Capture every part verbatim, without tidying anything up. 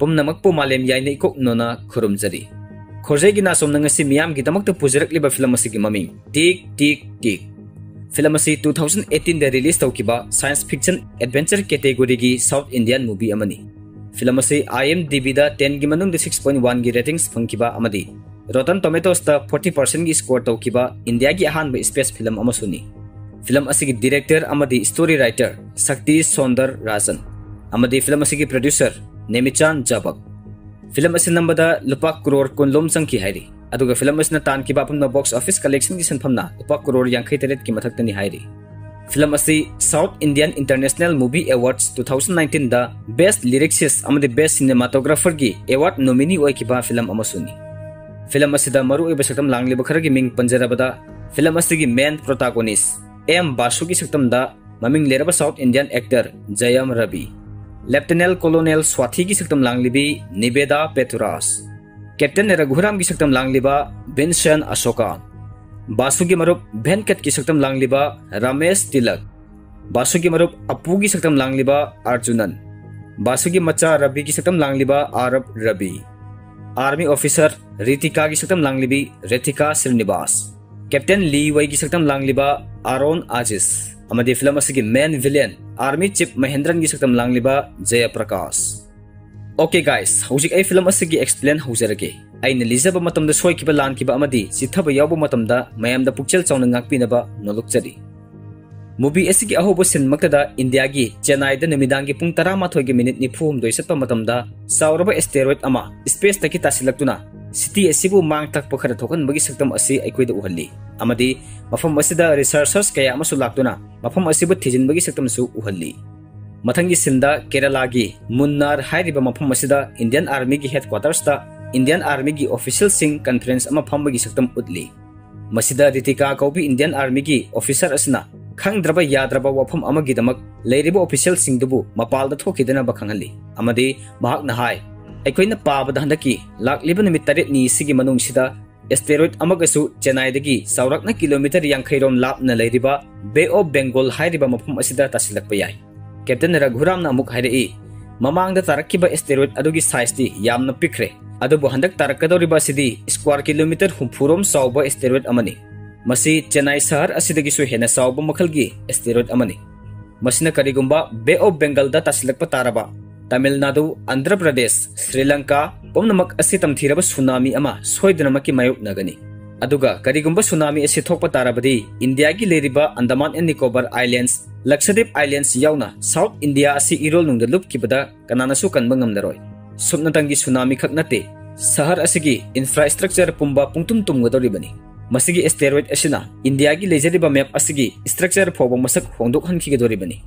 ꯄꯨꯝꯅꯃꯛꯄꯨ ꯃꯥꯂꯦꯝ ꯌꯥꯏꯅ ꯏꯀꯣꯛꯅꯣꯅ ꯈꯨꯔꯨꯝꯖꯔꯤ꯫ ꯈꯣꯔꯖꯩꯒꯤ ꯅꯥꯆꯣꯝꯅ ꯉꯁꯤ ꯃꯤꯌꯥꯝꯒꯤꯗꯃꯛꯇ ꯄꯨꯖꯔꯛꯂꯤꯕ ꯐꯤꯂꯝ ꯑꯁꯤꯒꯤ ꯃꯃꯤꯡ ꯇꯤꯛ ꯇꯤꯛ ꯇꯤꯛ꯫ ꯐꯤꯂꯝ ꯑꯁꯤ two thousand eighteenꯗ release ꯇꯧꯈꯤꯕ science fiction adventure categoryꯒꯤ South Indian movie ꯑꯃꯅꯤ꯫ ꯐꯤꯂꯝ ꯑꯁꯤ IMDbꯗ tenꯒꯤ ꯃꯅꯨꯡꯗ six point oneꯒꯤ ratings ꯐꯪꯈꯤꯕ ꯑꯃꯗꯤ Rotten Tomatoesꯇ forty percentꯒꯤ score ꯇꯧꯈꯤꯕ ꯏꯟꯗꯤꯌꯥꯒꯤ ꯑꯍꯥꯟꯕ space ꯐꯤꯂꯝ ꯑꯃꯁꯨꯅꯤ꯫ ꯐꯤꯂꯝ ꯑꯁꯤꯒꯤ director ꯑꯃꯗꯤ story writer ꯁꯛꯇꯤꯁ ꯁꯣꯟꯗꯔ ꯔꯥꯖꯟ ꯑꯃꯗꯤ ꯐꯤꯂꯝ ꯑꯁꯤꯒꯤ producer ꯅꯦꯃꯤꯆꯥꯟ ꯖꯕꯛ꯫ ꯐꯤꯂꯝ ꯑꯁꯤ ꯅꯝꯕꯗ ꯂꯨꯄꯥ ꯀ꯭ꯔꯣꯔ ꯀꯨꯟꯂꯣꯝ ꯆꯪꯈꯤ ꯍꯥꯏꯔꯤ, ꯑꯗꯨꯒ ꯐꯤꯂꯝ ꯑꯁꯤꯅ ꯇꯥꯟꯈꯤꯕ ꯑꯄꯨꯟꯕ box office collectionꯒꯤ ꯁꯦꯟꯐꯝꯅ ꯂꯨꯄꯥ ꯀ꯭ꯔꯣꯔ ꯌꯥꯡꯈꯩ ꯇꯔꯦꯠꯀꯤ ꯃꯊꯛꯇꯅꯤ ꯍꯥꯏꯔꯤ꯫ ꯐꯤꯂꯝ ꯑꯁꯤ South Indian International Movie Awards two thousand nineteenꯗ Best Lyricist ꯑꯃꯗꯤ Best Cinematographerꯒꯤ award nominee ꯑꯣꯏꯈꯤꯕ ꯐꯤꯂꯝ ꯑꯃꯁꯨꯅꯤ꯫ ꯐꯤꯂꯝ ꯑꯁꯤꯗ ꯃꯔꯨꯑꯣꯏꯕ ꯁꯛꯇꯝ ꯂꯥꯡꯂꯤꯕ ꯈꯔꯒꯤ ꯃꯤꯡ ꯄꯟꯖꯔꯕꯗ, ꯐꯤꯂꯝ ꯑꯁꯤꯒꯤ main protagonist ꯑꯦꯝ ꯕꯥꯁꯨꯒꯤ ꯁꯛꯇꯝꯗ ꯃꯃꯤꯡ ꯂꯩꯔꯕ South Indian actor ꯖꯌꯝ Ravi, Lieutenant Colonel ꯁ꯭ꯋꯥꯊꯤꯒꯤ ꯁꯛꯇꯝ ꯂꯥꯡꯂꯤꯕꯤ ꯅꯤꯕꯦꯗꯥ ꯄꯦꯊꯨꯔꯥꯁ, Captain ꯔꯘꯨꯔꯥꯝꯒꯤ ꯁꯛꯇꯝ ꯂꯥꯡꯂꯤꯕ ꯚꯤꯟꯁꯦꯟ ꯑꯁꯣꯀꯥ, ꯕꯥꯁꯨꯒꯤ ꯃꯔꯨꯞ ꯚꯦꯟꯀꯠꯀꯤ ꯁꯛꯇꯝ ꯂꯥꯡꯂꯤꯕ ꯔꯃꯦꯁ ꯇꯤꯂꯛ, ꯕꯥꯁꯨꯒꯤ ꯃꯔꯨꯞ ꯑꯄꯨꯒꯤ ꯁꯛꯇꯝ ꯂꯥꯡꯂꯤꯕ ꯑꯔꯖꯨꯅꯟ, ꯕꯥꯁꯨꯒꯤ ꯃꯆꯥ ꯔꯕꯤꯒꯤ ꯁꯛꯇꯝ ꯂꯥꯡꯂꯤꯕ ꯑꯥꯔꯕ ꯔꯕꯤ, army officer ꯔꯤꯇꯤꯀꯥꯒꯤ ꯁꯛꯇꯝ ꯂꯥꯡꯂꯤꯕꯤ ꯔꯤꯊꯤꯀꯥ ꯁ꯭ꯔꯤꯅꯤꯕꯥꯁ, Captain ꯂꯤ ꯋꯩꯒꯤ ꯁꯛꯇꯝ ꯂꯥꯡꯂꯤꯕ ꯑꯥꯔꯣꯟ ꯑꯥꯖꯤꯁ, ꯑꯃꯗꯤ ꯐꯤꯂꯝ ꯑꯁꯤꯒꯤ main villain army chief ꯃꯍꯦꯟꯗ꯭ꯔꯟꯒꯤ ꯁꯛꯇꯝ ꯂꯥꯡꯂꯤꯕ ꯖꯌ ꯄ꯭ꯔꯀꯥꯁ꯫ Okay guys, ꯍꯧꯖꯤꯛ ꯑꯩ ꯐꯤꯂꯝ ꯑꯁꯤꯒꯤ explain ꯍꯧꯖꯔꯒꯦ꯫ ꯑꯩꯅ ꯂꯤꯖꯕ ꯃꯇꯝꯗ ꯁꯣꯏꯈꯤꯕ, ꯂꯥꯟꯈꯤꯕ ꯑꯃꯗꯤ ꯆꯤꯠꯊꯕ ꯌꯥꯎꯕ ꯃꯇꯝꯗ ꯃꯌꯥꯝꯗ ꯄꯨꯛꯆꯦꯜ ꯆꯥꯎꯅ ꯉꯥꯛꯄꯤꯅꯕ ꯅꯣꯜꯂꯨꯛꯆꯔꯤ꯫ Movie ꯑꯁꯤꯒꯤ ꯑꯍꯧꯕ scene ꯃꯛꯇꯗ ꯏꯟꯗꯤꯌꯥꯒꯤ ꯆꯦꯟꯅꯥꯏꯗ ꯅꯨꯃꯤꯗꯥꯡꯒꯤ ꯄꯨꯡ ꯇꯔꯥꯃꯥꯊꯣꯏꯒꯤ minute ꯅꯤꯐꯨ ꯍꯨꯝꯗꯣꯏ ꯆꯠꯄ ꯃꯇꯝꯗ ꯆꯥꯎꯔꯕ asteroid ꯑꯃ spaceꯇꯒꯤ ꯇꯥꯁꯤꯜꯂꯛꯇꯨꯅ city ꯑꯁꯤꯕꯨ ꯃꯥꯡ ꯇꯥꯛꯄ ꯈꯔ ꯊꯣꯛꯍꯟꯕꯒꯤ ꯁꯛꯇꯝ ꯑꯁꯤ ꯑꯩꯈꯣꯏꯗ ꯎꯍꯜꯂꯤ, ꯑꯃꯗꯤ ꯃꯐꯝ ꯑꯁꯤꯗ researchers ꯀꯌꯥ ꯑꯃꯁꯨ ꯂꯥꯛꯇꯨꯅ ꯃꯐꯝ ꯑꯁꯤꯕꯨ ꯊꯤꯖꯤꯟꯕꯒꯤ ꯁꯛꯇꯝꯁꯨ ꯎꯍꯜꯂꯤ꯫ ꯃꯊꯪꯒꯤ sceneꯗ ꯀꯦꯔꯂꯥꯒꯤ ꯃꯨꯟꯅꯥꯔ ꯍꯥꯏꯔꯤꯕ ꯃꯐꯝ ꯑꯁꯤꯗ Indian Armyꯒꯤ headquartersꯇ Indian Armyꯒꯤ officialꯁꯤꯡ conference ꯑꯃ ꯐꯝꯕꯒꯤ ꯁꯛꯇꯝ ꯎꯠꯂꯤ꯫ ꯃꯁꯤꯗ ꯔꯤꯇꯤꯀꯥ ꯀꯧꯕꯤ Indian Armyꯒꯤ officer ꯑꯁꯤꯅ ꯈꯪꯗ꯭ꯔꯕ ꯌꯥꯗ꯭ꯔꯕ ꯋꯥꯐꯝ ꯑꯃꯒꯤꯗꯃꯛ ꯂꯩꯔꯤꯕ officialꯁꯤꯡꯗꯨꯕꯨ ꯃꯄꯥꯜꯗ ꯊꯣꯛꯈꯤꯗꯅꯕ ꯈꯪꯍꯜꯂꯤ, ꯑꯃꯗꯤ ꯃꯍꯥꯛꯅ ꯍꯥꯏ, "ꯑꯩꯈꯣꯏꯅ ꯄꯥꯕꯗ ꯍꯟꯗꯛꯀꯤ ꯂꯥꯛꯂꯤꯕ ꯅꯨꯃꯤꯠ ꯇꯔꯦꯠꯅꯤ ꯑꯁꯤꯒꯤ ꯃꯅꯨꯡꯁꯤꯗ asteroid ꯑꯃꯒꯁꯨ ꯆꯦꯟꯅꯥꯏꯗꯒꯤ ꯆꯥꯎꯔꯥꯛꯅ kilometre ꯌꯥꯡꯈꯩ ꯔꯣꯝ ꯂꯥꯞꯅ ꯂꯩꯔꯤꯕ Bay of Bengal ꯍꯥꯏꯔꯤꯕ ꯃꯐꯝ ꯑꯁꯤꯗ ꯇꯥꯁꯤꯜꯂꯛꯄ ꯌꯥꯏ꯫" Captain ꯔꯘꯨꯔꯥꯝꯅ ꯑꯃꯨꯛ ꯍꯥꯏꯔꯛꯏ, ꯃꯃꯥꯡꯗ ꯇꯥꯔꯛꯈꯤꯕ asteroid ꯑꯗꯨꯒꯤ sizeꯇꯤ ꯌꯥꯝꯅ ꯄꯤꯛꯈ꯭ꯔꯦ, ꯑꯗꯨꯕꯨ ꯍꯟꯗꯛ ꯇꯥꯔꯛꯀꯗꯧꯔꯤꯕ ꯑꯁꯤꯗꯤ square kilometre ꯍꯨꯝꯐꯨ ꯔꯣꯝ ꯆꯥꯎꯕ asteroid ꯑꯃꯅꯤ꯫ ꯃꯁꯤ ꯆꯦꯟꯅꯥꯏ ꯁꯍꯔ ꯑꯁꯤꯗꯒꯤꯁꯨ ꯍꯦꯟꯅ ꯆꯥꯎꯕ ꯃꯈꯜꯒꯤ asteroid ꯑꯃꯅꯤ꯫ ꯃꯁꯤꯅ ꯀꯔꯤꯒꯨꯝꯕ Bay of Bengalꯗ ꯇꯥꯁꯤꯜꯂꯛꯄ ꯇꯥꯔꯕ, ꯇꯥꯃꯤꯜ ꯅꯥꯗꯨ, ꯑꯟꯙ꯭ꯔ ꯄ꯭ꯔꯗꯦꯁ, ꯁ꯭ꯔꯤ ꯂꯪꯀꯥ ꯄꯨꯝꯅꯃꯛ ꯑꯁꯤ ꯇꯝꯊꯤꯔꯕ tsunami ꯑꯃ ꯁꯣꯏꯗꯅꯃꯛꯀꯤ ꯃꯥꯌꯣꯛꯅꯒꯅꯤ꯫ ꯑꯗꯨꯒ ꯀꯔꯤꯒꯨꯝꯕ tsunami ꯑꯁꯤ ꯊꯣꯛꯄ ꯇꯥꯔꯕꯗꯤ, ꯏꯟꯗꯤꯌꯥꯒꯤ ꯂꯩꯔꯤꯕ Andaman and Nicobar Islands, Lakshadweep Islands ꯌꯥꯎꯅ South India ꯑꯁꯤ ꯏꯔꯣꯜ ꯅꯨꯡꯗ ꯂꯨꯞꯈꯤꯕꯗ ꯀꯅꯥꯅꯁꯨ ꯀꯟꯕ ꯉꯝꯂꯔꯣꯏ꯫ ꯁꯨꯞꯅꯇꯪꯒꯤ tsunami ꯈꯛ ꯅꯠꯇꯦ, ꯁꯍꯔ ꯑꯁꯤꯒꯤ infrastructure ꯄꯨꯝꯕ ꯄꯨꯡꯇꯨꯝ ꯇꯨꯝꯒꯗꯧꯔꯤꯕꯅꯤ꯫ ꯃꯁꯤꯒꯤ asteroid ꯑꯁꯤꯅ ꯏꯟꯗꯤꯌꯥꯒꯤ ꯂꯩꯖꯔꯤꯕ map ꯑꯁꯤꯒꯤ structure ꯐꯥꯎꯕ ꯃꯁꯛ ꯍꯣꯡꯗꯣꯛꯍꯟꯈꯤꯒꯗꯧꯔꯤꯕꯅꯤ꯫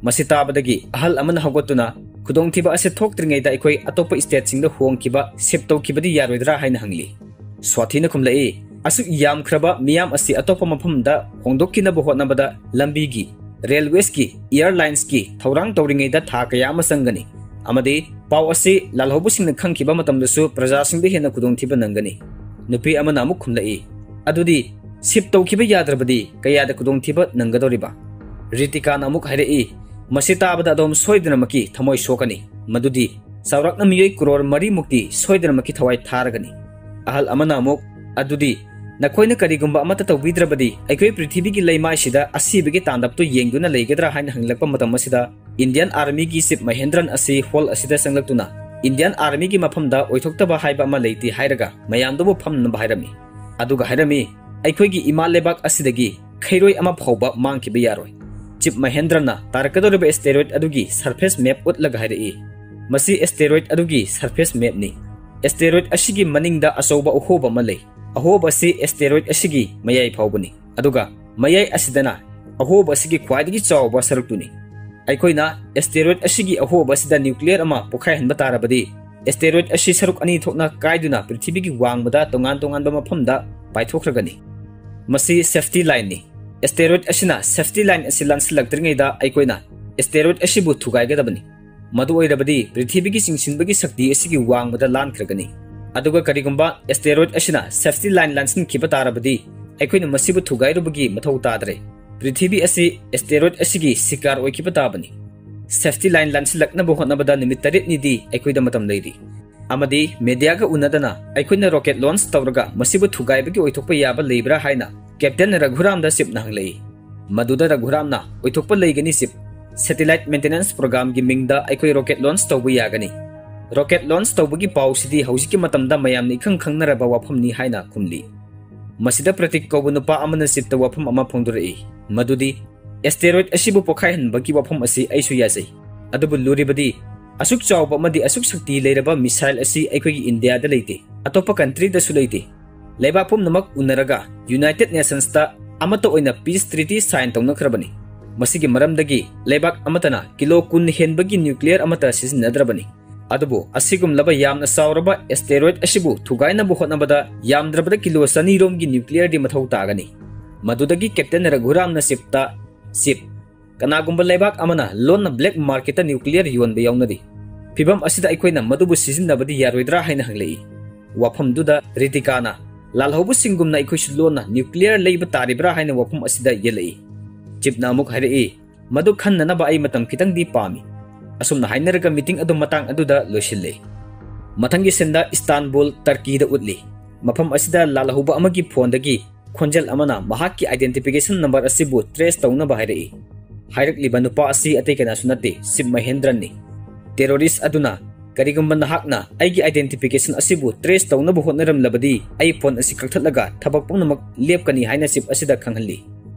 ꯃꯁꯤ ꯇꯥꯕꯗꯒꯤ ꯑꯍꯜ ꯑꯃꯅ ꯍꯧꯒꯠꯇꯨꯅ, "ꯈꯨꯗꯣꯡꯊꯤꯕ ꯑꯁꯤ ꯊꯣꯛꯇ꯭ꯔꯤꯉꯩꯗ ꯑꯩꯈꯣꯏ ꯑꯇꯣꯞꯄ stateꯁꯤꯡꯗ ꯍꯣꯡꯈꯤꯕ, shift ꯇꯧꯈꯤꯕꯗꯤ ꯌꯥꯔꯣꯏꯗ꯭ꯔꯥ?" ꯍꯥꯏꯅ ꯍꯪꯂꯤ꯫ ꯁ꯭ꯋꯥꯊꯤꯅ ꯈꯨꯝꯂꯛꯏ, "ꯑꯁꯨꯛ ꯌꯥꯝꯈ꯭ꯔꯕ ꯃꯤꯌꯥꯝ ꯑꯁꯤ ꯑꯇꯣꯞꯄ ꯃꯐꯝꯗ ꯍꯣꯡꯗꯣꯛꯈꯤꯅꯕ ꯍꯣꯠꯅꯕꯗ ꯂꯝꯕꯤꯒꯤ, railwaysꯀꯤ, airlinesꯀꯤ ꯊꯧꯔꯥꯡ ꯇꯧꯔꯤꯉꯩꯗ ꯊꯥ ꯀꯌꯥ ꯑꯃ ꯆꯪꯒꯅꯤ, ꯑꯃꯗꯤ ꯄꯥꯎ ꯑꯁꯤ ꯂꯥꯜꯍꯧꯕꯁꯤꯡꯅ ꯈꯪꯈꯤꯕ ꯃꯇꯝꯗꯁꯨ ꯄ꯭ꯔꯖꯥꯁꯤꯡꯗ ꯍꯦꯟꯅ ꯈꯨꯗꯣꯡꯊꯤꯕ ꯅꯪꯒꯅꯤ꯫" ꯅꯨꯄꯤ ꯑꯃꯅ ꯑꯃꯨꯛ ꯈꯨꯝꯂꯛꯏ, "ꯑꯗꯨꯗꯤ shift ꯇꯧꯈꯤꯕ ꯌꯥꯗ꯭ꯔꯕꯗꯤ ꯀꯌꯥꯗ ꯈꯨꯗꯣꯡꯊꯤꯕ ꯅꯪꯒꯗꯧꯔꯤꯕ?" ꯔꯤꯇꯤꯀꯥꯅ ꯑꯃꯨꯛ ꯍꯥꯏꯔꯛꯏ, "ꯃꯁꯤ ꯇꯥꯕꯗ ꯑꯗꯣꯝ ꯁꯣꯏꯗꯅꯃꯛꯀꯤ ꯊꯃꯣꯏ ꯁꯣꯛꯀꯅꯤ꯫ ꯃꯗꯨꯗꯤ ꯆꯥꯎꯔꯥꯛꯅ ꯃꯤꯑꯣꯏ ꯀ꯭ꯔꯣꯔ ꯃꯔꯤꯃꯨꯛꯇꯤ ꯁꯣꯏꯗꯅꯃꯛꯀꯤ ꯊꯋꯥꯏ ꯊꯥꯔꯒꯅꯤ꯫" ꯑꯍꯜ ꯑꯃꯅ ꯑꯃꯨꯛ, "ꯑꯗꯨꯗꯤ ꯅꯈꯣꯏꯅ ꯀꯔꯤꯒꯨꯝꯕ ꯑꯃꯠꯇ ꯇꯧꯕꯤꯗ꯭ꯔꯕꯗꯤ ꯑꯩꯈꯣꯏ ꯄ꯭ꯔꯤꯊꯤꯕꯤꯒꯤ ꯂꯩꯃꯥꯏꯁꯤꯗ ꯑꯁꯤꯕꯒꯤ ꯇꯥꯟꯗꯞꯇꯨ ꯌꯦꯡꯗꯨꯅ ꯂꯩꯒꯗ꯭ꯔꯥ?" ꯍꯥꯏꯅ ꯍꯪꯂꯛꯄ ꯃꯇꯝ ꯑꯁꯤꯗ, Indian Armyꯒꯤ Chief ꯃꯍꯦꯟꯗ꯭ꯔꯟ ꯑꯁꯤ hall ꯑꯁꯤꯗ ꯆꯪꯂꯛꯇꯨꯅ, "Indian Armyꯒꯤ ꯃꯐꯝꯗ ꯑꯣꯏꯊꯣꯛꯇꯕ ꯍꯥꯏꯕ ꯑꯃ ꯂꯩꯇꯦ" ꯍꯥꯏꯔꯒ ꯃꯌꯥꯝꯗꯨꯕꯨ ꯐꯝꯅꯕ ꯍꯥꯏꯔꯝꯃꯤ꯫ ꯑꯗꯨꯒ ꯍꯥꯏꯔꯝꯃꯤ, "ꯑꯩꯈꯣꯏꯒꯤ ꯏꯃꯥ ꯂꯩꯕꯥꯛ ꯑꯁꯤꯗꯒꯤ ꯈꯩꯔꯣꯏ ꯑꯃ ꯐꯥꯎꯕ ꯃꯥꯡꯈꯤꯕ ꯌꯥꯔꯣꯏ꯫" Chief ꯃꯍꯦꯟꯗ꯭ꯔꯅ ꯇꯥꯔꯛꯀꯗꯧꯔꯤꯕ asteroid ꯑꯗꯨꯒꯤ surface map ꯎꯠꯂꯒ ꯍꯥꯏꯔꯛꯏ, "ꯃꯁꯤ asteroid ꯑꯗꯨꯒꯤ surface mapꯅꯤ꯫ Asteroid ꯑꯁꯤꯒꯤ ꯃꯅꯤꯡꯗ ꯑꯆꯧꯕ ꯑꯍꯣꯕ ꯑꯃ ꯂꯩ꯫ ꯑꯍꯣꯕ ꯑꯁꯤ asteroid ꯑꯁꯤꯒꯤ ꯃꯌꯥꯏ ꯐꯥꯎꯕꯅꯤ꯫ ꯑꯗꯨꯒ ꯃꯌꯥꯏ ꯑꯁꯤꯗꯅ ꯑꯍꯣꯕ ꯑꯁꯤꯒꯤ ꯈ꯭ꯋꯥꯏꯗꯒꯤ ꯆꯥꯎꯕ ꯁꯔꯨꯛꯇꯨꯅꯤ꯫ ꯑꯩꯈꯣꯏꯅ asteroid ꯑꯁꯤꯒꯤ ꯑꯍꯣꯕ ꯑꯁꯤꯗ nuclear ꯑꯃ ꯄꯣꯈꯥꯏꯍꯟꯕ ꯇꯥꯔꯕꯗꯤ, asteroid ꯑꯁꯤ ꯁꯔꯨꯛ ꯑꯅꯤ ꯊꯣꯛꯅ ꯀꯥꯏꯗꯨꯅ ꯄ꯭ꯔꯤꯊꯤꯕꯤꯒꯤ ꯋꯥꯡꯃꯗ ꯇꯣꯉꯥꯟ ꯇꯣꯉꯥꯟꯕ ꯃꯐꯝꯗ ꯄꯥꯏꯊꯣꯛꯈ꯭ꯔꯒꯅꯤ꯫ ꯃꯁꯤ safety lineꯅꯤ꯫ Asteroid ꯑꯁꯤꯅ safety line ꯑꯁꯤ ꯂꯥꯟꯁꯤꯜꯂꯛꯇ꯭ꯔꯤꯉꯩꯗ ꯑꯩꯈꯣꯏꯅ asteroid ꯑꯁꯤꯕꯨ ꯊꯨꯒꯥꯏꯒꯗꯕꯅꯤ꯫ ꯃꯗꯨ ꯑꯣꯏꯔꯕꯗꯤ ꯄ꯭ꯔꯤꯊꯤꯕꯤꯒꯤ ꯆꯤꯡꯁꯤꯟꯕꯒꯤ ꯁꯛꯇꯤ ꯑꯁꯤꯒꯤ ꯋꯥꯡꯃꯗ ꯂꯥꯟꯈ꯭ꯔꯒꯅꯤ꯫ ꯑꯗꯨꯒ ꯀꯔꯤꯒꯨꯝꯕ asteroid ꯑꯁꯤꯅ safety line ꯂꯥꯟꯁꯤꯟꯈꯤꯕ ꯇꯥꯔꯕꯗꯤ, ꯑꯩꯈꯣꯏꯅ ꯃꯁꯤꯕꯨ ꯊꯨꯒꯥꯏꯔꯨꯕꯒꯤ ꯃꯊꯧ ꯇꯥꯗ꯭ꯔꯦ꯫ ꯄ꯭ꯔꯤꯊꯤꯕꯤ ꯑꯁꯤ asteroid ꯑꯁꯤꯒꯤ ꯁꯤꯀꯥꯔ ꯑꯣꯏꯈꯤꯕ ꯇꯥꯕꯅꯤ꯫ Safety line ꯂꯥꯟꯁꯤꯜꯂꯛꯅꯕ ꯍꯣꯠꯅꯕꯗ ꯅꯨꯃꯤꯠ ꯇꯔꯦꯠꯅꯤꯗꯤ ꯑꯩꯈꯣꯏꯗ ꯃꯇꯝ ꯂꯩꯔꯤ꯫ ꯑꯃꯗꯤ mediaꯒ ꯎꯅꯗꯅ ꯑꯩꯈꯣꯏꯅ rocket launch ꯇꯧꯔꯒ ꯃꯁꯤꯕꯨ ꯊꯨꯒꯥꯏꯕꯒꯤ ꯑꯣꯏꯊꯣꯛꯄ ꯌꯥꯕ ꯂꯩꯕ꯭ꯔꯥ ꯍꯥꯏꯅ Captain ꯔꯘꯨꯔꯥꯝꯗ ꯆꯤꯞꯅ ꯍꯪꯂꯛꯏ꯫ ꯃꯗꯨꯗ ꯔꯘꯨꯔꯥꯝꯅ, "ꯑꯣꯏꯊꯣꯛꯄ ꯂꯩꯒꯅꯤ ꯆꯤꯞ꯫ Satellite maintenance programꯒꯤ ꯃꯤꯡꯗ ꯑꯩꯈꯣꯏ rocket launch ꯇꯧꯕ ꯌꯥꯒꯅꯤ꯫ Rocket launch ꯇꯧꯕꯒꯤ ꯄꯥꯎꯁꯤꯗꯤ ꯍꯧꯖꯤꯛꯀꯤ ꯃꯇꯝꯗ ꯃꯌꯥꯝꯅ ꯏꯈꯪ ꯈꯪꯅꯔꯕ ꯋꯥꯐꯝꯅꯤ" ꯍꯥꯏꯅ ꯈꯨꯝꯂꯤ꯫ ꯃꯁꯤꯗ ꯄ꯭ꯔꯇꯤꯛ ꯀꯧꯕ ꯅꯨꯄꯥ ꯑꯃꯅ ꯆꯤꯞꯇ ꯋꯥꯐꯝ ꯑꯃ ꯐꯣꯡꯗꯣꯔꯛꯏ, ꯃꯗꯨꯗꯤ, "Asteroid ꯑꯁꯤꯕꯨ ꯄꯣꯈꯥꯏꯍꯟꯕꯒꯤ ꯋꯥꯐꯝ ꯑꯁꯤ ꯑꯩꯁꯨ ꯌꯥꯖꯩ꯫ ꯑꯗꯨꯕꯨ ꯂꯨꯔꯤꯕꯗꯤ, ꯑꯁꯨꯛ ꯆꯥꯎꯕ ꯑꯃꯗꯤ ꯑꯁꯨꯛ ꯁꯛꯇꯤ ꯂꯩꯔꯕ missile ꯑꯁꯤ ꯑꯩꯈꯣꯏꯒꯤ ꯏꯟꯗꯤꯌꯥꯗ ꯂꯩꯇꯦ, ꯑꯇꯣꯞꯄ countryꯗꯁꯨ ꯂꯩꯇꯦ꯫ ꯂꯩꯕꯥꯛ ꯄꯨꯝꯅꯃꯛ ꯎꯅꯔꯒ United Nationsꯇ ꯑꯃꯠꯇ ꯑꯣꯏꯅ peace treaty sign ꯇꯧꯅꯈ꯭ꯔꯕꯅꯤ꯫ ꯃꯁꯤꯒꯤ ꯃꯔꯝꯗꯒꯤ ꯂꯩꯕꯥꯛ ꯑꯃꯠꯇꯅ ꯀꯤꯂꯣ ꯀꯨꯟ ꯍꯦꯟꯕꯒꯤ nuclear ꯑꯃꯠꯇ ꯁꯤꯖꯤꯟꯅꯗ꯭ꯔꯕꯅꯤ꯫ ꯑꯗꯨꯕꯨ ꯑꯁꯤꯒꯨꯝꯂꯕ ꯌꯥꯝꯅ ꯆꯥꯎꯔꯕ asteroid ꯑꯁꯤꯕꯨ ꯊꯨꯒꯥꯏꯅꯕ ꯍꯣꯠꯅꯕꯗ ꯌꯥꯝꯗ꯭ꯔꯕꯗ ꯀꯤꯂꯣ ꯆꯅꯤ ꯔꯣꯝꯒꯤ nuclearꯗꯤ ꯃꯊꯧ ꯇꯥꯒꯅꯤ꯫" ꯃꯗꯨꯗꯒꯤ Captain ꯔꯘꯨꯔꯥꯝꯅ ꯆꯤꯞꯇ, "ꯆꯤꯞ, ꯀꯅꯥꯒꯨꯝꯕ ꯂꯩꯕꯥꯛ ꯑꯃꯅ ꯂꯣꯟꯅ black marketꯇ nuclear ꯌꯣꯟꯕ ꯌꯥꯎꯅꯔꯤ꯫ ꯐꯤꯚꯝ ꯑꯁꯤꯗ ꯑꯩꯈꯣꯏꯅ ꯃꯗꯨꯕꯨ ꯁꯤꯖꯤꯟꯅꯕꯗꯤ ꯌꯥꯔꯣꯏꯗ꯭ꯔꯥ?" ꯍꯥꯏꯅ ꯍꯪꯂꯛꯏ꯫ ꯋꯥꯐꯝꯗꯨꯗ ꯔꯤꯇꯤꯀꯥꯅ, "ꯂꯥꯜꯍꯧꯕꯁꯤꯡꯒꯨꯝꯅ ꯑꯩꯈꯣꯏꯁꯨ ꯂꯣꯟꯅ nuclear ꯂꯩꯕ ꯇꯥꯔꯤꯕ꯭ꯔꯥ?" ꯍꯥꯏꯅ ꯋꯥꯐꯝ ꯑꯁꯤꯗ ꯌꯦꯜꯂꯛꯏ꯫ ꯆꯤꯞꯅ ꯑꯃꯨꯛ ꯍꯥꯏꯔꯛꯏ, "ꯃꯗꯨ ꯈꯟꯅꯅꯕ ꯑꯩ ꯃꯇꯝ ꯈꯤꯇꯪꯗꯤ ꯄꯥꯝꯃꯤ꯫" ꯑꯁꯨꯝꯅ ꯍꯥꯏꯅꯔꯒ meeting ꯑꯗꯨ ꯃꯇꯥꯡ ꯑꯗꯨꯗ ꯂꯣꯏꯁꯤꯜꯂꯦ꯫ ꯃꯊꯪꯒꯤ sceneꯗ ꯏꯁꯇꯥꯟꯕꯨꯜ, ꯇꯔꯀꯤꯗ ꯎꯠꯂꯤ꯫ ꯃꯐꯝ ꯑꯁꯤꯗ ꯂꯥꯜꯍꯧꯕ ꯑꯃꯒꯤ phoneꯗꯒꯤ ꯈꯣꯟꯖꯦꯜ ꯑꯃꯅ ꯃꯍꯥꯛꯀꯤ identification number ꯑꯁꯤꯕꯨ trace ꯇꯧꯅꯕ ꯍꯥꯏꯔꯛꯏ꯫ ꯍꯥꯏꯔꯛꯂꯤꯕ ꯅꯨꯄꯥ ꯑꯁꯤ ꯑꯇꯩ ꯀꯅꯥꯁꯨ ꯅꯠꯇꯦ, ꯆꯤꯞ ꯃꯍꯦꯟꯗ꯭ꯔꯟꯅꯤ꯫ Terrorist ꯑꯗꯨꯅ, "ꯀꯔꯤꯒꯨꯝꯕ ꯅꯍꯥꯛꯅ ꯑꯩꯒꯤ identification ꯑꯁꯤꯕꯨ trace ꯇꯧꯅꯕ ꯍꯣꯠꯅꯔꯝꯂꯕꯗꯤ, ꯑꯩ phone ꯑꯁꯤ ꯀꯛꯊꯠꯂꯒ ꯊꯕꯛ ꯄꯨꯝꯅꯃꯛ ꯂꯦꯞꯀꯅꯤ" ꯍꯥꯏꯅ ꯆꯤꯞ ꯑꯁꯤꯗ ꯈꯪꯍꯜꯂꯤ꯫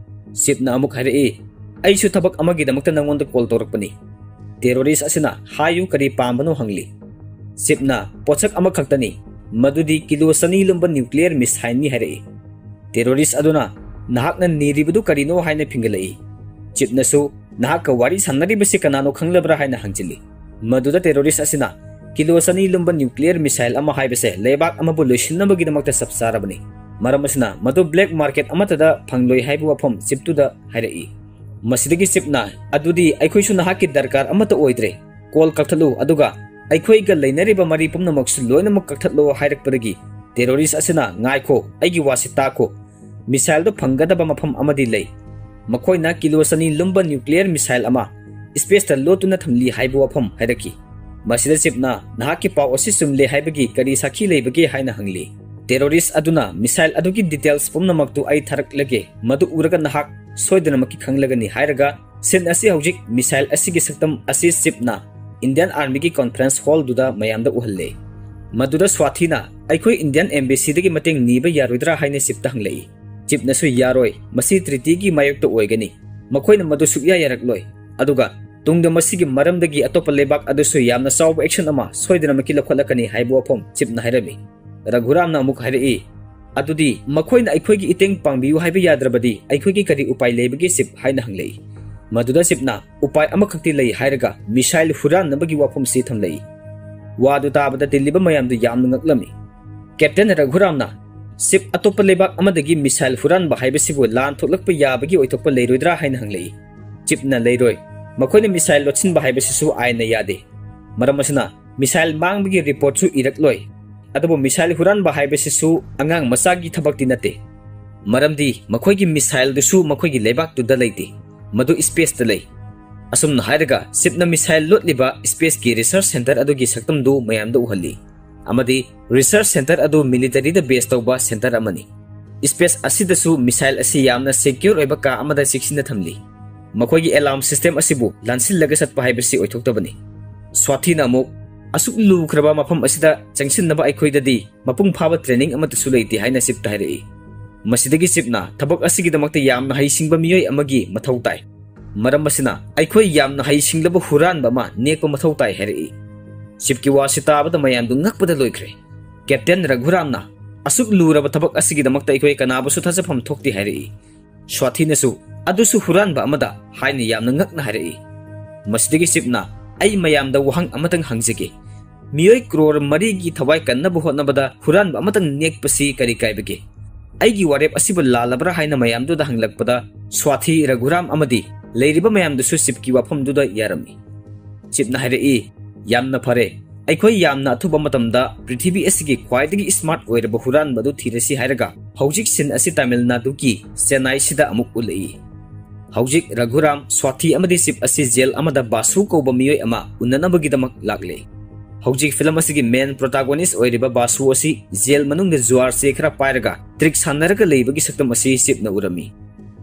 ꯆꯤꯞꯅ ꯑꯃꯨꯛ ꯍꯥꯏꯔꯛꯏ, "ꯑꯩꯁꯨ ꯊꯕꯛ ꯑꯃꯒꯤꯗꯃꯛꯇ ꯅꯉꯣꯟꯗ call ꯇꯧꯔꯛꯄꯅꯤ꯫" Terrorist ꯑꯁꯤꯅ, "ꯍꯥꯏꯌꯨ, ꯀꯔꯤ ꯄꯥꯝꯕꯅꯣ?" ꯍꯪꯂꯤ꯫ ꯆꯤꯞꯅ, "ꯄꯣꯠꯁꯛ ꯑꯃꯈꯛꯇꯅꯤ, ꯃꯗꯨꯗꯤ ꯀꯤꯂꯣ ꯆꯅꯤ ꯂꯨꯝꯕ nuclear missileꯅꯤ" ꯍꯥꯏꯔꯛꯏ꯫ Terrorist ꯑꯗꯨꯅ, "ꯅꯍꯥꯛꯅ ꯅꯤꯔꯤꯕꯗꯨ ꯀꯔꯤꯅꯣ?" ꯍꯥꯏꯅ ꯐꯤꯡꯒꯠꯂꯛꯏ꯫ ꯆꯤꯞꯅꯁꯨ, "ꯅꯍꯥꯛꯀ ꯋꯥꯔꯤ ꯁꯥꯟꯅꯔꯤꯕꯁꯤ ꯀꯅꯥꯅꯣ ꯈꯪꯂꯕ꯭ꯔꯥ?" ꯍꯥꯏꯅ ꯍꯪꯖꯤꯜꯂꯤ꯫ ꯃꯗꯨꯗ terrorist ꯑꯁꯤꯅ, "ꯀꯤꯂꯣ ꯆꯅꯤ ꯂꯨꯝꯕ nuclear missile ꯑꯃ ꯍꯥꯏꯕꯁꯦ ꯂꯩꯕꯥꯛ ꯑꯃꯕꯨ ꯂꯣꯏꯁꯤꯟꯅꯕꯒꯤꯗꯃꯛꯇ ꯆꯞ ꯆꯥꯔꯕꯅꯤ꯫ ꯃꯔꯝ ꯑꯁꯤꯅ, ꯃꯗꯨ black market ꯑꯃꯠꯇꯗ ꯐꯪꯂꯣꯏ" ꯍꯥꯏꯕ ꯋꯥꯐꯝ ꯆꯤꯞꯇꯨꯗ ꯍꯥꯏꯔꯛꯏ꯫ ꯃꯁꯤꯗꯒꯤ ꯆꯤꯞꯅ, "ꯑꯗꯨꯗꯤ ꯑꯩꯈꯣꯏꯁꯨ ꯅꯍꯥꯛꯀꯤ ꯗꯔꯀꯥꯔ ꯑꯃꯠꯇ ꯑꯣꯏꯗ꯭ꯔꯦ꯫ Call ꯀꯛꯊꯠꯂꯨ, ꯑꯗꯨꯒ ꯑꯩꯈꯣꯏꯒ ꯂꯩꯅꯔꯤꯕ ꯃꯔꯤ ꯄꯨꯝꯅꯃꯛꯁꯨ ꯂꯣꯏꯅꯃꯛ ꯀꯛꯊꯠꯂꯣ" ꯍꯥꯏꯔꯛꯄꯗꯒꯤ terrorist ꯑꯁꯤꯅ, "ꯉꯥꯏꯈꯣ, ꯑꯩꯒꯤ ꯋꯥꯁꯤ ꯇꯥꯈꯣ꯫ Missileꯗꯨ ꯐꯪꯒꯗꯕ ꯃꯐꯝ ꯑꯃꯗꯤ ꯂꯩ꯫ ꯃꯈꯣꯏꯅ ꯀꯤꯂꯣ ꯆꯅꯤ ꯂꯨꯝꯕ nuclear missile ꯑꯃ ꯁ꯭ꯄꯦꯁꯇ ꯂꯣꯠꯇꯨꯅ ꯊꯝꯂꯤ ꯍꯥꯏꯕ ꯋꯥꯐꯝ ꯍꯥꯏꯔꯛꯈꯤ꯫ ꯃꯁꯤꯗ ꯆꯤꯞꯅ, "ꯅꯍꯥꯛꯀꯤ ꯄꯥꯎ ꯑꯁꯤ ꯆꯨꯝꯂꯦ ꯍꯥꯏꯕꯒꯤ ꯀꯔꯤ ꯁꯥꯈꯤ ꯂꯩꯕꯒꯦ?" ꯍꯥꯏꯅ ꯍꯪꯂꯤ꯫ "ꯇꯦꯔꯣꯔꯤꯁ ꯑꯗꯨꯅ ꯃꯤꯁꯥꯏꯜ ꯑꯗꯨꯒꯤ ꯗꯤꯇꯦꯜꯁ ꯄꯨꯝꯅꯃꯛꯇꯨ ꯑꯩ ꯊꯥꯔꯛꯂꯒꯦ, ꯃꯗꯨ ꯎꯔꯒ ꯅꯍꯥꯛ ꯁꯣꯏꯗꯅꯃꯛꯀꯤ ꯈꯪꯂꯒꯅꯤ" ꯍꯥꯏꯔꯒ, ꯁꯤꯟ ꯑꯁꯤ ꯍꯧꯖꯤꯛ ꯃꯤꯁꯥꯏꯜ ꯑꯁꯤꯒꯤ ꯁꯛꯇꯝ ꯑꯁꯤ ꯆꯤꯞꯅ ꯏꯟꯗꯤꯌꯟ ꯑꯥꯔꯃꯤꯒꯤ ꯀꯣꯟꯐ꯭ꯔꯦꯟꯁ ꯍꯣꯜꯗꯨꯗ ꯃꯌꯥꯝꯗ ꯎꯍꯜꯂꯦ꯫ ꯃꯗꯨꯗ ꯁ꯭ꯋꯥꯊꯤꯅ, "ꯑꯩꯈꯣꯏ ꯏꯟꯗꯤꯌꯟ ꯑꯦꯝꯕꯦꯁꯤꯗꯒꯤ ꯃꯇꯦꯡ ꯅꯤꯕ ꯌꯥꯔꯣꯏꯗ꯭ꯔꯥ?" ꯍꯥꯏꯅ ꯆꯤꯞꯇ ꯍꯪꯂꯛꯏ꯫ ꯆꯤꯞꯅꯁꯨ, "ꯌꯥꯔꯣꯏ, ꯃꯁꯤ ꯇ꯭ꯔꯤꯇꯤꯒꯤ ꯃꯥꯌꯣꯛꯇ ꯑꯣꯏꯒꯅꯤ, ꯃꯈꯣꯏꯅ ꯃꯗꯨ ꯁꯨꯛꯌꯥ ꯌꯥꯔꯛꯂꯣꯏ꯫ ꯑꯗꯨꯒ ꯇꯨꯡꯗ ꯃꯁꯤꯒꯤ ꯃꯔꯝꯗꯒꯤ ꯑꯇꯣꯞꯄ ꯂꯩꯕꯥꯛ ꯑꯗꯨꯁꯨ ꯌꯥꯝꯅ ꯆꯥꯎꯕ ꯑꯦꯛꯁꯟ ꯑꯃ ꯁꯣꯏꯗꯅꯃꯛꯀꯤ ꯂꯧꯈꯠꯂꯛꯀꯅꯤ" ꯍꯥꯏꯕ ꯋꯥꯐꯝ ꯆꯤꯞꯅ ꯍꯥꯏꯔꯝꯃꯤ꯫ ꯔꯘꯨꯔꯥꯝꯅ ꯑꯃꯨꯛ ꯍꯥꯏꯔꯛꯏ, "ꯑꯗꯨꯗꯤ ꯃꯈꯣꯏꯅ ꯑꯩꯈꯣꯏꯒꯤ ꯏꯇꯦꯡ ꯄꯥꯡꯕꯤꯌꯨ ꯍꯥꯏꯕ ꯌꯥꯗ꯭ꯔꯕꯗꯤ ꯑꯩꯈꯣꯏꯒꯤ ꯀꯔꯤ ꯎꯄꯥꯏ ꯂꯩꯕꯒꯦ ꯆꯤꯞ?" ꯍꯥꯏꯅ ꯍꯪꯂꯛꯏ꯫ ꯃꯗꯨꯗ ꯆꯤꯞꯅ, "ꯎꯄꯥꯏ ꯑꯃꯈꯛꯇꯤ ꯂꯩ" ꯍꯥꯏꯔꯒ ꯃꯤꯁꯥꯏꯜ ꯍꯨꯔꯥꯟꯅꯕꯒꯤ ꯋꯥꯐꯝꯁꯤ ꯊꯝꯂꯛꯏ꯫ ꯋꯥꯗꯨ ꯇꯥꯕꯗ ꯇꯤꯜꯂꯤꯕ ꯃꯌꯥꯝꯗꯨ ꯌꯥꯝꯅ ꯉꯛꯂꯝꯃꯤ꯫ ꯀꯦꯞꯇꯦꯟ ꯔꯘꯨꯔꯥꯝꯅ, "ꯆꯤꯞ, ꯑꯇꯣꯞꯄ ꯂꯩꯕꯥꯛ ꯑꯃꯗꯒꯤ ꯃꯤꯁꯥꯏꯜ ꯍꯨꯔꯥꯟꯕ ꯍꯥꯏꯕꯁꯤꯕꯨ ꯂꯥꯟ ꯊꯣꯛꯂꯛꯄ ꯌꯥꯕꯒꯤ ꯑꯣꯏꯊꯣꯛꯄ ꯂꯩꯔꯣꯏꯗ꯭ꯔꯥ?" ꯍꯥꯏꯅ ꯍꯪꯂꯛꯏ꯫ ꯆꯤꯞꯅ, "ꯂꯩꯔꯣꯏ꯫ ꯃꯈꯣꯏꯅ ꯃꯤꯁꯥꯏꯜ ꯂꯣꯠꯁꯤꯟꯕ ꯍꯥꯏꯕꯁꯤꯁꯨ ꯑꯥꯏꯟꯅ ꯌꯥꯗꯦ꯫ ꯃꯔꯝ ꯑꯁꯤꯅ ꯃꯤꯁꯥꯏꯜ ꯃꯥꯡꯕꯒꯤ ꯔꯤꯄꯣꯔꯠꯁꯨ ꯏꯔꯛꯂꯣꯏ꯫ ꯑꯗꯨꯕꯨ ꯃꯤꯁꯥꯏꯜ ꯍꯨꯔꯥꯟꯕ ꯍꯥꯏꯕꯁꯤꯁꯨ ꯑꯉꯥꯡ ꯃꯆꯥꯒꯤ ꯊꯕꯛꯇꯤ ꯅꯠꯇꯦ꯫ ꯃꯔꯝꯗꯤ ꯃꯈꯣꯏꯒꯤ ꯃꯤꯁꯥꯏꯜꯗꯨꯁꯨ ꯃꯈꯣꯏꯒꯤ ꯂꯩꯕꯥꯛꯇꯨꯗ ꯂꯩꯇꯦ꯫ ꯃꯗꯨ ꯁ꯭ꯄꯦꯁꯇ ꯂꯩ꯫" ꯑꯁꯨꯝꯅ ꯍꯥꯏꯔꯒ ꯆꯤꯞꯅ ꯃꯤꯁꯥꯏꯜ ꯂꯣꯠꯂꯤꯕ ꯁ꯭ꯄꯦꯁꯀꯤ ꯔꯤꯁꯔꯆ ꯁꯦꯟꯇꯔ ꯑꯗꯨꯒꯤ ꯁꯛꯇꯝꯗꯨ ꯃꯌꯥꯝꯗ ꯎꯍꯜꯂꯤ꯫ ꯑꯃꯗꯤ ꯔꯤꯁꯔꯆ ꯁꯦꯟꯇꯔ ꯑꯗꯨ ꯃꯤꯂꯤꯇꯔꯤꯗ ꯕꯦꯁ ꯇꯧꯕ ꯁꯦꯟꯇꯔ ꯑꯃꯅꯤ꯫ ꯁ꯭ꯄꯦꯁ ꯑꯁꯤꯗꯁꯨ ꯃꯤꯁꯥꯏꯜ ꯑꯁꯤ ꯌꯥꯝꯅ ꯁꯦꯀ꯭ꯌꯨꯔ ꯑꯣꯏꯕ ꯀꯥ ꯑꯃꯗ ꯆꯦꯛꯁꯤꯟꯅ ꯊꯝꯂꯤ꯫ ꯃꯈꯣꯏꯒꯤ ꯑꯦꯂꯥꯔꯝ ꯁꯤꯁꯇꯦꯝ ꯑꯁꯤꯕꯨ ꯂꯥꯟꯁꯤꯜꯂꯒ ꯆꯠꯄ ꯍꯥꯏꯕꯁꯤ ꯑꯣꯏꯊꯣꯛꯇꯕꯅꯤ꯫ ꯁ꯭ꯋꯥꯊꯤꯅ ꯑꯃꯨꯛ, "ꯑꯁꯨꯛ ꯂꯨꯈ꯭ꯔꯕ ꯃꯐꯝ ꯑꯁꯤꯗ ꯆꯪꯁꯤꯟꯅꯕ ꯑꯩꯈꯣꯏꯗꯗꯤ ꯃꯄꯨꯡ ꯐꯥꯕ ꯇ꯭ꯔꯦꯅꯤꯡ ꯑꯃꯠꯇꯁꯨ ꯂꯩꯇꯦ" ꯍꯥꯏꯅ ꯆꯤꯞꯇ ꯍꯥꯏꯔꯛꯏ꯫ ꯃꯁꯤꯗꯒꯤ ꯆꯤꯞꯅ, "ꯊꯕꯛ ꯑꯁꯤꯒꯤꯗꯃꯛꯇ ꯌꯥꯝꯅ ꯍꯩꯁꯤꯡꯕ ꯃꯤꯑꯣꯏ ꯑꯃꯒꯤ ꯃꯊꯧ ꯇꯥꯏ꯫ ꯃꯔꯝ ꯑꯁꯤꯅ ꯑꯩꯈꯣꯏ ꯌꯥꯝꯅ ꯍꯩꯁꯤꯡꯂꯕ ꯍꯨꯔꯥꯟꯕ ꯑꯃ ꯅꯦꯛꯄ ꯃꯊꯧ ꯇꯥꯏ" ꯍꯥꯏꯔꯛꯏ꯫ ꯆꯤꯞꯀꯤ ꯋꯥꯁꯤ ꯇꯥꯕꯗ ꯃꯌꯥꯝꯗꯨ ꯉꯛꯄꯗ ꯂꯣꯏꯈ꯭ꯔꯦ꯫ ꯀꯦꯞꯇꯦꯟ ꯔꯘꯨꯔꯥꯝꯅ, "ꯑꯁꯨꯛ ꯂꯨꯔꯕ ꯊꯕꯛ ꯑꯁꯤꯒꯤꯗꯃꯛꯇ ꯑꯩꯈꯣꯏ ꯀꯅꯥꯕꯨꯁꯨ ꯊꯥꯖꯐꯝ ꯊꯣꯛꯇꯦ" ꯍꯥꯏꯔꯛꯏ꯫ ꯁ꯭ꯋꯥꯊꯤꯅꯁꯨ, "ꯑꯗꯨꯁꯨ ꯍꯨꯔꯥꯟꯕ ꯑꯃꯗ?" ꯍꯥꯏꯅ ꯌꯥꯝꯅ ꯉꯛꯅ ꯍꯥꯏꯔꯛꯏ꯫ ꯃꯁꯤꯗꯒꯤ ꯆꯤꯞꯅ, "ꯑꯩ ꯃꯌꯥꯝꯗ ꯋꯥꯍꯪ ꯑꯃꯇꯪ ꯍꯪꯖꯒꯦ꯫ ꯃꯤꯑꯣꯏ ꯀ꯭ꯔꯣꯔ ꯃꯔꯤꯒꯤ ꯊꯋꯥꯏ ꯀꯟꯅꯕ ꯍꯣꯠꯅꯕꯗ ꯍꯨꯔꯥꯟꯕ ꯑꯃꯇꯪ ꯅꯦꯛꯄꯁꯤ ꯀꯔꯤ ꯀꯥꯏꯕꯒꯦ? ꯑꯩꯒꯤ ꯋꯥꯔꯦꯞ ꯑꯁꯤꯕꯨ ꯂꯥꯜꯂꯕ꯭ꯔꯥ?" ꯍꯥꯏꯅ ꯃꯌꯥꯝꯗꯨꯗ ꯍꯪꯂꯛꯄꯗ, ꯁ꯭ꯋꯥꯊꯤ, ꯔꯘꯨꯔꯥꯝ ꯑꯃꯗꯤ ꯂꯩꯔꯤꯕ ꯃꯌꯥꯝꯗꯨꯁꯨ ꯆꯤꯞꯀꯤ ꯋꯥꯐꯝꯗꯨꯗ ꯌꯥꯔꯝꯃꯤ꯫ ꯆꯤꯞꯅ ꯍꯥꯏꯔꯛꯏ, "ꯌꯥꯝꯅ ꯐꯔꯦ꯫ ꯑꯩꯈꯣꯏ ꯌꯥꯝꯅ ꯑꯊꯨꯕ ꯃꯇꯝꯗ ꯄ꯭ꯔꯤꯊꯤꯕꯤ ꯑꯁꯤꯒꯤ ꯈ꯭ꯋꯥꯏꯗꯒꯤ ꯁ꯭ꯃꯥꯔꯠ ꯑꯣꯏꯔꯕ ꯍꯨꯔꯥꯟꯕ ꯑꯗꯨ ꯊꯤꯔꯁꯤ" ꯍꯥꯏꯔꯒ ꯍꯧꯖꯤꯛ ꯁꯤꯟ ꯑꯁꯤ ꯇꯥꯃꯤꯜ ꯅꯥꯗꯨꯒꯤ ꯆꯦꯟꯅꯥꯏꯁꯤꯗ ꯑꯃꯨꯛ ꯎꯠꯂꯛꯏ꯫ ꯍꯧꯖꯤꯛ ꯔꯘꯨꯔꯥꯝ, ꯁ꯭ꯋꯥꯊꯤ ꯑꯃꯗꯤ ꯆꯤꯞ ꯑꯁꯤ ꯖꯦꯜ ꯑꯃꯗ ꯕꯥꯁꯨ ꯀꯧꯕ ꯃꯤꯑꯣꯏ ꯑꯃ ꯎꯅꯅꯕꯒꯤꯗꯃꯛ ꯂꯥꯛꯂꯦ꯫ ꯍꯧꯖꯤꯛ ꯐꯤꯂꯝ ꯑꯁꯤꯒꯤ main protagonist ꯑꯣꯏꯔꯤꯕ ꯕꯥꯁꯨ ꯑꯁꯤ ꯖꯦꯜ ꯃꯅꯨꯡꯗ ꯖꯨꯋꯥꯔꯁꯦ ꯈꯔ ꯄꯥꯏꯔꯒ ꯇ꯭ꯔꯤꯛ ꯁꯥꯟꯅꯔꯒ ꯂꯩꯕꯒꯤ ꯁꯛꯇꯝ ꯑꯁꯤ ꯆꯤꯞꯅ ꯎꯔꯝꯃꯤ꯫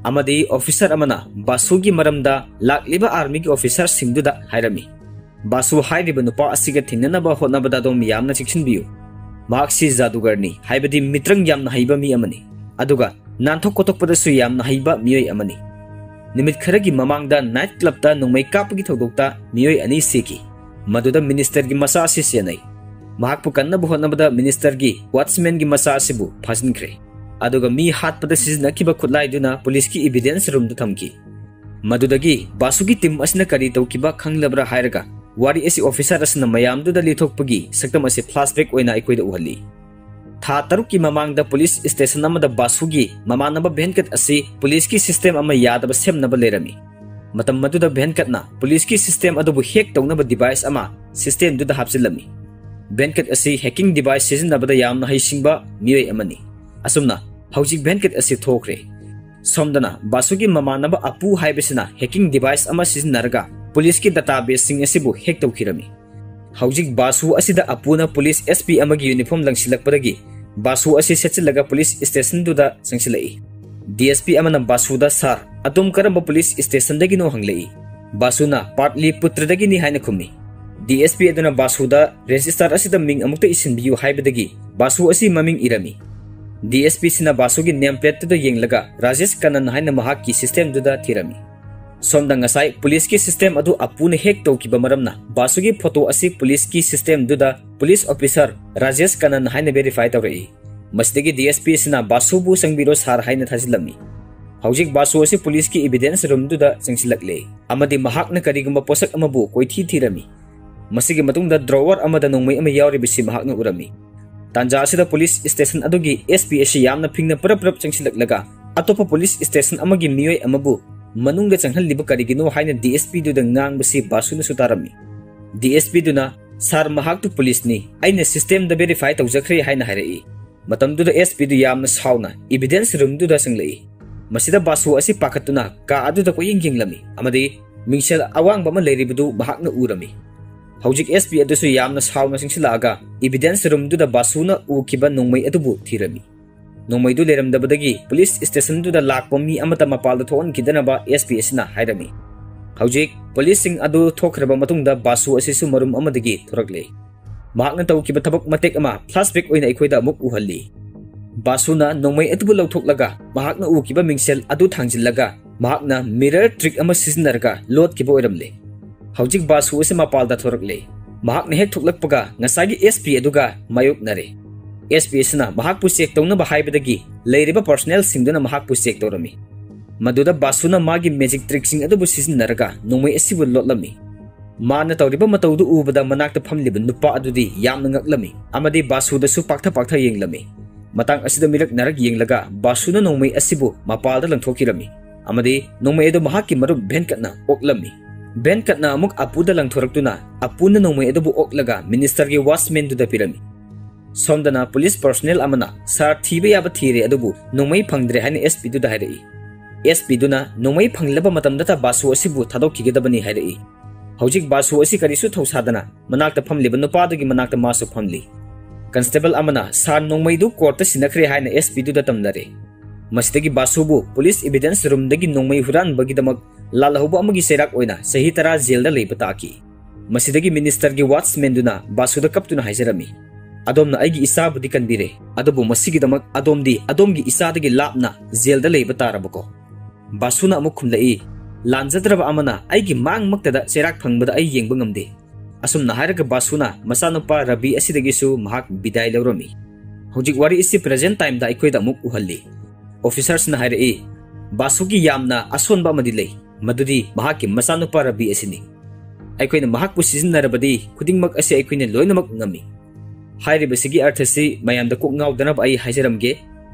ꯑꯃꯗꯤ officer ꯑꯃꯅ ꯕꯥꯁꯨꯒꯤ ꯃꯔꯝꯗ ꯂꯥꯛꯂꯤꯕ armyꯒꯤ officerꯁꯤꯡꯗꯨꯗ ꯍꯥꯏꯔꯝꯃꯤ꯫ ꯕꯥꯁꯨ ꯍꯥꯏꯔꯤꯕ ꯅꯨꯄꯥ ꯑꯁꯤꯒ ꯊꯦꯡꯅꯅꯕ ꯍꯣꯠꯅꯕꯗ ꯑꯗꯣꯝ ꯌꯥꯝꯅ ꯆꯦꯛꯁꯤꯟꯕꯤꯌꯨ꯫ ꯃꯍꯥꯛꯁꯤ ꯖꯥꯗꯨꯒꯔꯅꯤ, ꯍꯥꯏꯕꯗꯤ ꯃꯤꯇ꯭ꯔꯪ ꯌꯥꯝꯅ ꯍꯩꯕ ꯃꯤ ꯑꯃꯅꯤ꯫ ꯑꯗꯨꯒ ꯅꯥꯟꯊꯣꯛ ꯈꯣꯠꯇꯣꯛꯄꯗꯁꯨ ꯌꯥꯝꯅ ꯍꯩꯕ ꯃꯤꯑꯣꯏ ꯑꯃꯅꯤ꯫ ꯅꯨꯃꯤꯠ ꯈꯔꯒꯤ ꯃꯃꯥꯡꯗ night clubꯇ ꯅꯣꯡꯃꯩ ꯀꯥꯞꯄꯒꯤ ꯊꯧꯗꯣꯛꯇ ꯃꯤꯑꯣꯏ ꯑꯅꯤ ꯁꯤꯈꯤ꯫ ꯃꯗꯨꯗ ministerꯒꯤ ꯃꯆꯥ ꯑꯁꯤ ꯆꯦꯟꯅꯩ꯫ ꯃꯍꯥꯛꯄꯨ ꯀꯟꯅꯕ ꯍꯣꯠꯅꯕꯗ ministerꯒꯤ watchmanꯒꯤ ꯃꯆꯥ ꯑꯁꯤꯕꯨ ꯐꯥꯖꯤꯟꯈ꯭ꯔꯦ꯫ ꯑꯗꯨꯒ ꯃꯤ ꯍꯥꯠꯄꯗ ꯁꯤꯖꯤꯟꯅꯈꯤꯕ ꯈꯨꯠꯂꯥꯏꯗꯨꯅ ꯄꯨꯂꯤꯁꯀꯤ evidence roomꯗ ꯊꯝꯈꯤ꯫ ꯃꯗꯨꯗꯒꯤ ꯕꯥꯁꯨꯒꯤ team ꯑꯁꯤꯅ ꯀꯔꯤ ꯇꯧꯈꯤꯕ ꯈꯪꯂꯕ꯭ꯔꯥ ꯍꯥꯏꯔꯒ ꯋꯥꯔꯤ ꯑꯁꯤ officer ꯑꯁꯤꯅ ꯃꯌꯥꯝꯗꯨꯗ ꯂꯤꯊꯣꯛꯄꯒꯤ ꯁꯛꯇꯝ ꯑꯁꯤ flashback ꯑꯣꯏꯅ ꯑꯩꯈꯣꯏꯗ ꯎꯍꯜꯂꯤ꯫ ꯊꯥ ꯇꯔꯨꯛꯀꯤ ꯃꯃꯥꯡꯗ police station ꯑꯃꯗ ꯕꯥꯁꯨꯒꯤ ꯃꯃꯥꯟꯅꯕ ꯚꯦꯟꯀꯠ ꯑꯁꯤ ꯄꯨꯂꯤꯁꯀꯤ system ꯑꯃ ꯌꯥꯗꯕ ꯁꯦꯝꯅꯕ ꯂꯩꯔꯝꯃꯤ꯫ ꯃꯇꯝ ꯑꯗꯨꯗ ꯚꯦꯟꯀꯠꯅ ꯄꯨꯂꯤꯁꯀꯤ system ꯑꯗꯨꯕꯨ hack ꯇꯧꯅꯕ device ꯑꯃ systemꯗꯨꯗ ꯍꯥꯞꯆꯤꯜꯂꯝꯃꯤ꯫ ꯚꯦꯟꯀꯠ ꯑꯁꯤ hacking device ꯁꯤꯖꯤꯟꯅꯕꯗ ꯌꯥꯝꯅ ꯍꯩꯁꯤꯡꯕ ꯃꯤꯑꯣꯏ ꯑꯃꯅꯤ꯫ ꯑꯁꯨꯝꯅ ꯍꯧꯖꯤꯛ ꯚꯦꯟꯀꯠ ꯑꯁꯤ ꯊꯣꯛꯈ꯭ꯔꯦ꯫ ꯁꯣꯝꯗꯅ ꯕꯥꯁꯨꯒꯤ ꯃꯃꯥꯟꯅꯕ ꯑꯄꯨ ꯍꯥꯏꯕꯁꯤꯅ hacking device ꯑꯃ ꯁꯤꯖꯤꯟꯅꯔꯒ ꯄꯨꯂꯤꯁꯀꯤ databaseꯁꯤꯡ ꯑꯁꯤꯕꯨ hack ꯇꯧꯈꯤꯔꯝꯃꯤ꯫ ꯍꯧꯖꯤꯛ ꯕꯥꯁꯨ ꯑꯁꯤꯗ ꯑꯄꯨꯅ ꯄꯨꯂꯤꯁ SP ꯑꯃꯒꯤ uniform ꯂꯪꯁꯤꯜꯂꯛꯄꯗꯒꯤ ꯕꯥꯁꯨ ꯑꯁꯤ ꯁꯦꯠꯆꯤꯜꯂꯒ ꯄꯨꯂꯤꯁ stationꯗꯨꯗ ꯆꯪꯁꯤꯜꯂꯛꯏ꯫ DSP ꯑꯃꯅ ꯕꯥꯁꯨꯗ, "Sir, ꯑꯗꯣꯝ ꯀꯔꯝꯕ ꯄꯨꯂꯤꯁ stationꯗꯒꯤꯅꯣ?" ꯍꯪꯂꯛꯏ꯫ ꯕꯥꯁꯨꯅ "Patliputrꯗꯒꯤꯅꯤ" ꯍꯥꯏꯅ ꯈꯨꯝꯃꯤ꯫ DSP ꯑꯗꯨꯅ ꯕꯥꯁꯨꯗ "Register ꯑꯁꯤꯗ ꯃꯤꯡ ꯑꯃꯨꯛꯇ ꯏꯁꯤꯟꯕꯤꯌꯨ" ꯍꯥꯏꯕꯗꯒꯤ ꯕꯥꯁꯨ ꯑꯁꯤ ꯃꯃꯤꯡ ꯏꯔꯝꯃꯤ꯫ DSPꯁꯤꯅ ꯕꯥꯁꯨꯒꯤ name plateꯇꯨꯗ ꯌꯦꯡꯂꯒ ꯔꯥꯖꯦꯁ ꯀꯅꯟ ꯍꯥꯏꯅ ꯃꯍꯥꯛꯀꯤ systemꯗꯨꯗ ꯊꯤꯔꯝꯃꯤ꯫ ꯁꯣꯝꯗ ꯉꯁꯥꯏ ꯄꯨꯂꯤꯁꯀꯤ system ꯑꯗꯨ ꯑꯄꯨꯅ hack ꯇꯧꯈꯤꯕ ꯃꯔꯝꯅ ꯕꯥꯁꯨꯒꯤ photo ꯑꯁꯤ ꯄꯨꯂꯤꯁꯀꯤ systemꯗꯨꯗ ꯄꯨꯂꯤꯁ officer ꯔꯥꯖꯦꯁ ꯀꯅꯟ ꯍꯥꯏꯅ verify ꯇꯧꯔꯛꯏ꯫ ꯃꯁꯤꯗꯒꯤ DSPꯁꯤꯅ ꯕꯥꯁꯨꯕꯨ "ꯆꯪꯕꯤꯔꯣ sir" ꯍꯥꯏꯅ ꯊꯥꯖꯤꯜꯂꯝꯃꯤ꯫ ꯍꯧꯖꯤꯛ ꯕꯥꯁꯨ ꯑꯁꯤ ꯄꯨꯂꯤꯁꯀꯤ evidence roomꯗꯨꯗ ꯆꯪꯁꯤꯜꯂꯛꯂꯦ ꯑꯃꯗꯤ ꯃꯍꯥꯛꯅ ꯀꯔꯤꯒꯨꯝꯕ ꯄꯣꯠꯁꯛ ꯑꯃꯕꯨ ꯀꯣꯏꯊꯤ ꯊꯤꯔꯝꯃꯤ꯫ ꯃꯁꯤꯒꯤ ꯃꯇꯨꯡꯗ drawer ꯑꯃꯗ ꯅꯣꯡꯃꯩ ꯑꯃ ꯌꯥꯎꯔꯤꯕꯁꯤ ꯃꯍꯥꯛꯅ ꯎꯔꯝꯃꯤ꯫ ꯇꯥꯟꯖꯥ ꯑꯁꯤꯗ ꯄꯨꯂꯤꯁ station ꯑꯗꯨꯒꯤ SP ꯑꯁꯤ ꯌꯥꯝꯅ ꯐꯤꯡꯅ ꯄꯔꯞ ꯄꯔꯞ ꯆꯪꯁꯤꯜꯂꯛꯂꯒ ꯑꯇꯣꯞꯄ ꯄꯨꯂꯤꯁ station ꯑꯃꯒꯤ ꯃꯤꯑꯣꯏ ꯑꯃꯕꯨ ꯃꯅꯨꯡꯗ ꯆꯪꯍꯜꯂꯤꯕ ꯀꯔꯤꯒꯤꯅꯣ ꯍꯥꯏꯅ DSPꯗꯨꯗ ꯉꯥꯡꯕꯁꯤ ꯕꯥꯁꯨꯅꯁꯨ ꯇꯥꯔꯝꯃꯤ꯫ DSPꯗꯨꯅ, "Sir, ꯃꯍꯥꯛꯇꯨ ꯄꯨꯂꯤꯁꯅꯤ, ꯑꯩꯅ systemꯗ verify ꯇꯧꯖꯈ꯭ꯔꯦ" ꯍꯥꯏꯅ ꯍꯥꯏꯔꯛꯏ꯫ ꯃꯇꯝꯗꯨꯗ SPꯗꯨ ꯌꯥꯝꯅ ꯁꯥꯎꯅ evidence roomꯗꯨꯗ ꯆꯪꯂꯛꯏ꯫ ꯃꯁꯤꯗ ꯕꯥꯁꯨ ꯑꯁꯤ ꯄꯥꯈꯠꯇꯨꯅ ꯀꯥ ꯑꯗꯨꯗ ꯀꯣꯏꯌꯦꯡ ꯌꯦꯡꯂꯝꯃꯤ ꯑꯃꯗꯤ ꯃꯤꯡꯁꯦꯜ ꯑꯋꯥꯡꯕ ꯑꯃ ꯂꯩꯔꯤꯕꯗꯨ ꯃꯍꯥꯛꯅ ꯎꯔꯝꯃꯤ꯫ ꯍꯧꯖꯤꯛ ꯑꯦꯁ ꯄꯤ ꯑꯗꯨꯁꯨ ꯌꯥꯝꯅ ꯁꯥꯎꯅ ꯆꯪꯁꯤꯜꯂꯛꯑꯒ evidence roomꯗꯨꯗ ꯕꯥꯁꯨꯅ ꯎꯈꯤꯕ ꯅꯣꯡꯃꯩ ꯑꯗꯨꯕꯨ ꯊꯤꯔꯝꯃꯤ꯫ ꯅꯣꯡꯃꯩꯗꯨ ꯂꯩꯔꯝꯗꯕꯗꯒꯤ ꯄꯨꯂꯤꯁ ꯁ꯭ꯇꯦꯁꯟꯗꯨꯗ ꯂꯥꯛꯄ ꯃꯤ ꯑꯃꯠꯇ ꯃꯄꯥꯜꯗ ꯊꯣꯛꯍꯟꯈꯤꯗꯅꯕ ꯑꯦꯁ ꯄꯤ ꯑꯁꯤꯅ ꯍꯥꯏꯔꯝꯃꯤ꯫ ꯍꯧꯖꯤꯛ ꯄꯨꯂꯤꯁꯁꯤꯡ ꯑꯗꯨ ꯊꯣꯛꯈ꯭ꯔꯕ ꯃꯇꯨꯡꯗ ꯕꯥꯁꯨ ꯑꯁꯤꯁꯨ ꯃꯔꯨꯝ ꯑꯃꯗꯒꯤ ꯊꯣꯔꯛꯂꯦ꯫ ꯃꯍꯥꯛꯅ ꯇꯧꯈꯤꯕ ꯊꯕꯛ ꯃꯇꯦꯛ ꯑꯃ flashback ꯑꯣꯏꯅ ꯑꯩꯈꯣꯏꯗ ꯑꯃꯨꯛ ꯎꯍꯜꯂꯤ꯫ ꯕꯥꯁꯨꯅ ꯅꯣꯡꯃꯩ ꯑꯗꯨꯕꯨ ꯂꯧꯊꯣꯛꯂꯒ ꯃꯍꯥꯛꯅ ꯎꯈꯤꯕ ꯃꯤꯡꯁꯦꯜ ꯑꯗꯨ ꯊꯥꯡꯖꯤꯜꯂꯒ ꯃꯍꯥꯛꯅ mirror trick ꯑꯃ ꯁꯤꯖꯤꯟꯅꯔꯒ ꯂꯣꯠꯈꯤꯕ ꯑꯣꯏꯔꯝꯂꯦ꯫ ꯍꯧꯖꯤꯛ ꯕꯥꯁꯨ ꯑꯁꯤ ꯃꯄꯥꯜꯗ ꯊꯣꯔꯛꯂꯦ꯫ ꯃꯍꯥꯛꯅ ꯍꯦꯛ ꯊꯣꯛꯂꯛꯄꯒ ꯉꯁꯥꯏꯒꯤ ꯑꯦꯁ ꯄꯤ ꯑꯗꯨꯒ ꯃꯥꯌꯣꯛꯅꯔꯦ꯫ ꯑꯦꯁ ꯄꯤ ꯑꯁꯤꯅ ꯃꯍꯥꯛꯄꯨ ꯆꯦꯛ ꯇꯧꯅꯕ ꯍꯥꯏꯕꯗꯒꯤ ꯂꯩꯔꯤꯕ ꯄꯔꯁꯣꯅꯦꯜꯁꯤꯡꯗꯨꯅ ꯃꯍꯥꯛꯄꯨ ꯆꯦꯛ ꯇꯧꯔꯝꯃꯤ꯫ ꯃꯗꯨꯗ ꯕꯥꯁꯨꯅ ꯃꯥꯒꯤ ꯃꯦꯖꯤꯛ ꯇ꯭ꯔꯤꯛꯁꯤꯡ ꯑꯗꯨꯕꯨ ꯁꯤꯖꯤꯟꯅꯔꯒ ꯅꯣꯡꯃꯩ ꯑꯁꯤꯕꯨ ꯂꯣꯠꯂꯝꯃꯤ꯫ ꯃꯥꯅ ꯇꯧꯔꯤꯕ ꯃꯇꯧꯗꯨ ꯎꯕꯗ ꯃꯅꯥꯛꯇ ꯐꯝꯂꯤꯕ ꯅꯨꯄꯥ ꯑꯗꯨꯗꯤ ꯌꯥꯝꯅ ꯉꯛꯂꯝꯃꯤ ꯑꯃꯗꯤ ꯕꯥꯁꯨꯗꯁꯨ ꯄꯥꯛꯊ ꯄꯥꯛꯊ ꯌꯦꯡꯂꯝꯃꯤ꯫ ꯃꯇꯥꯡ ꯑꯁꯤꯗ ꯃꯤꯔꯛ ꯅꯥꯔꯛ ꯌꯦꯡꯂꯒ ꯕꯥꯁꯨꯅ ꯅꯣꯡꯃꯩ ꯑꯁꯤꯕꯨ ꯃꯄꯥꯜꯗ ꯂꯪꯊꯣꯛꯈꯤꯔꯝꯃꯤ ꯑꯃꯗꯤ ꯅꯣꯡꯃꯩ ꯑꯗꯨ ꯃꯍꯥꯛꯀꯤ ꯃꯔꯨꯞ ꯚꯦꯟꯀꯠꯅ ꯑꯣꯛꯂꯝꯃꯤ꯫ ꯚꯦꯟꯀꯠꯅ ꯑꯃꯨꯛ ꯑꯄꯨꯗ ꯂꯪꯊꯣꯔꯛꯇꯨꯅ ꯑꯄꯨꯅ ꯅꯣꯡꯃꯩ ꯑꯗꯨꯕꯨ ꯑꯣꯛꯂꯒ ꯃꯤꯅꯤꯁꯇꯔꯒꯤ ꯋꯥꯆꯃꯦꯟꯗꯨꯗ ꯄꯤꯔꯝꯃꯤ꯫ ꯁꯣꯝꯗꯅ ꯄꯨꯂꯤꯁ ꯄꯔꯁꯣꯅꯦꯜ ꯑꯃꯅ ꯁꯥꯔ ꯊꯤꯕ ꯌꯥꯕ ꯊꯤꯔꯦ ꯑꯗꯨꯕꯨ ꯅꯣꯡꯃꯩ ꯐꯪꯗ꯭ꯔꯦ ꯍꯥꯏꯅ ꯑꯦꯁ ꯄꯤꯗꯨꯗ ꯍꯥꯏꯔꯛꯏ꯫ ꯑꯦꯁ ꯄꯤꯗꯨꯅ ꯅꯣꯡꯃꯩ ꯐꯪꯂꯕ ꯃꯇꯝꯗꯇ ꯕꯥꯁꯨ ꯑꯁꯤꯕꯨ ꯊꯥꯗꯣꯛꯈꯤꯒꯗꯕꯅꯤ ꯍꯥꯏꯔꯛꯏ꯫ ꯍꯧꯖꯤꯛ ꯕꯥꯁꯨ ꯑꯁꯤ ꯀꯔꯤꯁꯨ ꯊꯧꯁꯥꯗꯅ ꯃꯅꯥꯛꯇ ꯐꯝꯂꯤꯕ ꯅꯨꯄꯥꯗꯨꯒꯤ ꯃꯅꯥꯛꯇ ꯃꯥꯁꯨ ꯐꯝꯂꯤ꯫ ꯀꯟꯁꯇꯦꯕꯜ ꯑꯃꯅ ꯁꯥꯔ ꯅꯣꯡꯃꯩꯗꯨ ꯀꯣꯔꯠꯇ ꯁꯤꯟꯅꯈ꯭ꯔꯦ ꯍꯥꯏꯅ ꯑꯦꯁ ꯄꯤꯗꯨꯗ ꯇꯝꯅꯔꯦ꯫ ꯃꯁꯤꯗꯒꯤ ꯕꯥꯁꯨꯕꯨ ꯄꯨꯂꯤꯁ ꯏꯚꯤꯗꯦꯟꯁ ꯔꯨꯝꯗꯒꯤ ꯅꯣꯡꯃꯩ ꯍꯨꯔꯥꯟꯕꯒꯤꯗꯃꯛ ꯂꯥꯜꯍꯧꯕ ꯑꯃꯒꯤ ꯆꯩꯔꯥꯛ ꯑꯣꯏꯅ ꯆꯍꯤ ꯇꯔꯥ ꯖꯦꯜꯗ ꯂꯩꯕ ꯇꯥꯈꯤ꯫ ꯃꯁꯤꯗꯒꯤ ꯃꯤꯅꯤꯁꯇꯔꯒꯤ ꯋꯥꯆꯃꯦꯟꯗꯨꯅ ꯕꯥꯁꯨꯗ ꯀꯞꯇꯨꯅ ꯍꯥꯏꯖꯔꯝꯃꯤ, "ꯑꯗꯣꯝꯅ ꯑꯩꯒꯤ ꯏꯆꯥꯕꯨꯗꯤ ꯀꯟꯕꯤꯔꯦ, ꯑꯗꯨꯕꯨ ꯃꯁꯤꯒꯤꯗꯃꯛ ꯑꯗꯣꯝꯗꯤ ꯑꯗꯣꯝꯒꯤ ꯏꯆꯥꯗꯒꯤ ꯂꯥꯞꯅ ꯖꯦꯜꯗ ꯂꯩꯕ ꯇꯥꯔꯕꯀꯣ?" ꯕꯥꯁꯨꯅ ꯑꯃꯨꯛ ꯈꯨꯝꯂꯛꯏ, "ꯂꯥꯟꯖꯗ꯭ꯔꯕ ꯑꯃꯅ ꯑꯩꯒꯤ ꯃꯥꯡꯃꯛꯇꯗ ꯆꯩꯔꯥꯛ ꯐꯪꯕꯗ ꯑꯩ ꯌꯦꯡꯕ ꯉꯝꯗꯦ꯫" ꯑꯁꯨꯝꯅ ꯍꯥꯏꯔꯒ ꯕꯥꯁꯨꯅ ꯃꯆꯥꯅꯨꯄꯥ ꯔꯕꯤ ꯑꯁꯤꯗꯒꯤꯁꯨ ꯃꯍꯥꯛ ꯕꯤꯗꯥꯏ ꯂꯧꯔꯝꯃꯤ꯫ ꯍꯧꯖꯤꯛ ꯋꯥꯔꯤ ꯑꯁꯤ ꯄ꯭ꯔꯦꯖꯦꯟ ꯇꯥꯏꯝꯗ ꯑꯩꯈꯣꯏꯗ ꯑꯃꯨꯛ ꯎꯍꯜꯂꯤ꯫ ꯑꯣꯐꯤꯁꯔꯁꯤꯅ ꯍꯥꯏꯔꯛꯏ, "ꯕꯥꯁꯨꯒꯤ ꯌꯥꯝꯅ ꯑꯁꯣꯟꯕ ꯑꯃꯗꯤ ꯂꯩ, ꯃꯗꯨꯗꯤ ꯃꯍꯥꯛꯀꯤ ꯃꯆꯥꯅꯨꯄꯥ ꯔꯕꯤ ꯑꯁꯤꯅꯤ꯫ ꯑꯩꯈꯣꯏꯅ ꯃꯍꯥꯛꯄꯨ ꯁꯤꯖꯤꯟꯅꯔꯕꯗꯤ ꯈꯨꯗꯤꯡꯃꯛ ꯑꯁꯤ ꯑꯩꯈꯣꯏꯅ ꯂꯣꯏꯅꯃꯛ ꯉꯝꯃꯤ꯫" ꯍꯥꯏꯔꯤꯕꯁꯤꯒꯤ ꯑꯔꯊꯁꯤ ꯃꯌꯥꯝꯗ ꯀꯣꯛ ꯉꯥꯎꯗꯅꯕ ꯑꯩ ꯍꯥꯏꯖꯔꯝꯒꯦ꯫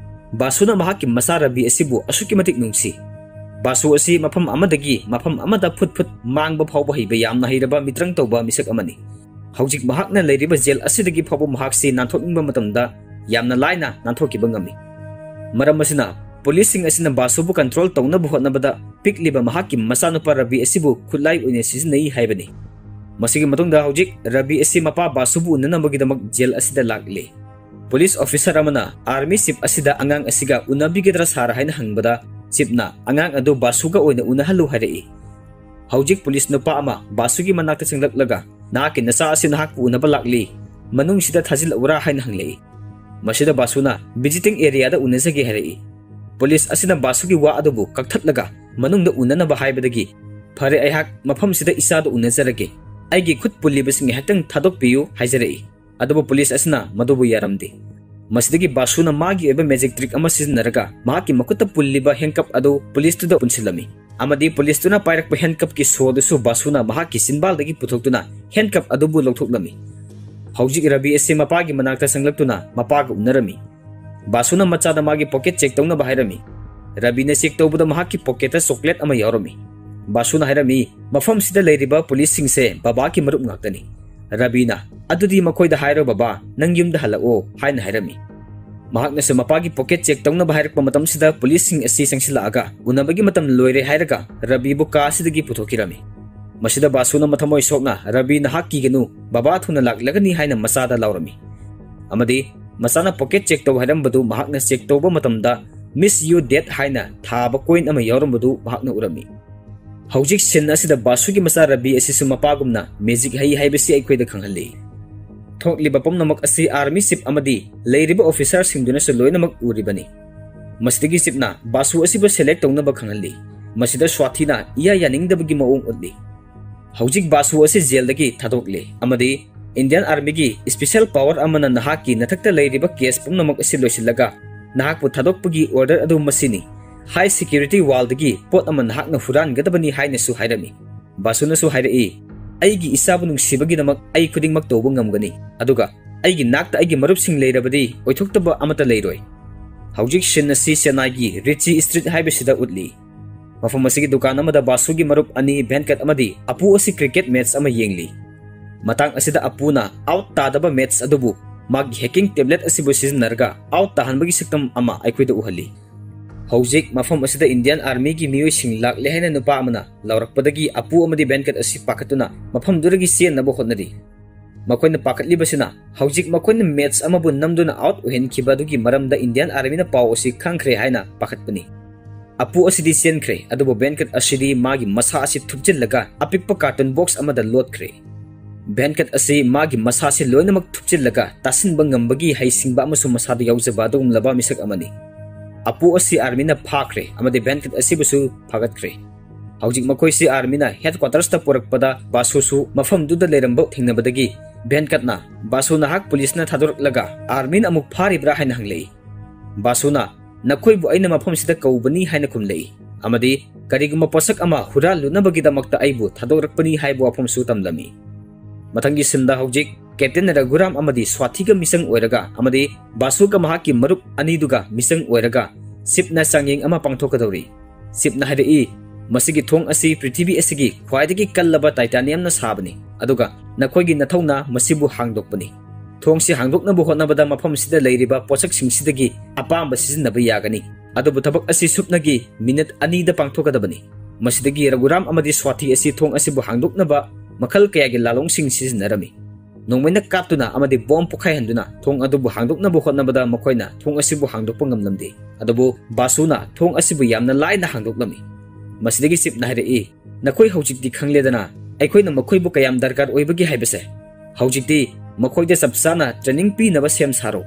ꯕꯥꯁꯨꯅ ꯃꯍꯥꯛꯀꯤ ꯃꯆꯥ ꯔꯕꯤ ꯑꯁꯤꯕꯨ ꯑꯁꯨꯛꯀꯤ ꯃꯇꯤꯛ ꯅꯨꯡꯁꯤ꯫ ꯕꯥꯁꯨ ꯑꯁꯤ ꯃꯐꯝ ꯑꯃꯗꯒꯤ ꯃꯐꯝ ꯑꯃꯗ ꯐꯨꯠ ꯐꯨꯠ ꯃꯥꯡꯕ ꯐꯥꯎꯕ ꯍꯩꯕ ꯌꯥꯝꯅ ꯍꯩꯔꯕ ꯃꯤꯇ꯭ꯔꯪ ꯇꯧꯕ ꯃꯤꯁꯛ ꯑꯃꯅꯤ꯫ ꯍꯧꯖꯤꯛ ꯃꯍꯥꯛꯅ ꯂꯩꯔꯤꯕ ꯖꯦꯜ ꯑꯁꯤꯗꯒꯤ ꯐꯥꯎꯕ ꯃꯍꯥꯛꯁꯤ ꯅꯥꯟꯊꯣꯛꯅꯤꯡꯕ ꯃꯇꯝꯗ ꯌꯥꯝꯅ ꯂꯥꯏꯅ ꯅꯥꯟꯊꯣꯛꯈꯤꯕ ꯉꯝꯃꯤ꯫ ꯃꯔꯝ ꯑꯁꯤꯅ ꯄꯨꯂꯤꯁꯁꯤꯡ ꯑꯁꯤꯅ ꯕꯥꯁꯨꯕꯨ control ꯇꯧꯅꯕ ꯍꯣꯠꯅꯕꯗ ꯄꯤꯛꯂꯤꯕ ꯃꯍꯥꯛꯀꯤ ꯃꯆꯥꯅꯨꯄꯥ ꯔꯕꯤ ꯑꯁꯤꯕꯨ ꯈꯨꯠꯂꯥꯏ ꯑꯣꯏꯅ ꯁꯤꯖꯤꯟꯅꯩ ꯍꯥꯏꯕꯅꯤ꯫ ꯃꯁꯤꯒꯤ ꯃꯇꯨꯡꯗ ꯍꯧꯖꯤꯛ ꯔꯕꯤ ꯑꯁꯤ ꯃꯄꯥ ꯕꯥꯁꯨꯕꯨ ꯎꯅꯅꯕꯒꯤꯗꯃꯛ ꯖꯦꯜ ꯑꯁꯤꯗ ꯂꯥꯛꯂꯤ꯫ ꯄꯨꯂꯤꯁ ꯑꯣꯐꯤꯁꯥꯔ ꯑꯃꯅ ꯑꯥꯔꯃꯤ ꯆꯤꯐ ꯑꯁꯤꯗ ꯑꯉꯥꯡ ꯑꯁꯤꯒ ꯎꯅꯕꯤꯒꯗ꯭ꯔꯥ ꯁꯥꯔ ꯍꯥꯏꯅ ꯍꯪꯕꯗ, ꯆꯤꯐꯅ ꯑꯉꯥꯡ ꯑꯗꯨ ꯕꯥꯁꯨꯒ ꯑꯣꯏꯅ ꯎꯅꯍꯜꯂꯨ ꯍꯥꯏꯔꯛꯏ꯫ ꯍꯧꯖꯤꯛ ꯄꯨꯂꯤꯁ ꯅꯨꯄꯥ ꯑꯃ ꯕꯥꯁꯨꯒꯤ ꯃꯅꯥꯛꯇ ꯆꯪꯂꯛꯂꯒ, "ꯅꯍꯥꯛꯀꯤ ꯅꯆꯥ ꯑꯁꯤ ꯅꯍꯥꯛꯄꯨ ꯎꯅꯕ ꯂꯥꯛꯂꯤ, ꯃꯅꯨꯡꯁꯤꯗ ꯊꯥꯖꯤꯜꯂꯛꯎꯔꯥ?" ꯍꯥꯏꯅ ꯍꯪꯂꯛꯏ꯫ ꯃꯁꯤꯗ ꯕꯥꯁꯨꯅ, "Visiting areaꯗ ꯎꯅꯖꯒꯦ" ꯍꯥꯏꯔꯛꯏ꯫ ꯄꯨꯂꯤꯁ ꯑꯁꯤꯅ ꯕꯥꯁꯨꯒꯤ ꯋꯥ ꯑꯗꯨꯕꯨ ꯀꯛꯊꯠꯂꯒ ꯃꯅꯨꯡꯗ ꯎꯅꯅꯕ ꯍꯥꯏꯕꯗꯒꯤ, "ꯐꯔꯦ, ꯑꯩꯍꯥꯛ ꯃꯐꯝꯁꯤꯗ ꯏꯆꯥꯗꯨ ꯎꯅꯖꯔꯒꯦ, ꯑꯩꯒꯤ ꯈꯨꯠ ꯄꯨꯜꯂꯤꯕꯁꯤꯡ ꯉꯥꯏꯍꯥꯛꯇꯪ ꯊꯥꯗꯣꯛꯄꯤꯌꯨ" ꯍꯥꯏꯖꯔꯛꯏ꯫ ꯑꯗꯨꯕꯨ ꯄꯨꯂꯤꯁ ꯑꯁꯤꯅ ꯃꯗꯨꯕꯨ ꯌꯥꯔꯝꯗꯦ꯫ ꯃꯁꯤꯗꯒꯤ ꯕꯥꯁꯨꯅ ꯃꯥꯒꯤ ꯑꯣꯏꯕ magic trick ꯑꯃ ꯁꯤꯖꯤꯟꯅꯔꯒ ꯃꯍꯥꯛꯀꯤ ꯃꯈꯨꯠꯇ ꯄꯨꯜꯂꯤꯕ handcuff ꯑꯗꯨ ꯄꯨꯂꯤꯁꯇꯨꯗ ꯄꯨꯟꯁꯤꯜꯂꯝꯃꯤ, ꯑꯃꯗꯤ ꯄꯨꯂꯤꯁꯇꯨꯅ ꯄꯥꯏꯔꯛꯄ handcuffꯀꯤ ꯁꯣꯗꯨꯁꯨ ꯕꯥꯁꯨꯅ ꯃꯍꯥꯛꯀꯤ ꯆꯤꯟꯕꯥꯜꯗꯒꯤ ꯄꯨꯊꯣꯛꯇꯨꯅ handcuff ꯑꯗꯨꯕꯨ ꯂꯧꯊꯣꯛꯂꯝꯃꯤ꯫ ꯍꯧꯖꯤꯛ ꯔꯕꯤ ꯑꯁꯤ ꯃꯄꯥꯒꯤ ꯃꯅꯥꯛꯇ ꯆꯪꯂꯛꯇꯨꯅ ꯃꯄꯥꯒ ꯎꯅꯔꯝꯃꯤ꯫ ꯕꯥꯁꯨꯅ ꯃꯆꯥꯗ ꯃꯥꯒꯤ pocket check ꯇꯧꯅꯕ ꯍꯥꯏꯔꯝꯃꯤ꯫ ꯔꯕꯤꯅ check ꯇꯧꯕꯗ ꯃꯍꯥꯛꯀꯤ pocketꯇ chocolate ꯑꯃ ꯌꯥꯎꯔꯝꯃꯤ꯫ ꯕꯥꯁꯨꯅ ꯍꯥꯏꯔꯝꯃꯤ, "ꯃꯐꯝꯁꯤꯗ ꯂꯩꯔꯤꯕ ꯄꯨꯂꯤꯁꯁꯤꯡꯁꯦ ꯕꯕꯥꯒꯤ ꯃꯔꯨꯞ ꯉꯥꯛꯇꯅꯤ"꯫ ꯔꯕꯤꯅ, "ꯑꯗꯨꯗꯤ ꯃꯈꯣꯏꯗ ꯍꯥꯏꯔꯣ ꯕꯕꯥ, ꯅꯪ ꯌꯨꯝꯗ ꯍꯜꯂꯛꯑꯣ" ꯍꯥꯏꯅ ꯍꯥꯏꯔꯝꯃꯤ꯫ ꯃꯍꯥꯛꯅꯁꯨ ꯃꯄꯥꯒꯤ pocket check ꯇꯧꯅꯕ ꯍꯥꯏꯔꯛꯄ ꯃꯇꯝꯁꯤꯗ ꯄꯨꯂꯤꯁꯁꯤꯡ ꯑꯁꯤ ꯆꯪꯁꯤꯜꯂꯛꯑꯒ ꯎꯅꯕꯒꯤ ꯃꯇꯝ ꯂꯣꯏꯔꯦ ꯍꯥꯏꯔꯒ ꯔꯕꯤꯕꯨ ꯀꯥ ꯑꯁꯤꯗꯒꯤ ꯄꯨꯊꯣꯛꯈꯤꯔꯝꯃꯤ꯫ ꯃꯁꯤꯗ ꯕꯥꯁꯨꯅ ꯃꯊꯃꯣꯏ ꯁꯣꯛꯅ, "ꯔꯕꯤ, ꯅꯍꯥꯛ ꯀꯤꯒꯅꯨ, ꯕꯕꯥ ꯊꯨꯅ ꯂꯥꯛꯂꯒꯅꯤ" ꯍꯥꯏꯅ ꯃꯆꯥꯗ ꯂꯥꯎꯔꯝꯃꯤ꯫ ꯑꯃꯗꯤ ꯃꯆꯥꯅ pocket check ꯇꯧ ꯍꯥꯏꯔꯝꯕꯗꯨ ꯃꯍꯥꯛꯅ check ꯇꯧꯕ ꯃꯇꯝꯗ "Miss you dad" ꯍꯥꯏꯅ ꯊꯥꯕ coin ꯑꯃ ꯌꯥꯎꯔꯝꯕꯗꯨ ꯃꯍꯥꯛꯅ ꯎꯔꯝꯃꯤ꯫ ꯍꯧꯖꯤꯛ scene ꯑꯁꯤꯗ ꯕꯥꯁꯨꯒꯤ ꯃꯆꯥ ꯔꯕꯤ ꯑꯁꯤꯁꯨ ꯃꯄꯥꯒꯨꯝꯅ magic ꯍꯩ ꯍꯥꯏꯕꯁꯤ ꯑꯩꯈꯣꯏꯗ ꯈꯪꯍꯜꯂꯤ꯫ ꯊꯣꯛꯂꯤꯕ ꯄꯨꯝꯅꯃꯛ ꯑꯁꯤ army chief ꯑꯃꯗꯤ ꯂꯩꯔꯤꯕ officerꯁꯤꯡꯗꯨꯅꯁꯨ ꯂꯣꯏꯅꯃꯛ ꯎꯔꯤꯕꯅꯤ꯫ ꯃꯁꯤꯗꯒꯤ chiefꯅ ꯕꯥꯁꯨ ꯑꯁꯤꯕꯨ select ꯇꯧꯅꯕ ꯈꯪꯍꯜꯂꯤ꯫ ꯃꯁꯤꯗ ꯁ꯭ꯋꯥꯊꯤꯅ ꯏꯌꯥ ꯌꯥꯅꯤꯡꯗꯕꯒꯤ ꯃꯑꯣꯡ ꯎꯠꯂꯤ꯫ ꯍꯧꯖꯤꯛ ꯕꯥꯁꯨ ꯑꯁꯤ jailꯗꯒꯤ ꯊꯥꯗꯣꯛꯂꯦ ꯑꯃꯗꯤ Indian Armyꯒꯤ special power ꯑꯃꯅ ꯅꯍꯥꯛꯀꯤ ꯅꯊꯛꯇ ꯂꯩꯔꯤꯕ case ꯄꯨꯝꯅꯃꯛ ꯑꯁꯤ ꯂꯣꯏꯁꯤꯜꯂꯒ ꯅꯍꯥꯛꯄꯨ ꯊꯥꯗꯣꯛꯄꯒꯤ order ꯑꯗꯨ ꯃꯁꯤꯅꯤ꯫ High security wallꯗꯒꯤ ꯄꯣꯠ ꯑꯃ ꯅꯍꯥꯛꯅ ꯍꯨꯔꯥꯟꯒꯗꯕꯅꯤ ꯍꯥꯏꯅꯁꯨ ꯍꯥꯏꯔꯝꯃꯤ꯫ ꯕꯥꯁꯨꯅꯁꯨ ꯍꯥꯏꯔꯛꯏ, "ꯑꯩꯒꯤ ꯏꯆꯥꯕꯨ ꯅꯨꯡꯁꯤꯕꯒꯤꯗꯃꯛ ꯑꯩ ꯈꯨꯗꯤꯡꯃꯛ ꯇꯧꯕ ꯉꯝꯒꯅꯤ, ꯑꯗꯨꯒ ꯑꯩꯒꯤ ꯅꯥꯛꯇ ꯑꯩꯒꯤ ꯃꯔꯨꯞꯁꯤꯡ ꯂꯩꯔꯕꯗꯤ ꯑꯣꯏꯊꯣꯛꯇꯕ ꯑꯃꯠꯇ ꯂꯩꯔꯣꯏ"꯫ ꯍꯧꯖꯤꯛ scene ꯑꯁꯤ ꯆꯦꯟꯅꯥꯏꯒꯤ ꯔꯤꯆꯤ street ꯍꯥꯏꯕꯁꯤꯗ ꯎꯠꯂꯤ꯫ ꯃꯐꯝ ꯑꯁꯤꯒꯤ ꯗꯨꯀꯥꯟ ꯑꯃꯗ ꯕꯥꯁꯨꯒꯤ ꯃꯔꯨꯞ ꯑꯅꯤ ꯚꯦꯟꯀꯠ ꯑꯃꯗꯤ ꯑꯄꯨ ꯑꯁꯤ cricket match ꯑꯃ ꯌꯦꯡꯂꯤ꯫ ꯃꯇꯥꯡ ꯑꯁꯤꯗ ꯑꯄꯨꯅ out ꯇꯥꯗꯕ match ꯑꯗꯨꯕꯨ ꯃꯥꯒꯤ hacking tablet ꯑꯁꯤꯕꯨ ꯁꯤꯖꯤꯟꯅꯔꯒ out ꯇꯥꯍꯟꯕꯒꯤ ꯁꯛꯇꯝ ꯑꯃ ꯑꯩꯈꯣꯏꯗ ꯎꯍꯜꯂꯤ꯫ ꯍꯧꯖꯤꯛ ꯃꯐꯝ ꯑꯁꯤꯗ Indian Armyꯒꯤ ꯃꯤꯑꯣꯏꯁꯤꯡ ꯂꯥꯛꯂꯦ ꯍꯥꯏꯅ ꯅꯨꯄꯥ ꯑꯃꯅ ꯂꯥꯎꯔꯛꯄꯗꯒꯤ ꯑꯄꯨ ꯑꯃꯗꯤ ꯕꯦꯟꯀꯠ ꯑꯁꯤ ꯄꯥꯈꯠꯇꯨꯅ ꯃꯐꯝꯗꯨꯗꯒꯤ ꯆꯦꯟꯅꯕ ꯍꯣꯠꯅꯔꯤ꯫ ꯃꯈꯣꯏꯅ ꯄꯥꯈꯠꯂꯤꯕꯁꯤꯅ ꯍꯧꯖꯤꯛ ꯃꯈꯣꯏꯅ match ꯑꯃꯕꯨ ꯅꯝꯗꯨꯅ out ꯑꯣꯏꯍꯟꯈꯤꯕ ꯑꯗꯨꯒꯤ ꯃꯔꯝꯗ Indian Armyꯅ ꯄꯥꯎ ꯑꯁꯤ ꯈꯪꯈ꯭ꯔꯦ ꯍꯥꯏꯅ ꯄꯥꯈꯠꯄꯅꯤ꯫ ꯑꯄꯨ ꯑꯁꯤꯗꯤ ꯆꯦꯟꯈ꯭ꯔꯦ, ꯑꯗꯨꯕꯨ ꯕꯦꯟꯀꯠ ꯑꯁꯤꯗꯤ ꯃꯥꯒꯤ ꯃꯁꯥ ꯑꯁꯤ ꯊꯨꯞꯆꯤꯜꯂꯒ ꯑꯄꯤꯛꯄ carton box ꯑꯃꯗ ꯂꯣꯠꯈ꯭ꯔꯦ꯫ ꯕꯦꯟꯀꯠ ꯑꯁꯤ ꯃꯥꯒꯤ ꯃꯁꯥꯁꯤ ꯂꯣꯏꯅꯃꯛ ꯊꯨꯞꯆꯤꯜꯂꯒ ꯇꯥꯁꯤꯟꯕ ꯉꯝꯕꯒꯤ ꯍꯩꯁꯤꯡꯕ ꯑꯃꯁꯨꯡ ꯃꯁꯥꯗ ꯌꯥꯎꯖꯕ ꯑꯗꯨꯒꯨꯝꯂꯕ ꯃꯤꯁꯛ ꯑꯃꯅꯤ꯫ ꯑꯄꯨ ꯑꯁꯤ Armyꯅ ꯐꯥꯈ꯭ꯔꯦ ꯑꯃꯗꯤ ꯕꯦꯟꯀꯠ ꯑꯁꯤꯕꯨꯁꯨ ꯐꯥꯒꯠꯈ꯭ꯔꯦ꯫ ꯍꯧꯖꯤꯛ ꯃꯈꯣꯏꯁꯤ Armyꯅ headquartersꯇ ꯄꯨꯔꯛꯄꯗ ꯕꯥꯁꯨꯁꯨ ꯃꯐꯝꯗꯨꯗ ꯂꯩꯔꯝꯕ ꯊꯦꯡꯅꯕꯗꯒꯤ ꯕꯦꯟꯀꯠꯅ, "ꯕꯥꯁꯨ, ꯅꯍꯥꯛ ꯄꯨꯂꯤꯁꯅ ꯊꯥꯗꯣꯔꯛꯂꯒ Armyꯅ ꯑꯃꯨꯛ ꯐꯥꯔꯤꯕ꯭ꯔꯥ?" ꯍꯥꯏꯅ ꯍꯪꯂꯛꯏ꯫ ꯕꯥꯁꯨꯅ, "ꯅꯈꯣꯏꯕꯨ ꯑꯩꯅ ꯃꯐꯝꯁꯤꯗ ꯀꯧꯕꯅꯤ" ꯍꯥꯏꯅ ꯈꯨꯝꯂꯛꯏ ꯑꯃꯗꯤ ꯀꯔꯤꯒꯨꯝꯕ ꯄꯣꯠꯁꯛ ꯑꯃ ꯍꯨꯔꯥꯜꯂꯨꯅꯕꯒꯤꯗꯃꯛꯇ ꯑꯩꯕꯨ ꯊꯥꯗꯣꯔꯛꯄꯅꯤ ꯍꯥꯏꯕ ꯋꯥꯐꯝꯁꯨ ꯇꯝꯂꯝꯃꯤ꯫ ꯃꯊꯪꯒꯤ sceneꯗ ꯍꯧꯖꯤꯛ Captain ꯔꯘꯨꯔꯥꯝ ꯑꯃꯗꯤ ꯁ꯭ꯋꯥꯊꯤꯒ ꯃꯤꯆꯪ ꯑꯣꯏꯔꯒ ꯑꯃꯗꯤ ꯕꯥꯁꯨꯒ ꯃꯍꯥꯛꯀꯤ ꯃꯔꯨꯞ ꯑꯅꯤꯗꯨꯒ ꯃꯤꯆꯪ ꯑꯣꯏꯔꯒ shipꯅ ꯆꯥꯡꯌꯦꯡ ꯑꯃ ꯄꯥꯡꯊꯣꯛꯀꯗꯧꯔꯤ꯫ Shipꯅ ꯍꯥꯏꯔꯛꯏ, "ꯃꯁꯤꯒꯤ ꯊꯣꯡ ꯑꯁꯤ ꯄ꯭ꯔꯤꯊꯤꯕꯤ ꯑꯁꯤꯒꯤ ꯈ꯭ꯋꯥꯏꯗꯒꯤ ꯀꯜꯂꯕ titaniumꯅ ꯁꯥꯕꯅꯤ, ꯑꯗꯨꯒ ꯅꯈꯣꯏꯒꯤ ꯅꯊꯧꯅ ꯃꯁꯤꯕꯨ ꯍꯥꯡꯗꯣꯛꯄꯅꯤ꯫ ꯊꯣꯡꯁꯤ ꯍꯥꯡꯗꯣꯛꯅꯕ ꯍꯣꯠꯅꯕꯗ ꯃꯐꯝꯁꯤꯗ ꯂꯩꯔꯤꯕ ꯄꯣꯠꯁꯛꯁꯤꯡꯁꯤꯗꯒꯤ ꯑꯄꯥꯝꯕ ꯁꯤꯖꯤꯟꯅꯕ ꯌꯥꯒꯅꯤ, ꯑꯗꯨꯕꯨ ꯊꯕꯛ ꯑꯁꯤ ꯁꯨꯞꯅꯒꯤ minute ꯑꯅꯤꯗ ꯄꯥꯡꯊꯣꯛꯀꯗꯕꯅꯤ꯫" ꯃꯁꯤꯗꯒꯤ ꯔꯘꯨꯔꯥꯝ ꯑꯃꯗꯤ ꯁ꯭ꯋꯥꯊꯤ ꯑꯁꯤ ꯊꯣꯡ ꯑꯁꯤꯕꯨ ꯍꯥꯡꯗꯣꯛꯅꯕ ꯃꯈꯜ ꯀꯌꯥꯒꯤ ꯂꯥꯂꯣꯡꯁꯤꯡ ꯁꯤꯖꯤꯟꯅꯔꯝꯃꯤ꯫ ꯅꯣꯡꯃꯩꯅ ꯀꯥꯞꯇꯨꯅ ꯑꯃꯗꯤ bomb ꯄꯣꯈꯥꯏꯍꯟꯗꯨꯅ ꯊꯣꯡ ꯑꯗꯨꯕꯨ ꯍꯥꯡꯗꯣꯛꯅꯕ ꯍꯣꯠꯅꯕꯗ ꯃꯈꯣꯏꯅ ꯊꯣꯡ ꯑꯁꯤꯕꯨ ꯍꯥꯡꯗꯣꯛꯄ ꯉꯝꯂꯝꯗꯦ꯫ ꯑꯗꯨꯕꯨ ꯕꯥꯁꯨꯅ ꯊꯣꯡ ꯑꯁꯤꯕꯨ ꯌꯥꯝꯅ ꯂꯥꯏꯅ ꯍꯥꯡꯗꯣꯛꯂꯝꯃꯤ꯫ ꯃꯁꯤꯗꯒꯤ ꯁꯤꯞꯅ ꯍꯥꯏꯔꯛꯏ, "ꯅꯈꯣꯏ ꯍꯧꯖꯤꯛꯇꯤ ꯈꯪꯂꯦꯗꯅ ꯑꯩꯈꯣꯏꯅ ꯃꯈꯣꯏꯕꯨ ꯀꯌꯥꯝ ꯗꯔꯀꯥꯔ ꯑꯣꯏꯕꯒꯦ ꯍꯥꯏꯕꯁꯦ꯫ ꯍꯧꯖꯤꯛꯇꯤ ꯃꯈꯣꯏꯗ ꯆꯞ ꯆꯥꯅ training ꯄꯤꯅꯕ ꯁꯦꯝ ꯁꯥꯔꯣ꯫"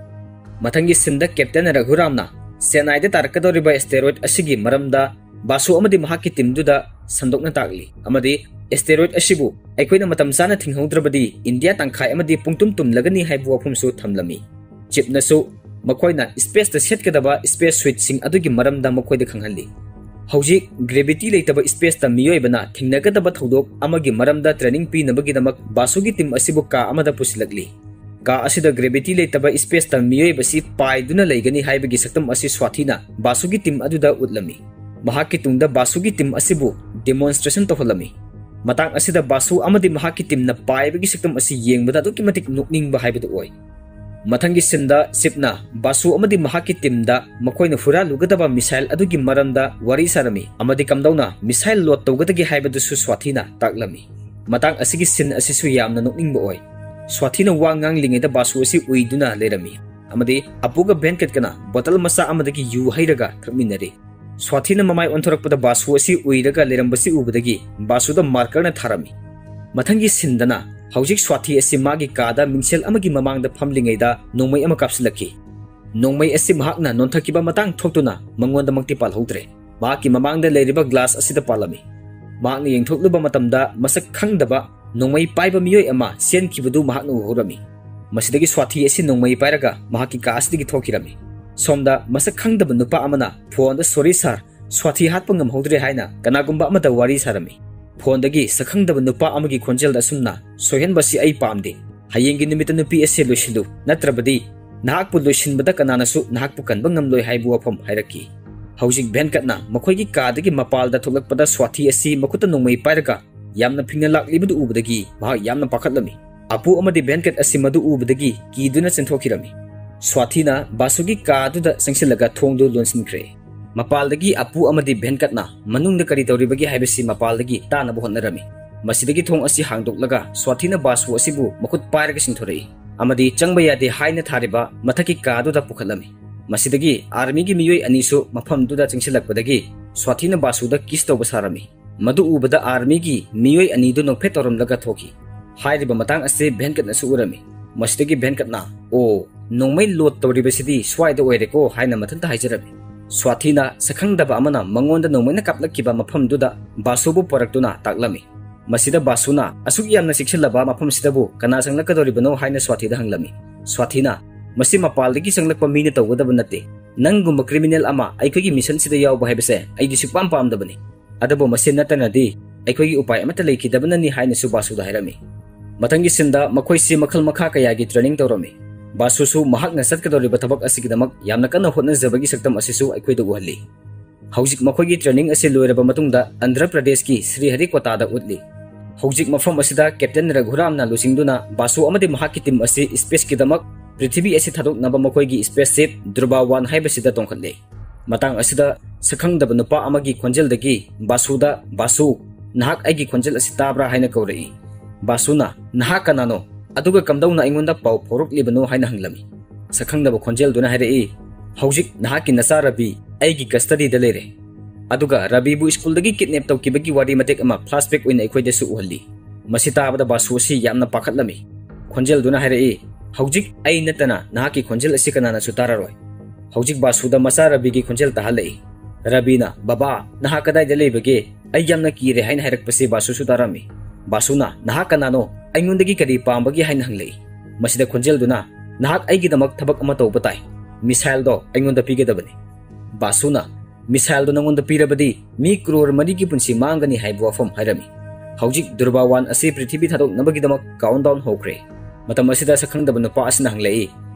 ꯃꯊꯪꯒꯤ sceneꯗ Captain ꯔꯘꯨꯔꯥꯝꯅ ꯆꯦꯟꯅꯥꯏꯗ ꯇꯥꯔꯛꯀꯗꯧꯔꯤꯕ asteroid ꯑꯁꯤꯒꯤ ꯃꯔꯝꯗ ꯕꯥꯁꯨ ꯑꯃꯗꯤ ꯃꯍꯥꯛꯀꯤ teamꯗꯨꯗ ꯁꯟꯗꯣꯛꯅ ꯇꯥꯛꯂꯤ ꯑꯃꯗꯤ asteroid ꯑꯁꯤꯕꯨ ꯑꯩꯈꯣꯏꯅ ꯃꯇꯝ ꯆꯥꯅ ꯊꯤꯡꯍꯧꯗ꯭ꯔꯕꯗꯤ ꯏꯟꯗꯤꯌꯥ ꯇꯪꯈꯥꯏ ꯑꯃꯗꯤ ꯄꯨꯡꯇꯨꯝ ꯇꯨꯝꯂꯒꯅꯤ ꯍꯥꯏꯕ ꯋꯥꯐꯝꯁꯨ ꯊꯝꯂꯝꯃꯤ꯫ ꯆꯤꯞꯅꯁꯨ ꯃꯈꯣꯏꯅ spaceꯇ ꯁꯦꯠꯀꯗꯕ space suitꯁꯤꯡ ꯑꯗꯨꯒꯤ ꯃꯔꯝꯗ ꯃꯈꯣꯏꯗ ꯈꯪꯍꯜꯂꯤ꯫ ꯍꯧꯖꯤꯛ gravity ꯂꯩꯇꯕ spaceꯇ ꯃꯤꯑꯣꯏꯕꯅ ꯊꯦꯡꯅꯒꯗꯕ ꯊꯧꯗꯣꯛ ꯑꯃꯒꯤ ꯃꯔꯝꯗ training ꯄꯤꯅꯕꯒꯤꯗꯃꯛ ꯕꯥꯁꯨꯒꯤ team ꯑꯁꯤꯕꯨ ꯀꯥ ꯑꯃꯗ ꯄꯨꯁꯤꯜꯂꯛꯂꯤ꯫ ꯀꯥ ꯑꯁꯤꯗ gravity ꯂꯩꯇꯕ spaceꯇ ꯃꯤꯑꯣꯏꯕꯁꯤ ꯄꯥꯏꯗꯨꯅ ꯂꯩꯒꯅꯤ ꯍꯥꯏꯕꯒꯤ ꯁꯛꯇꯝ ꯑꯁꯤ ꯁ꯭ꯋꯥꯊꯤꯅ ꯕꯥꯁꯨꯒꯤ team ꯑꯗꯨꯗ ꯎꯠꯂꯝꯃꯤ꯫ ꯃꯍꯥꯛꯀꯤ ꯇꯨꯡꯗ ꯕꯥꯁꯨꯒꯤ team ꯑꯁꯤꯕꯨ demonstration ꯇꯧꯍꯜꯂꯝꯃꯤ꯫ ꯃꯇꯥꯡ ꯑꯁꯤꯗ ꯕꯥꯁꯨ ꯑꯃꯗꯤ ꯃꯍꯥꯛꯀꯤ teamꯅ ꯄꯥꯏꯕꯒꯤ ꯁꯛꯇꯝ ꯑꯁꯤ ꯌꯦꯡꯕꯗ ꯑꯗꯨꯛꯀꯤ ꯃꯇꯤꯛ ꯅꯣꯛꯅꯤꯡꯕ ꯍꯥꯏꯕꯗꯨ ꯑꯣꯏ꯫ ꯃꯊꯪꯒꯤ ꯁꯤꯟꯗ ꯆꯤꯞꯅ ꯕꯥꯁꯨ ꯑꯃꯗꯤ ꯃꯍꯥꯛꯀꯤ ꯇꯤꯝꯗ ꯃꯈꯣꯏꯅ ꯍꯨꯔꯥꯜꯂꯨꯒꯗꯕ ꯃꯤꯁꯥꯏꯜ ꯑꯗꯨꯒꯤ ꯃꯔꯝꯗ ꯋꯥꯔꯤ ꯁꯥꯔꯝꯃꯤ ꯑꯃꯗꯤ ꯀꯝꯗꯧꯅ ꯃꯤꯁꯥꯏꯜ ꯂꯣꯗ ꯇꯧꯒꯗꯒꯦ ꯍꯥꯏꯕꯗꯨꯁꯨ ꯁ꯭ꯋꯥꯊꯤꯅ ꯇꯥꯛꯂꯝꯃꯤ꯫ ꯃꯇꯥꯡ ꯑꯁꯤꯒꯤ ꯁꯤꯟ ꯑꯁꯤꯁꯨ ꯌꯥꯝꯅ ꯅꯣꯛꯅꯤꯡꯕ ꯑꯣꯏ꯫ ꯁ꯭ꯋꯥꯊꯤꯅ ꯋꯥ ꯉꯥꯡꯂꯤꯉꯩꯗ ꯕꯥꯁꯨ ꯑꯁꯤ ꯎꯏꯗꯨꯅ ꯂꯩꯔꯝꯃꯤ ꯑꯃꯗꯤ ꯑꯄꯨꯒ ꯚꯦꯟꯀꯠꯀꯅ ꯕꯣꯇꯜ ꯃꯆꯥ ꯑꯃꯗꯒꯤ ꯌꯨ ꯍꯩꯔꯒ ꯊꯛꯃꯤꯟꯅꯔꯤ꯫ ꯁ꯭ꯋꯥꯊꯤꯅ ꯃꯃꯥꯏ ꯑꯣꯟꯊꯣꯔꯛꯄꯗ ꯕꯥꯁꯨ ꯑꯁꯤ ꯎꯏꯔꯒ ꯂꯩꯔꯝꯕꯁꯤ ꯎꯕꯗꯒꯤ ꯕꯥꯁꯨꯗ ꯃꯥꯔꯀꯔꯅ ꯊꯥꯔꯝꯃꯤ꯫ ꯃꯊꯪꯒꯤ ꯁꯤꯟꯗꯅ ꯍꯧꯖꯤꯛ ꯁ꯭ꯋꯥꯊꯤ ꯑꯁꯤ ꯃꯥꯒꯤ ꯀꯥꯗ ꯃꯤꯡꯁꯦꯜ ꯑꯃꯒꯤ ꯃꯃꯥꯡꯗ ꯐꯝꯂꯤꯉꯩꯗ ꯅꯣꯡꯃꯩ ꯑꯃ ꯀꯥꯞꯁꯤꯜꯂꯛꯈꯤ꯫ ꯅꯣꯡꯃꯩ ꯑꯁꯤ ꯃꯍꯥꯛꯅ ꯅꯣꯟꯊꯈꯤꯕ ꯃꯇꯥꯡ ꯊꯣꯛꯇꯨꯅ ꯃꯉꯣꯟꯗꯃꯛꯇꯤ ꯄꯥꯜꯍꯧꯗ꯭ꯔꯦ꯫ ꯃꯍꯥꯛꯀꯤ ꯃꯃꯥꯡꯗ ꯂꯩꯔꯤꯕ ꯒ꯭ꯂꯥꯁ ꯑꯁꯤꯗ ꯄꯥꯜꯂꯝꯃꯤ꯫ ꯃꯍꯥꯛꯅ ꯌꯦꯡꯊꯣꯛꯂꯨꯕ ꯃꯇꯝꯗ ꯃꯁꯛ ꯈꯪꯗꯕ ꯅꯣꯡꯃꯩ ꯄꯥꯏꯕ ꯃꯤꯑꯣꯏ ꯑꯃ ꯆꯦꯟꯈꯤꯕꯗꯨ ꯃꯍꯥꯛꯅ ꯎꯍꯧꯔꯝꯃꯤ꯫ ꯃꯁꯤꯗꯒꯤ ꯁ꯭ꯋꯥꯊꯤ ꯑꯁꯤ ꯅꯣꯡꯃꯩ ꯄꯥꯏꯔꯒ ꯃꯍꯥꯛꯀꯤ ꯀꯥ ꯑꯁꯤꯗꯒꯤ ꯊꯣꯛꯈꯤꯔꯝꯃꯤ꯫ ꯁꯣꯝꯗ ꯃꯁꯛ ꯈꯪꯗꯕ ꯅꯨꯄꯥ ꯑꯃꯅ ꯐꯣꯟꯗ "ꯁꯣꯔꯤ ꯁꯥꯔ, ꯁ꯭ꯋꯥꯊꯤ ꯍꯥꯠꯄ ꯉꯝꯍꯧꯗ꯭ꯔꯦ" ꯍꯥꯏꯅ ꯀꯅꯥꯒꯨꯝꯕ ꯑꯃꯗ ꯋꯥꯔꯤ ꯁꯥꯔꯝꯃꯤ꯫ ꯐꯣꯟꯗꯒꯤ ꯁꯛꯈꯪꯗꯕ ꯅꯨꯄꯥ ꯑꯃꯒꯤ ꯈꯣꯟꯖꯦꯜꯗ ꯑꯁꯨꯝꯅ, "ꯁꯣꯏꯍꯟꯕꯁꯤ ꯑꯩ ꯄꯥꯝꯗꯦ꯫ ꯍꯌꯦꯡꯒꯤ ꯅꯨꯃꯤꯠꯇ ꯅꯨꯄꯤ ꯑꯁꯤ ꯂꯣꯏꯁꯤꯜꯂꯨ, ꯅꯠꯇ꯭ꯔꯕꯗꯤ ꯅꯍꯥꯛꯄꯨ ꯂꯣꯏꯁꯤꯟꯕꯗ ꯀꯅꯥꯅꯁꯨ ꯅꯍꯥꯛꯄꯨ ꯀꯟꯕ ꯉꯝꯂꯣꯏ" ꯍꯥꯏꯕ ꯋꯥꯐꯝ ꯍꯥꯏꯔꯛꯈꯤ꯫ ꯍꯧꯖꯤꯛ ꯚꯦꯟꯀꯠꯅ ꯃꯈꯣꯏꯒꯤ ꯀꯥꯗꯒꯤ ꯃꯄꯥꯜꯗ ꯊꯣꯛꯂꯛꯄꯗ ꯁ꯭ꯋꯥꯊꯤ ꯑꯁꯤ ꯃꯈꯨꯠꯇ ꯅꯣꯡꯃꯩ ꯄꯥꯏꯔꯒ ꯌꯥꯝꯅ ꯐꯤꯡꯅ ꯂꯥꯛꯂꯤꯕꯗꯨ ꯎꯕꯗꯒꯤ ꯃꯍꯥꯛ ꯌꯥꯝꯅ ꯄꯥꯈꯠꯂꯝꯃꯤ꯫ ꯑꯄꯨ ꯑꯃꯗꯤ ꯚꯦꯟꯀꯠ ꯑꯁꯤ ꯃꯗꯨ ꯎꯕꯗꯒꯤ ꯀꯤꯗꯨꯅ ꯆꯦꯟꯊꯣꯛꯈꯤꯔꯝꯃꯤ꯫ ꯁ꯭ꯋꯥꯊꯤꯅ ꯕꯥꯁꯨꯒꯤ ꯀꯥ ꯑꯗꯨꯗ ꯆꯪꯁꯤꯜꯂꯒ ꯊꯣꯡꯗꯨ ꯂꯣꯟꯁꯤꯟꯈ꯭ꯔꯦ꯫ ꯃꯄꯥꯜꯗꯒꯤ ꯑꯄꯨ ꯑꯃꯗꯤ ꯚꯦꯟꯀꯠꯅ ꯃꯅꯨꯡꯗ ꯀꯔꯤ ꯇꯧꯔꯤꯕꯒꯦ ꯍꯥꯏꯕꯁꯤ ꯃꯄꯥꯜꯗꯒꯤ ꯇꯥꯅꯕ ꯍꯣꯠꯅꯔꯝꯃꯤ꯫ ꯃꯁꯤꯗꯒꯤ ꯊꯣꯡ ꯑꯁꯤ ꯍꯥꯡꯗꯣꯛꯂꯒ ꯁ꯭ꯋꯥꯊꯤꯅ ꯕꯥꯁꯨ ꯑꯁꯤꯕꯨ ꯃꯈꯨꯠ ꯄꯥꯏꯔꯒ ꯆꯤꯡꯊꯣꯔꯛꯏ ꯑꯃꯗꯤ ꯆꯪꯕ ꯌꯥꯗꯦ ꯍꯥꯏꯅ ꯊꯥꯔꯤꯕ ꯃꯊꯛꯀꯤ ꯀꯥ ꯑꯗꯨꯗ ꯄꯨꯈꯠꯂꯝꯃꯤ꯫ ꯃꯁꯤꯗꯒꯤ ꯑꯥꯔꯃꯤꯒꯤ ꯃꯤꯑꯣꯏ ꯑꯅꯤꯁꯨ ꯃꯐꯝꯗꯨꯗ ꯆꯪꯁꯤꯜꯂꯛꯄꯗꯒꯤ ꯁ꯭ꯋꯥꯊꯤꯅ ꯕꯥꯁꯨꯗ ꯀꯤꯁ ꯇꯧꯕ ꯁꯥꯔꯝꯃꯤ꯫ ꯃꯗꯨ ꯎꯕꯗ ꯑꯥꯔꯃꯤꯒꯤ ꯃꯤꯑꯣꯏ ꯑꯅꯤꯗꯨ ꯅꯣꯛꯐꯦꯠ ꯇꯧꯔꯝꯂꯒ ꯊꯣꯛꯈꯤ꯫ ꯍꯥꯏꯔꯤꯕ ꯃꯇꯥꯡ ꯑꯁꯤ ꯚꯦꯟꯀꯠꯅꯁꯨ ꯎꯔꯝꯃꯤ꯫ ꯃꯁꯤꯗꯒꯤ ꯚꯦꯟꯀꯠꯅ, "ꯑꯣ, ꯅꯣꯡꯃꯩ ꯂꯣꯗ ꯇꯧꯔꯤꯕꯁꯤꯗꯤ ꯁ꯭ꯋꯥꯏꯗ ꯑꯣꯏꯔꯦꯀꯣ" ꯍꯥꯏꯅ ꯃꯊꯟꯇ ꯍꯥꯏꯖꯔꯝꯃꯤ꯫ ꯁ꯭ꯋꯥꯊꯤꯅ ꯁꯛꯈꯪꯗꯕ ꯑꯃꯅ ꯃꯉꯣꯟꯗ ꯅꯣꯡꯃꯩꯅ ꯀꯥꯞꯂꯛꯈꯤꯕ ꯃꯐꯝꯗꯨꯗ ꯕꯥꯁꯨꯕꯨ ꯄꯨꯔꯛꯇꯨꯅ ꯇꯥꯛꯂꯝꯃꯤ꯫ ꯃꯁꯤꯗ ꯕꯥꯁꯨꯅ, "ꯑꯁꯨꯛ ꯌꯥꯝꯅ ꯆꯦꯛꯁꯤꯜꯂꯕ ꯃꯐꯝꯁꯤꯗꯕꯨ ꯀꯅꯥ ꯆꯪꯂꯛꯀꯗꯧꯔꯤꯕꯅꯣ?" ꯍꯥꯏꯅ ꯁ꯭ꯋꯥꯊꯤꯗ ꯍꯪꯂꯝꯃꯤ꯫ ꯁ꯭ꯋꯥꯊꯤꯅ, "ꯃꯁꯤ ꯃꯄꯥꯜꯗꯒꯤ ꯆꯪꯂꯛꯄ ꯃꯤꯅ ꯇꯧꯒꯗꯕ ꯅꯠꯇꯦ꯫ ꯅꯪꯒꯨꯝꯕ ꯀ꯭ꯔꯤꯃꯤꯅꯦꯜ ꯑꯃ ꯑꯩꯈꯣꯏꯒꯤ ꯃꯤꯁꯟꯁꯤꯗ ꯌꯥꯎꯕ ꯍꯥꯏꯕꯁꯦ ꯑꯩꯗꯤ ꯁꯨꯛꯄꯥꯝ ꯄꯥꯝꯗꯕꯅꯤ꯫ ꯑꯗꯨꯕꯨ ꯃꯁꯤ ꯅꯠꯇꯅꯗꯤ ꯑꯩꯈꯣꯏꯒꯤ ꯎꯄꯥꯏ ꯑꯃꯠꯇ ꯂꯩꯈꯤꯗꯕꯅꯅꯤ" ꯍꯥꯏꯅꯁꯨ ꯕꯥꯁꯨꯗ ꯍꯥꯏꯔꯝꯃꯤ꯫ ꯃꯊꯪꯒꯤ ꯁꯤꯟꯗ ꯃꯈꯣꯏꯁꯤ ꯃꯈꯜ ꯃꯈꯥ ꯀꯌꯥꯒꯤ ꯇ꯭ꯔꯦꯅꯤꯡ ꯇꯧꯔꯝꯃꯤ꯫ ꯕꯥꯁꯨꯁꯨ ꯃꯍꯥꯛꯅ ꯆꯠꯀꯗꯧꯔꯤꯕ ꯊꯕꯛ ꯑꯁꯤꯒꯤꯗꯃꯛ ꯌꯥꯝꯅ ꯀꯟꯅ ꯍꯣꯠꯅꯖꯕꯒꯤ ꯁꯛꯇꯝ ꯑꯁꯤꯁꯨ ꯑꯩꯈꯣꯏꯗ ꯎꯍꯜꯂꯤ꯫ ꯍꯧꯖꯤꯛ ꯃꯈꯣꯏꯒꯤ ꯇ꯭ꯔꯦꯅꯤꯡ ꯑꯁꯤ ꯂꯣꯏꯔꯕ ꯃꯇꯨꯡꯗ ꯑꯟꯙ꯭ꯔ ꯄ꯭ꯔꯗꯦꯁꯀꯤ ꯁ꯭ꯔꯤ ꯍꯔꯤꯀꯣꯇꯥꯗ ꯎꯠꯂꯤ꯫ ꯍꯧꯖꯤꯛ ꯃꯐꯝ ꯑꯁꯤꯗ ꯀꯦꯞꯇꯦꯟ ꯔꯘꯨꯔꯥꯝꯅ ꯂꯨꯆꯤꯡꯗꯨꯅ ꯕꯥꯁꯨ ꯑꯃꯗꯤ ꯃꯍꯥꯛꯀꯤ ꯇꯤꯝ ꯑꯁꯤ ꯁ꯭ꯄꯦꯁꯀꯤꯗꯃꯛ ꯄ꯭ꯔꯤꯊꯤꯕꯤ ꯑꯁꯤ ꯊꯥꯗꯣꯛꯅꯕ ꯃꯈꯣꯏꯒꯤ ꯁ꯭ꯄꯦꯁ ꯁꯤꯞ ꯗꯨꯔꯕꯥ ꯋꯥꯟ ꯍꯥꯏꯕꯁꯤꯗ ꯇꯣꯡꯈꯠꯂꯤ꯫ ꯃꯇꯥꯡ ꯑꯁꯤꯗ ꯁꯛꯈꯪꯗꯕ ꯅꯨꯄꯥ ꯑꯃꯒꯤ ꯈꯣꯟꯖꯦꯜꯗꯒꯤ ꯕꯥꯁꯨꯗ, "ꯕꯥꯁꯨ, ꯅꯍꯥꯛ ꯑꯩꯒꯤ ꯈꯣꯟꯖꯦꯜ ꯑꯁꯤ ꯇꯥꯕ꯭ꯔꯥ?" ꯍꯥꯏꯅ ꯀꯧꯔꯛꯏ꯫ ꯕꯥꯁꯨꯅ, "ꯅꯍꯥꯛ ꯀꯅꯥꯅꯣ? ꯑꯗꯨꯒ ꯀꯝꯗꯧꯅ ꯑꯩꯉꯣꯟꯗ ꯄꯥꯎ ꯐꯥꯎꯔꯛꯂꯤꯕꯅꯣ?" ꯍꯥꯏꯅ ꯍꯪꯂꯝꯃꯤ꯫ ꯁꯛꯈꯪꯗꯕ ꯈꯣꯟꯖꯦꯜꯗꯨꯅ ꯍꯥꯏꯔꯛꯏ, "ꯍꯧꯖꯤꯛ ꯅꯍꯥꯛꯀꯤ ꯅꯆꯥ ꯔꯕꯤ ꯑꯩꯒꯤ ꯀꯁꯇꯗꯤꯗ ꯂꯩꯔꯦ꯫ ꯑꯗꯨꯒ ꯔꯕꯤꯕꯨ ꯁ꯭ꯀꯨꯜꯗꯒꯤ ꯀꯤꯗꯅꯦꯞ ꯇꯧꯈꯤꯕꯒꯤ ꯋꯥꯔꯤ ꯃꯇꯦꯛ ꯑꯃ ꯐ꯭ꯂꯥꯁꯕꯦꯛ ꯑꯣꯏꯅ ꯑꯩꯈꯣꯏꯗꯁꯨ ꯎꯍꯜꯂꯤ꯫" ꯃꯁꯤ ꯇꯥꯕꯗ ꯕꯥꯁꯨ ꯑꯁꯤ ꯌꯥꯝꯅ ꯄꯥꯈꯠꯂꯝꯃꯤ꯫ ꯈꯣꯟꯖꯦꯜꯗꯨꯅ ꯍꯥꯏꯔꯛꯏ, "ꯍꯧꯖꯤꯛ ꯑꯩ ꯅꯠꯇꯅ ꯅꯍꯥꯛꯀꯤ ꯈꯣꯟꯖꯦꯜ ꯑꯁꯤ ꯀꯅꯥꯅꯁꯨ ꯇꯥꯔꯔꯣꯏ꯫" ꯍꯧꯖꯤꯛ ꯕꯥꯁꯨꯗ ꯃꯆꯥ ꯔꯕꯤꯒꯤ ꯈꯣꯟꯖꯦꯜ ꯇꯥꯍꯜꯂꯛꯏ꯫ ꯔꯕꯤꯅ, "ꯕꯕꯥ, ꯅꯍꯥꯛ ꯀꯗꯥꯏꯗ ꯂꯩꯕꯒꯦ? ꯑꯩ ꯌꯥꯝꯅ ꯀꯤꯔꯦ" ꯍꯥꯏꯅ ꯍꯥꯏꯔꯛꯄꯁꯤ ꯕꯥꯁꯨꯁꯨ ꯇꯥꯔꯝꯃꯤ꯫ ꯕꯥꯁꯨꯅ, "ꯅꯍꯥꯛ ꯀꯅꯥꯅꯣ? ꯑꯩꯉꯣꯟꯗꯒꯤ ꯀꯔꯤ ꯄꯥꯝꯕꯒꯦ?" ꯍꯥꯏꯅ ꯍꯪꯂꯛꯏ꯫ ꯃꯁꯤꯗ ꯈꯣꯟꯖꯦꯜꯗꯨꯅ, "ꯅꯍꯥꯛ ꯑꯩꯒꯤꯗꯃꯛ ꯊꯕꯛ ꯑꯃ ꯇꯧꯕ ꯇꯥꯏ꯫ ꯃꯤꯁꯥꯏꯜꯗꯣ ꯑꯩꯉꯣꯟꯗ ꯄꯤꯒꯗꯕꯅꯤ꯫" ꯕꯥꯁꯨꯅ, "ꯃꯤꯁꯥꯏꯜꯗꯣ ꯅꯉꯣꯟꯗ ꯄꯤꯔꯕꯗꯤ ꯃꯤ ꯀ꯭ꯔꯣꯔ ꯃꯔꯤꯒꯤ ꯄꯨꯟꯁꯤ ꯃꯥꯡꯒꯅꯤ" ꯍꯥꯏꯕ ꯋꯥꯐꯝ ꯍꯥꯏꯔꯝꯃꯤ꯫ ꯍꯧꯖꯤꯛ ꯗꯨꯔꯕꯥ ꯋꯥꯟ ꯑꯁꯤ ꯄ꯭ꯔꯤꯊꯤꯕꯤ ꯊꯥꯗꯣꯛꯅꯕꯒꯤꯗꯃꯛ ꯀꯥꯎꯟꯗꯥꯎꯟ ꯍꯧꯈ꯭ꯔꯦ꯫ ꯃꯇꯝ ꯑꯁꯤꯗ ꯁꯛꯈꯪꯗꯕ ꯅꯨꯄꯥ ꯑꯁꯤꯅ ꯍꯪꯂꯛꯏ,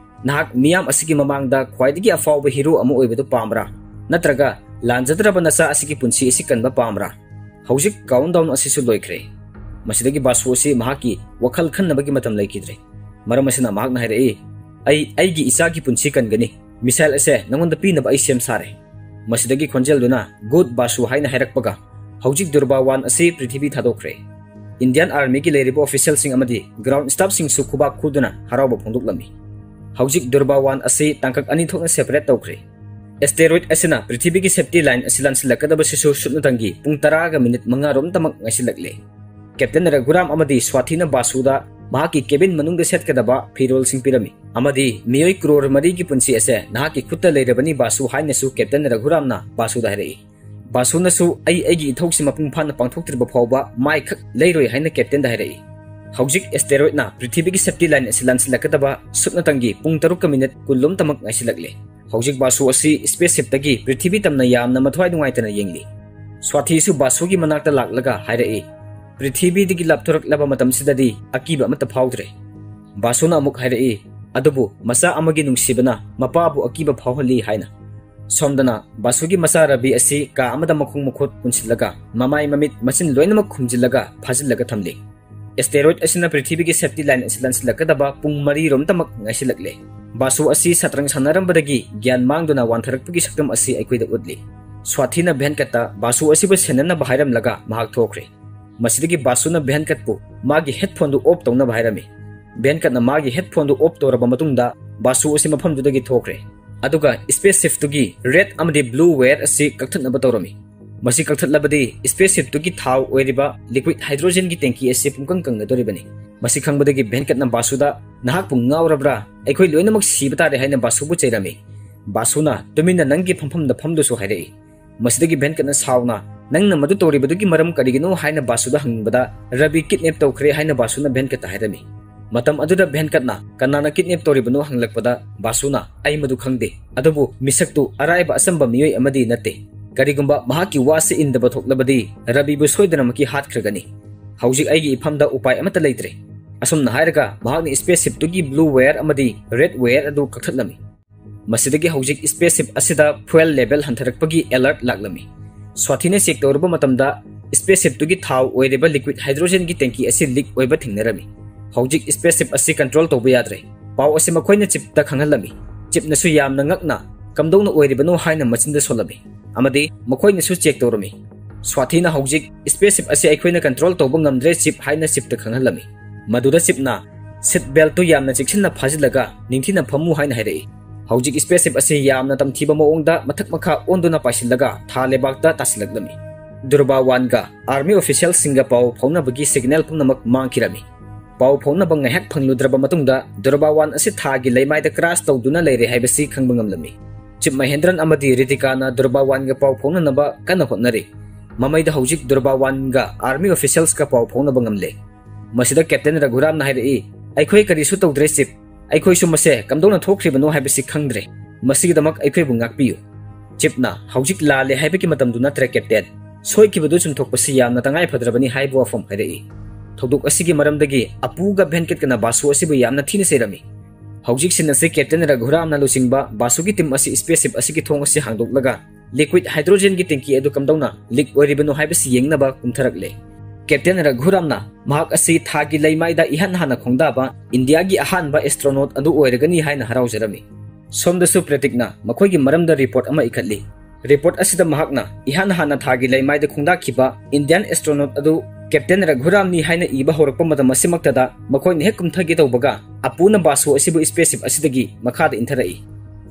"ꯅꯍꯥꯛ ꯃꯤꯌꯥꯝ ꯑꯁꯤꯒꯤ ꯃꯃꯥꯡꯗ ꯈ꯭ꯋꯥꯏꯗꯒꯤ ꯑꯐꯥꯎꯕ ꯍꯤꯔꯣ ꯑꯃ ꯑꯣꯏꯕꯗꯨ ꯄꯥꯝꯕ꯭ꯔꯥ? ꯅꯠꯇ꯭ꯔꯒ ꯂꯥꯟꯖꯗ꯭ꯔꯕ ꯅꯆꯥ ꯑꯁꯤꯒꯤ ꯄꯨꯟꯁꯤ ꯑꯁꯤ ꯀꯟꯕ ꯄꯥꯝꯕ꯭ꯔꯥ?" ꯍꯧꯖꯤꯛ ꯀꯥꯎꯟꯗꯥꯎꯟ ꯑꯁꯤꯁꯨ ꯂꯣꯏꯈ꯭ꯔꯦ꯫ ꯃꯁꯤꯗꯒꯤ ꯕꯥꯁꯨ ꯑꯁꯤ ꯃꯍꯥꯛꯀꯤ ꯋꯥꯈꯜ ꯈꯟꯅꯕꯒꯤ ꯃꯇꯝ ꯂꯩꯈꯤꯗ꯭ꯔꯦ꯫ ꯃꯔꯝ ꯑꯁꯤꯅ ꯃꯍꯥꯛꯅ ꯍꯥꯏꯔꯛꯏ, "ꯑꯩ ꯑꯩꯒꯤ ꯏꯆꯥꯒꯤ ꯄꯨꯟꯁꯤ ꯀꯟꯒꯅꯤ꯫ ꯃꯤꯁꯥꯏꯜ ꯑꯁꯦ ꯅꯉꯣꯟꯗ ꯄꯤꯅꯕ ꯑꯩ ꯁꯦꯝ ꯁꯥꯔꯦ꯫" ꯃꯁꯤꯗꯒꯤ ꯈꯣꯟꯖꯦꯜꯗꯨꯅ, "ꯒꯨꯗ ꯕꯥꯁꯨ" ꯍꯥꯏꯅ ꯍꯥꯏꯔꯛꯄꯒ ꯍꯧꯖꯤꯛ ꯗꯨꯔꯕꯥ ꯋꯥꯟ ꯑꯁꯤ ꯄ꯭ꯔꯤꯊꯤꯕꯤ ꯊꯥꯗꯣꯛꯈ꯭ꯔꯦ꯫ ꯏꯟꯗꯤꯌꯥꯟ ꯑꯥꯔꯃꯤꯒꯤ ꯂꯩꯔꯤꯕ ꯑꯣꯐꯤꯁꯤꯌꯦꯜꯁꯤꯡ ꯑꯃꯗꯤ ꯒ꯭ꯔꯥꯎꯟ ꯁ꯭ꯇꯥꯐꯁꯤꯡꯁꯨ ꯈꯨꯕꯥꯛ ꯈꯨꯗꯨꯅ ꯍꯔꯥꯎꯕ ꯐꯣꯡꯗꯣꯛꯂꯝꯃꯤ꯫ ꯍꯧꯖꯤꯛ ꯗꯨꯔꯕꯥ ꯋꯥꯟ ꯑꯁꯤ ꯇꯥꯡꯀꯛ ꯑꯅꯤ ꯊꯣꯛꯅ ꯁꯦꯄꯔꯦꯠ ꯇꯧꯈ꯭ꯔꯦ꯫ ꯑꯦꯁꯇꯦꯔꯣꯏꯗ ꯑꯁꯤꯅ ꯄ꯭ꯔꯤꯊꯤꯕꯤꯒꯤ ꯁꯦꯐꯇꯤ ꯂꯥꯏꯟ ꯑꯁꯤ ꯂꯥꯟꯁꯤꯜꯂꯛꯀꯗꯕꯁꯤꯁꯨ ꯁꯨꯞꯅꯇꯪꯒꯤ ꯄꯨꯡ ꯇꯔꯥꯒ ꯃꯤꯅꯤꯠ ꯃꯉꯥ ꯔꯣꯝꯇꯃꯛ ꯉꯥꯏꯁꯤꯜꯂꯛꯂꯦ꯫ ꯀꯦꯞꯇꯦꯟ ꯔꯘꯨꯔꯥꯝ ꯑꯃꯗꯤ ꯁ꯭ꯋꯥꯊꯤꯅ ꯕꯥꯁꯨꯗ ꯃꯍꯥꯛꯀꯤ ꯀꯦꯕꯤꯟ ꯃꯅꯨꯡꯗ ꯁꯦꯠꯀꯗꯕ ꯐꯤꯔꯣꯜꯁꯤꯡ ꯄꯤꯔꯝꯃꯤ ꯑꯃꯗꯤ, "ꯃꯤꯑꯣꯏ ꯀ꯭ꯔꯣꯔ ꯃꯔꯤꯒꯤ ꯄꯨꯟꯁꯤ ꯑꯁꯦ ꯅꯍꯥꯛꯀꯤ ꯈꯨꯠꯇ ꯂꯩꯔꯕꯅꯤ ꯕꯥꯁꯨ" ꯍꯥꯏꯅꯁꯨ ꯀꯦꯞꯇꯦꯟ ꯔꯘꯨꯔꯥꯝꯅ ꯕꯥꯁꯨꯗ ꯍꯥꯏꯔꯛꯏ꯫ ꯕꯥꯁꯨꯅꯁꯨ, "ꯑꯩ ꯑꯩꯒꯤ ꯏꯊꯧꯁꯤ ꯃꯄꯨꯡ ꯐꯥꯅ ꯄꯥꯡꯊꯣꯛꯇ꯭ꯔꯤꯕ ꯐꯥꯎꯕ ꯃꯥꯏꯈꯛ ꯂꯩꯔꯣꯏ" ꯍꯥꯏꯅ ꯀꯦꯞꯇꯦꯟꯗ ꯍꯥꯏꯔꯛꯏ꯫ ꯍꯧꯖꯤꯛ ꯑꯦꯁꯇꯦꯔꯣꯏꯗꯅ ꯄ꯭ꯔꯤꯊꯤꯕꯤꯒꯤ ꯁꯦꯐꯇꯤ ꯂꯥꯏꯟ ꯑꯁꯤ ꯂꯥꯟꯁꯤꯜꯂꯛꯀꯗꯕ ꯁꯨꯞꯅꯇꯪꯒꯤ ꯄꯨꯡ ꯇꯔꯨꯛꯀ ꯃꯤꯅꯤꯠ ꯀꯨꯟ ꯂꯣꯝꯇꯃꯛ ꯉꯥꯏꯁꯤꯜꯂꯛꯂꯦ꯫ ꯍꯧꯖꯤꯛ ꯕꯥꯁꯨ ꯑꯁꯤ ꯁ꯭ꯄꯦꯁ ꯁꯤꯞꯇꯒꯤ ꯄ꯭ꯔꯤꯊꯤꯕꯤ ꯇꯝꯅ ꯌꯥꯝꯅ ꯃꯊ꯭ꯋꯥꯏ ꯅꯨꯡꯉꯥꯏꯇꯅ ꯌꯦꯡꯂꯤ꯫ ꯁ꯭ꯋꯥꯊꯤꯁꯨ ꯕꯥꯁꯨꯒꯤ ꯃꯅꯥꯛꯇ ꯂꯥꯛꯂꯒ ꯍꯥꯏꯔꯛꯏ, "ꯄ꯭ꯔꯤꯊꯤꯕꯤꯗꯒꯤ ꯂꯥꯞꯊꯣꯔꯛꯂꯕ ꯃꯇꯝꯁꯤꯗꯗꯤ ꯑꯀꯤꯕ ꯑꯃꯠꯇ ꯐꯥꯎꯗ꯭ꯔꯦ꯫" ꯕꯥꯁꯨꯅ ꯑꯃꯨꯛ ꯍꯥꯏꯔꯛꯏ, "ꯑꯗꯨꯕꯨ ꯃꯆꯥ ꯑꯃꯒꯤ ꯅꯨꯡꯁꯤꯕꯅ ꯃꯄꯥꯕꯨ ꯑꯀꯤꯕ ꯐꯥꯎꯍꯜꯂꯤ" ꯍꯥꯏꯅ꯫ ꯁꯣꯝꯗꯅ ꯕꯥꯁꯨꯒꯤ ꯃꯆꯥ ꯔꯕꯤ ꯑꯁꯤ ꯀꯥ ꯑꯃꯗ ꯃꯈꯣꯡ ꯃꯈꯨꯠ ꯄꯨꯟꯁꯤꯜꯂꯒ, ꯃꯃꯥꯏ ꯃꯃꯤꯠ ꯃꯆꯤꯟ ꯂꯣꯏꯅꯃꯛ ꯈꯨꯝꯖꯤꯜꯂꯒ ꯐꯥꯖꯤꯜꯂꯒ ꯊꯝꯂꯤ꯫ ꯑꯦꯁꯇꯦꯔꯣꯏꯗ ꯑꯁꯤꯅ ꯄ꯭ꯔꯤꯊꯤꯕꯤꯒꯤ ꯁꯦꯐꯇꯤ ꯂꯥꯏꯟ ꯑꯁꯤ ꯂꯥꯟꯁꯤꯜꯂꯛꯀꯗꯕ ꯄꯨꯡ ꯃꯔꯤꯔꯣꯝꯇꯃꯛ ꯉꯥꯏꯁꯤꯜꯂꯛꯂꯦ꯫ ꯕꯥꯁꯨ ꯑꯁꯤ ꯁꯇ꯭ꯔꯪ ꯁꯥꯟꯅꯔꯝꯕꯗꯒꯤ ꯒ꯭ꯌꯥꯟ ꯃꯥꯡꯗꯨꯅ ꯋꯥꯟꯊꯔꯛꯄꯒꯤ ꯁꯛꯇꯝ ꯑꯁꯤ ꯑꯩꯈꯣꯏꯗ ꯎꯠꯂꯤ꯫ ꯁ꯭ꯋꯥꯊꯤꯅ ꯚꯦꯟꯀꯠꯇ ꯕꯥꯁꯨ ꯑꯁꯤꯕꯨ ꯁꯦꯟꯅꯅꯕ ꯍꯥꯏꯔꯝꯂꯒ ꯃꯍꯥꯛ ꯊꯣꯛꯈ꯭ꯔꯦ꯫ ꯃꯁꯤꯗꯒꯤ ꯕꯥꯁꯨꯅ ꯚꯦꯟꯀꯠꯄꯨ ꯃꯥꯒꯤ ꯍꯦꯗꯐꯣꯟꯗꯨ ꯑꯣꯐ ꯇꯧꯅꯕ ꯍꯥꯏꯔꯝꯃꯤ꯫ ꯚꯦꯟꯀꯠꯅ ꯃꯥꯒꯤ ꯍꯦꯗꯐꯣꯟꯗꯨ ꯑꯣꯐ ꯇꯧꯔꯕ ꯃꯇꯨꯡꯗ ꯕꯥꯁꯨ ꯑꯁꯤ ꯃꯐꯝꯗꯨꯗꯒꯤ ꯊꯣꯛꯈ꯭ꯔꯦ꯫ ꯑꯗꯨꯒ ꯁ꯭ꯄꯦꯁ ꯁꯤꯞꯇꯨꯒꯤ ꯔꯦꯗ ꯑꯃꯗꯤ ꯕ꯭ꯂꯨ ꯋꯦꯌꯔ ꯑꯁꯤ ꯀꯛꯊꯠꯅꯕ ꯇꯧꯔꯝꯃꯤ꯫ ꯃꯁꯤ ꯀꯛꯊꯠꯂꯕꯗꯤ ꯁ꯭ꯄꯦꯁ ꯁꯤꯞꯇꯨꯒꯤ ꯊꯥꯎ ꯑꯣꯏꯔꯤꯕ ꯂꯤꯀ꯭ꯋꯤꯗ ꯍꯥꯏꯗ꯭ꯔꯣꯖꯦꯟꯒꯤ ꯇꯦꯡꯀꯤ ꯑꯁꯤ ꯄꯨꯡꯀꯪ ꯀꯪꯒꯗꯧꯔꯤꯕꯅꯤ꯫ ꯃꯁꯤ ꯈꯪꯕꯗꯒꯤ ꯚꯦꯟꯀꯠꯅ ꯕꯥꯁꯨꯗ, "ꯅꯍꯥꯛꯄꯨ ꯉꯥꯎꯔꯕ꯭ꯔꯥ? ꯑꯩꯈꯣꯏ ꯂꯣꯏꯅꯃꯛ ꯁꯤꯕ ꯇꯥꯔꯦ," ꯍꯥꯏꯅ ꯕꯥꯁꯨꯕꯨ ꯆꯩꯔꯝꯃꯤ꯫ ꯕꯥꯁꯨꯅ, "ꯇꯨꯃꯤꯟꯅ ꯅꯪꯒꯤ ꯐꯝꯐꯝꯗ ꯐꯝꯗꯨꯁꯨ" ꯍꯥꯏꯔꯛꯏ꯫ ꯃꯁꯤꯗꯒꯤ ꯚꯦꯟꯀꯠꯅ ꯁꯥꯎꯅ, "ꯅꯪꯅ ꯃꯗꯨ ꯇꯧꯔꯤꯕꯗꯨꯒꯤ ꯃꯔꯝ ꯀꯔꯤꯒꯤꯅꯣ?" ꯍꯥꯏꯅ ꯕꯥꯁꯨꯗ ꯍꯪꯕꯗ, "ꯔꯕꯤ ꯀꯤꯗꯅꯦꯞ ꯇꯧꯈ꯭ꯔꯦ" ꯍꯥꯏꯅ ꯕꯥꯁꯨꯅ ꯚꯦꯟꯀꯠꯇ ꯍꯥꯏꯔꯝꯃꯤ꯫ ꯃꯇꯝ ꯑꯗꯨꯗ ꯚꯦꯟꯀꯠꯅ, "ꯀꯅꯥꯅ ꯀꯤꯗꯅꯦꯞ ꯇꯧꯔꯤꯕꯅꯣ?" ꯍꯪꯂꯛꯄꯗ ꯕꯥꯁꯨꯅ, "ꯑꯩ ꯃꯗꯨ ꯈꯪꯗꯦ, ꯑꯗꯨꯕꯨ ꯃꯤꯁꯛꯇꯨ ꯑꯔꯥꯏꯕ ꯑꯆꯝꯕ ꯃꯤꯑꯣꯏ ꯑꯃꯗꯤ ꯅꯠꯇꯦ꯫ ꯀꯔꯤꯒꯨꯝꯕ ꯃꯍꯥꯛꯀꯤ ꯋꯥꯁꯤ ꯏꯟꯗꯕ ꯊꯣꯛꯂꯕꯗꯤ ꯔꯕꯤꯕꯨ ꯁꯣꯏꯗꯅꯃꯛꯀꯤ ꯍꯥꯠꯈ꯭ꯔꯒꯅꯤ꯫ ꯍꯧꯖꯤꯛ ꯑꯩꯒꯤ ꯏꯐꯝꯗ ꯎꯄꯥꯏ ꯑꯃꯠꯇ ꯂꯩꯇ꯭ꯔꯦ꯫" ꯑꯁꯨꯝꯅ ꯍꯥꯏꯔꯒ ꯃꯍꯥꯛꯅ ꯁ꯭ꯄꯦꯁ ꯁꯤꯞꯇꯨꯒꯤ ꯕ꯭ꯂꯨ ꯋꯦꯌꯔ ꯑꯃꯗꯤ ꯔꯦꯗ ꯋꯦꯌꯔ ꯑꯗꯨ ꯀꯛꯊꯠꯂꯝꯃꯤ꯫ ꯃꯁꯤꯗꯒꯤ ꯍꯧꯖꯤꯛ ꯁ꯭ꯄꯦꯁ ꯁꯤꯞ ꯑꯁꯤꯗ ꯐ꯭ꯌꯨꯑꯦꯜ ꯂꯦꯚꯦꯜ ꯍꯟꯊꯔꯛꯄꯒꯤ ꯑꯦꯂꯔꯠ ꯂꯥꯛꯂꯝꯃꯤ꯫ ꯁ꯭ꯋꯥꯊꯤꯅ ꯆꯦꯛ ꯇꯧꯔꯨꯕ ꯃꯇꯝꯗ ꯁ꯭ꯄꯦꯁ ꯁꯤꯞꯇꯨꯒꯤ ꯊꯥꯎ ꯑꯣꯏꯔꯤꯕ ꯂꯤꯀ꯭ꯋꯤꯗ ꯍꯥꯏꯗ꯭ꯔꯣꯖꯦꯟꯒꯤ ꯇꯦꯡꯀꯤ ꯑꯁꯤ ꯂꯤꯛ ꯑꯣꯏꯕ ꯊꯦꯡꯅꯔꯝꯃꯤ꯫ ꯍꯧꯖꯤꯛ ꯁ꯭ꯄꯦꯁ ꯁꯤꯞ ꯑꯁꯤ ꯀꯟꯇ꯭ꯔꯣꯜ ꯇꯧꯕ ꯌꯥꯗ꯭ꯔꯦ꯫ ꯄꯥꯎ ꯑꯁꯤ ꯃꯈꯣꯏꯅ ꯆꯤꯞꯇ ꯈꯪꯍꯜꯂꯝꯃꯤ꯫ ꯆꯤꯞꯅꯁꯨ ꯌꯥꯝꯅ ꯉꯛꯅ, "ꯀꯝꯗꯧꯅ ꯑꯣꯏꯔꯤꯕꯅꯣ?" ꯍꯥꯏꯅ ꯃꯆꯤꯟꯗ ꯁꯣꯜꯂꯝꯃꯤ꯫ ꯑꯃꯗꯤ ꯃꯈꯣꯏꯅꯁꯨ ꯆꯦꯛ ꯇꯧꯔꯝꯃꯤ꯫ ꯁ꯭ꯋꯥꯊꯤꯅ ꯍꯧꯖꯤꯛ ꯁ꯭ꯄꯦꯁ ꯁꯤꯞ ꯑꯁꯤ ꯑꯩꯈꯣꯏꯅ ꯀꯟꯇ꯭ꯔꯣꯜ ꯇꯧꯕ ꯉꯝꯗ꯭ꯔꯦ, ꯆꯤꯞ, ꯍꯥꯏꯅ ꯆꯤꯞꯇ ꯈꯪꯍꯜꯂꯝꯃꯤ꯫ ꯃꯗꯨꯗ ꯆꯤꯞꯅ, "ꯁꯤꯠ ꯕꯦꯜꯠꯇꯨ ꯌꯥꯝꯅ ꯆꯦꯛꯁꯤꯟꯅ ꯐꯥꯖꯤꯜꯂꯒ ꯅꯤꯡꯊꯤꯅ ꯐꯝꯃꯨ" ꯍꯥꯏꯅ ꯍꯥꯏꯔꯛꯏ꯫ ꯍꯧꯖꯤꯛ ꯁ꯭ꯄꯦꯁ ꯁꯤꯞ ꯑꯁꯤ ꯌꯥꯝꯅ ꯇꯝꯊꯤꯕ ꯃꯑꯣꯡꯗ ꯃꯊꯛ ꯃꯈꯥ ꯑꯣꯟꯗꯨꯅ ꯄꯥꯏꯁꯤꯜꯂꯒ ꯊꯥ ꯂꯩꯕꯥꯛꯇ ꯇꯥꯁꯤꯜꯂꯛꯂꯝꯃꯤ꯫ ꯗꯨꯔꯕꯥꯋꯥꯟꯒ ꯑꯥꯔꯃꯤ ꯑꯣꯐꯤꯁꯤꯌꯦꯜꯁꯤꯡꯒ ꯄꯥꯎ ꯐꯥꯎꯅꯕꯒꯤ ꯁꯤꯒꯅꯦꯜ ꯄꯨꯝꯅꯃꯛ ꯃꯥꯡꯈꯤꯔꯝꯃꯤ꯫ ꯄꯥꯎ ꯐꯥꯎꯅꯕ ꯉꯥꯏꯍꯥꯛ ꯐꯪꯂꯨꯗ꯭ꯔꯕ ꯃꯇꯨꯡꯗ ꯗꯨꯔꯕꯥꯋꯥꯟ ꯑꯁꯤ ꯊꯥꯒꯤ ꯂꯩꯃꯥꯏꯗ ꯀ꯭ꯔꯥꯁ ꯇꯧꯗꯨꯅ ꯂꯩꯔꯦ ꯍꯥꯏꯕꯁꯤ ꯈꯪꯕ ꯉꯝꯂꯝꯃꯤ꯫ ꯆꯤꯞ ꯃꯍꯦꯟꯗ꯭ꯔꯟ ꯑꯃꯗꯤ ꯔꯤꯇꯤꯀꯥꯅ ꯗꯨꯔꯕꯥꯋꯥꯟꯒ ꯄꯥꯎ ꯐꯥꯎꯅꯅꯕ ꯀꯟꯅ ꯍꯣꯠꯅꯔꯤ꯫ ꯃꯃꯩꯗ ꯍꯧꯖꯤꯛ ꯗꯨꯔꯕꯥꯋꯥꯟꯒ ꯑꯥꯔꯃꯤ ꯑꯣꯐꯤꯁꯤꯌꯦꯜꯁꯀ ꯄꯥꯎ ꯐꯥꯎꯅꯕ ꯉꯝꯂꯦ꯫ ꯃꯁꯤꯗ ꯀꯦꯞꯇꯦꯟ ꯔꯘꯨꯔꯥꯝꯅ ꯍꯥꯏꯔꯛꯏ, "ꯑꯩꯈꯣꯏ ꯀꯔꯤꯁꯨ ꯇꯧꯗ꯭ꯔꯦ, ꯆꯤꯞ꯫ ꯑꯩꯈꯣꯏꯁꯨ ꯃꯁꯦ ꯀꯝꯗꯧꯅ ꯊꯣꯛꯈ꯭ꯔꯤꯕꯅꯣ ꯍꯥꯏꯕꯁꯤ ꯈꯪꯗ꯭ꯔꯦ꯫ ꯃꯁꯤꯒꯤꯗꯃꯛ ꯑꯩꯈꯣꯏꯕꯨ ꯉꯥꯛꯄꯤꯌꯨ꯫" ꯆꯤꯞꯅ, "ꯍꯧꯖꯤꯛ ꯂꯥꯜꯂꯦ ꯍꯥꯏꯕꯒꯤ ꯃꯇꯝꯗꯨ ꯅꯠꯇ꯭ꯔꯦ, ꯀꯦꯞꯇꯦꯟ꯫ ꯁꯣꯏꯈꯤꯕꯗꯨ ꯆꯨꯝꯊꯣꯛꯄꯁꯤ ꯌꯥꯝꯅ ꯇꯉꯥꯏ ꯐꯗ꯭ꯔꯕꯅꯤ" ꯍꯥꯏꯕ ꯋꯥꯐꯝ ꯍꯥꯏꯔꯛꯏ꯫ ꯊꯧꯗꯣꯛ ꯑꯁꯤꯒꯤ ꯃꯔꯝꯗꯒꯤ ꯑꯄꯨꯒ ꯚꯦꯟꯀꯠꯀꯅ ꯕꯥꯁꯨ ꯑꯁꯤꯕꯨ ꯌꯥꯝꯅ ꯊꯤꯅ ꯆꯩꯔꯝꯃꯤ꯫ ꯍꯧꯖꯤꯛ ꯁꯤꯟ ꯑꯁꯤ ꯀꯦꯞꯇꯦꯟ ꯔꯘꯨꯔꯥꯝꯅ ꯂꯨꯆꯤꯡꯕ ꯕꯥꯁꯨꯒꯤ ꯇꯤꯝ ꯑꯁꯤ ꯁ꯭ꯄꯦꯁ ꯁꯤꯞ ꯑꯁꯤꯒꯤ ꯊꯣꯡ ꯑꯁꯤ ꯍꯥꯡꯗꯣꯛꯂꯒ ꯂꯤꯀ꯭ꯋꯤꯗ ꯍꯥꯏꯗ꯭ꯔꯣꯖꯦꯟꯒꯤ ꯇꯦꯡꯀꯤ ꯑꯗꯨ ꯀꯝꯗꯧꯅ ꯂꯤꯛ ꯑꯣꯏꯔꯤꯕꯅꯣ ꯍꯥꯏꯕꯁꯤ ꯌꯦꯡꯅꯕ ꯀꯨꯝꯊꯔꯛꯂꯦ꯫ ꯀꯦꯞꯇꯦꯟ ꯔꯘꯨꯔꯥꯝꯅ ꯃꯍꯥꯛ ꯑꯁꯤ ꯊꯥꯒꯤ ꯂꯩꯃꯥꯏꯗ ꯏꯍꯥꯟ ꯍꯥꯟꯅ ꯈꯣꯡꯗꯥꯕ ꯏꯟꯗꯤꯌꯥꯒꯤ ꯑꯍꯥꯟꯕ ꯑꯦꯁꯇ꯭ꯔꯣꯅꯣꯠ ꯑꯗꯨ ꯑꯣꯏꯔꯒꯅꯤ ꯍꯥꯏꯅ ꯍꯔꯥꯎꯖꯔꯝꯃꯤ꯫ ꯁꯣꯝꯗꯁꯨ ꯄ꯭ꯔꯦꯇꯤꯛꯅ ꯃꯈꯣꯏꯒꯤ ꯃꯔꯝꯗ ꯔꯤꯄꯣꯔꯠ ꯑꯃ ꯏꯈꯠꯂꯤ꯫ ꯔꯤꯄꯣꯔꯠ ꯑꯁꯤꯗ ꯃꯍꯥꯛꯅ ꯏꯍꯥꯟ ꯍꯥꯟꯅ ꯊꯥꯒꯤ ꯂꯩꯃꯥꯏꯗ ꯈꯣꯡꯗꯥꯈꯤꯕ ꯏꯟꯗꯤꯌꯥꯟ ꯑꯦꯁꯇ꯭ꯔꯣꯅꯣꯠ ꯑꯗꯨ ꯀꯦꯞꯇꯦꯟ ꯔꯘꯨꯔꯥꯝꯅꯤ ꯍꯥꯏꯅ ꯏꯕ ꯍꯧꯔꯛꯄ ꯃꯇꯝ ꯑꯁꯤꯃꯛꯇꯗ ꯃꯈꯣꯏꯅ ꯍꯦꯛ ꯀꯨꯝꯊꯒꯦ ꯇꯧꯕꯒ ꯑꯄꯨꯅ ꯕꯥꯁꯨ ꯑꯁꯤꯕꯨ ꯁ꯭ꯄꯦꯁ ꯁꯤꯞ ꯑꯁꯤꯗꯒꯤ ꯃꯈꯥꯗ ꯏꯟꯊꯔꯛꯏ꯫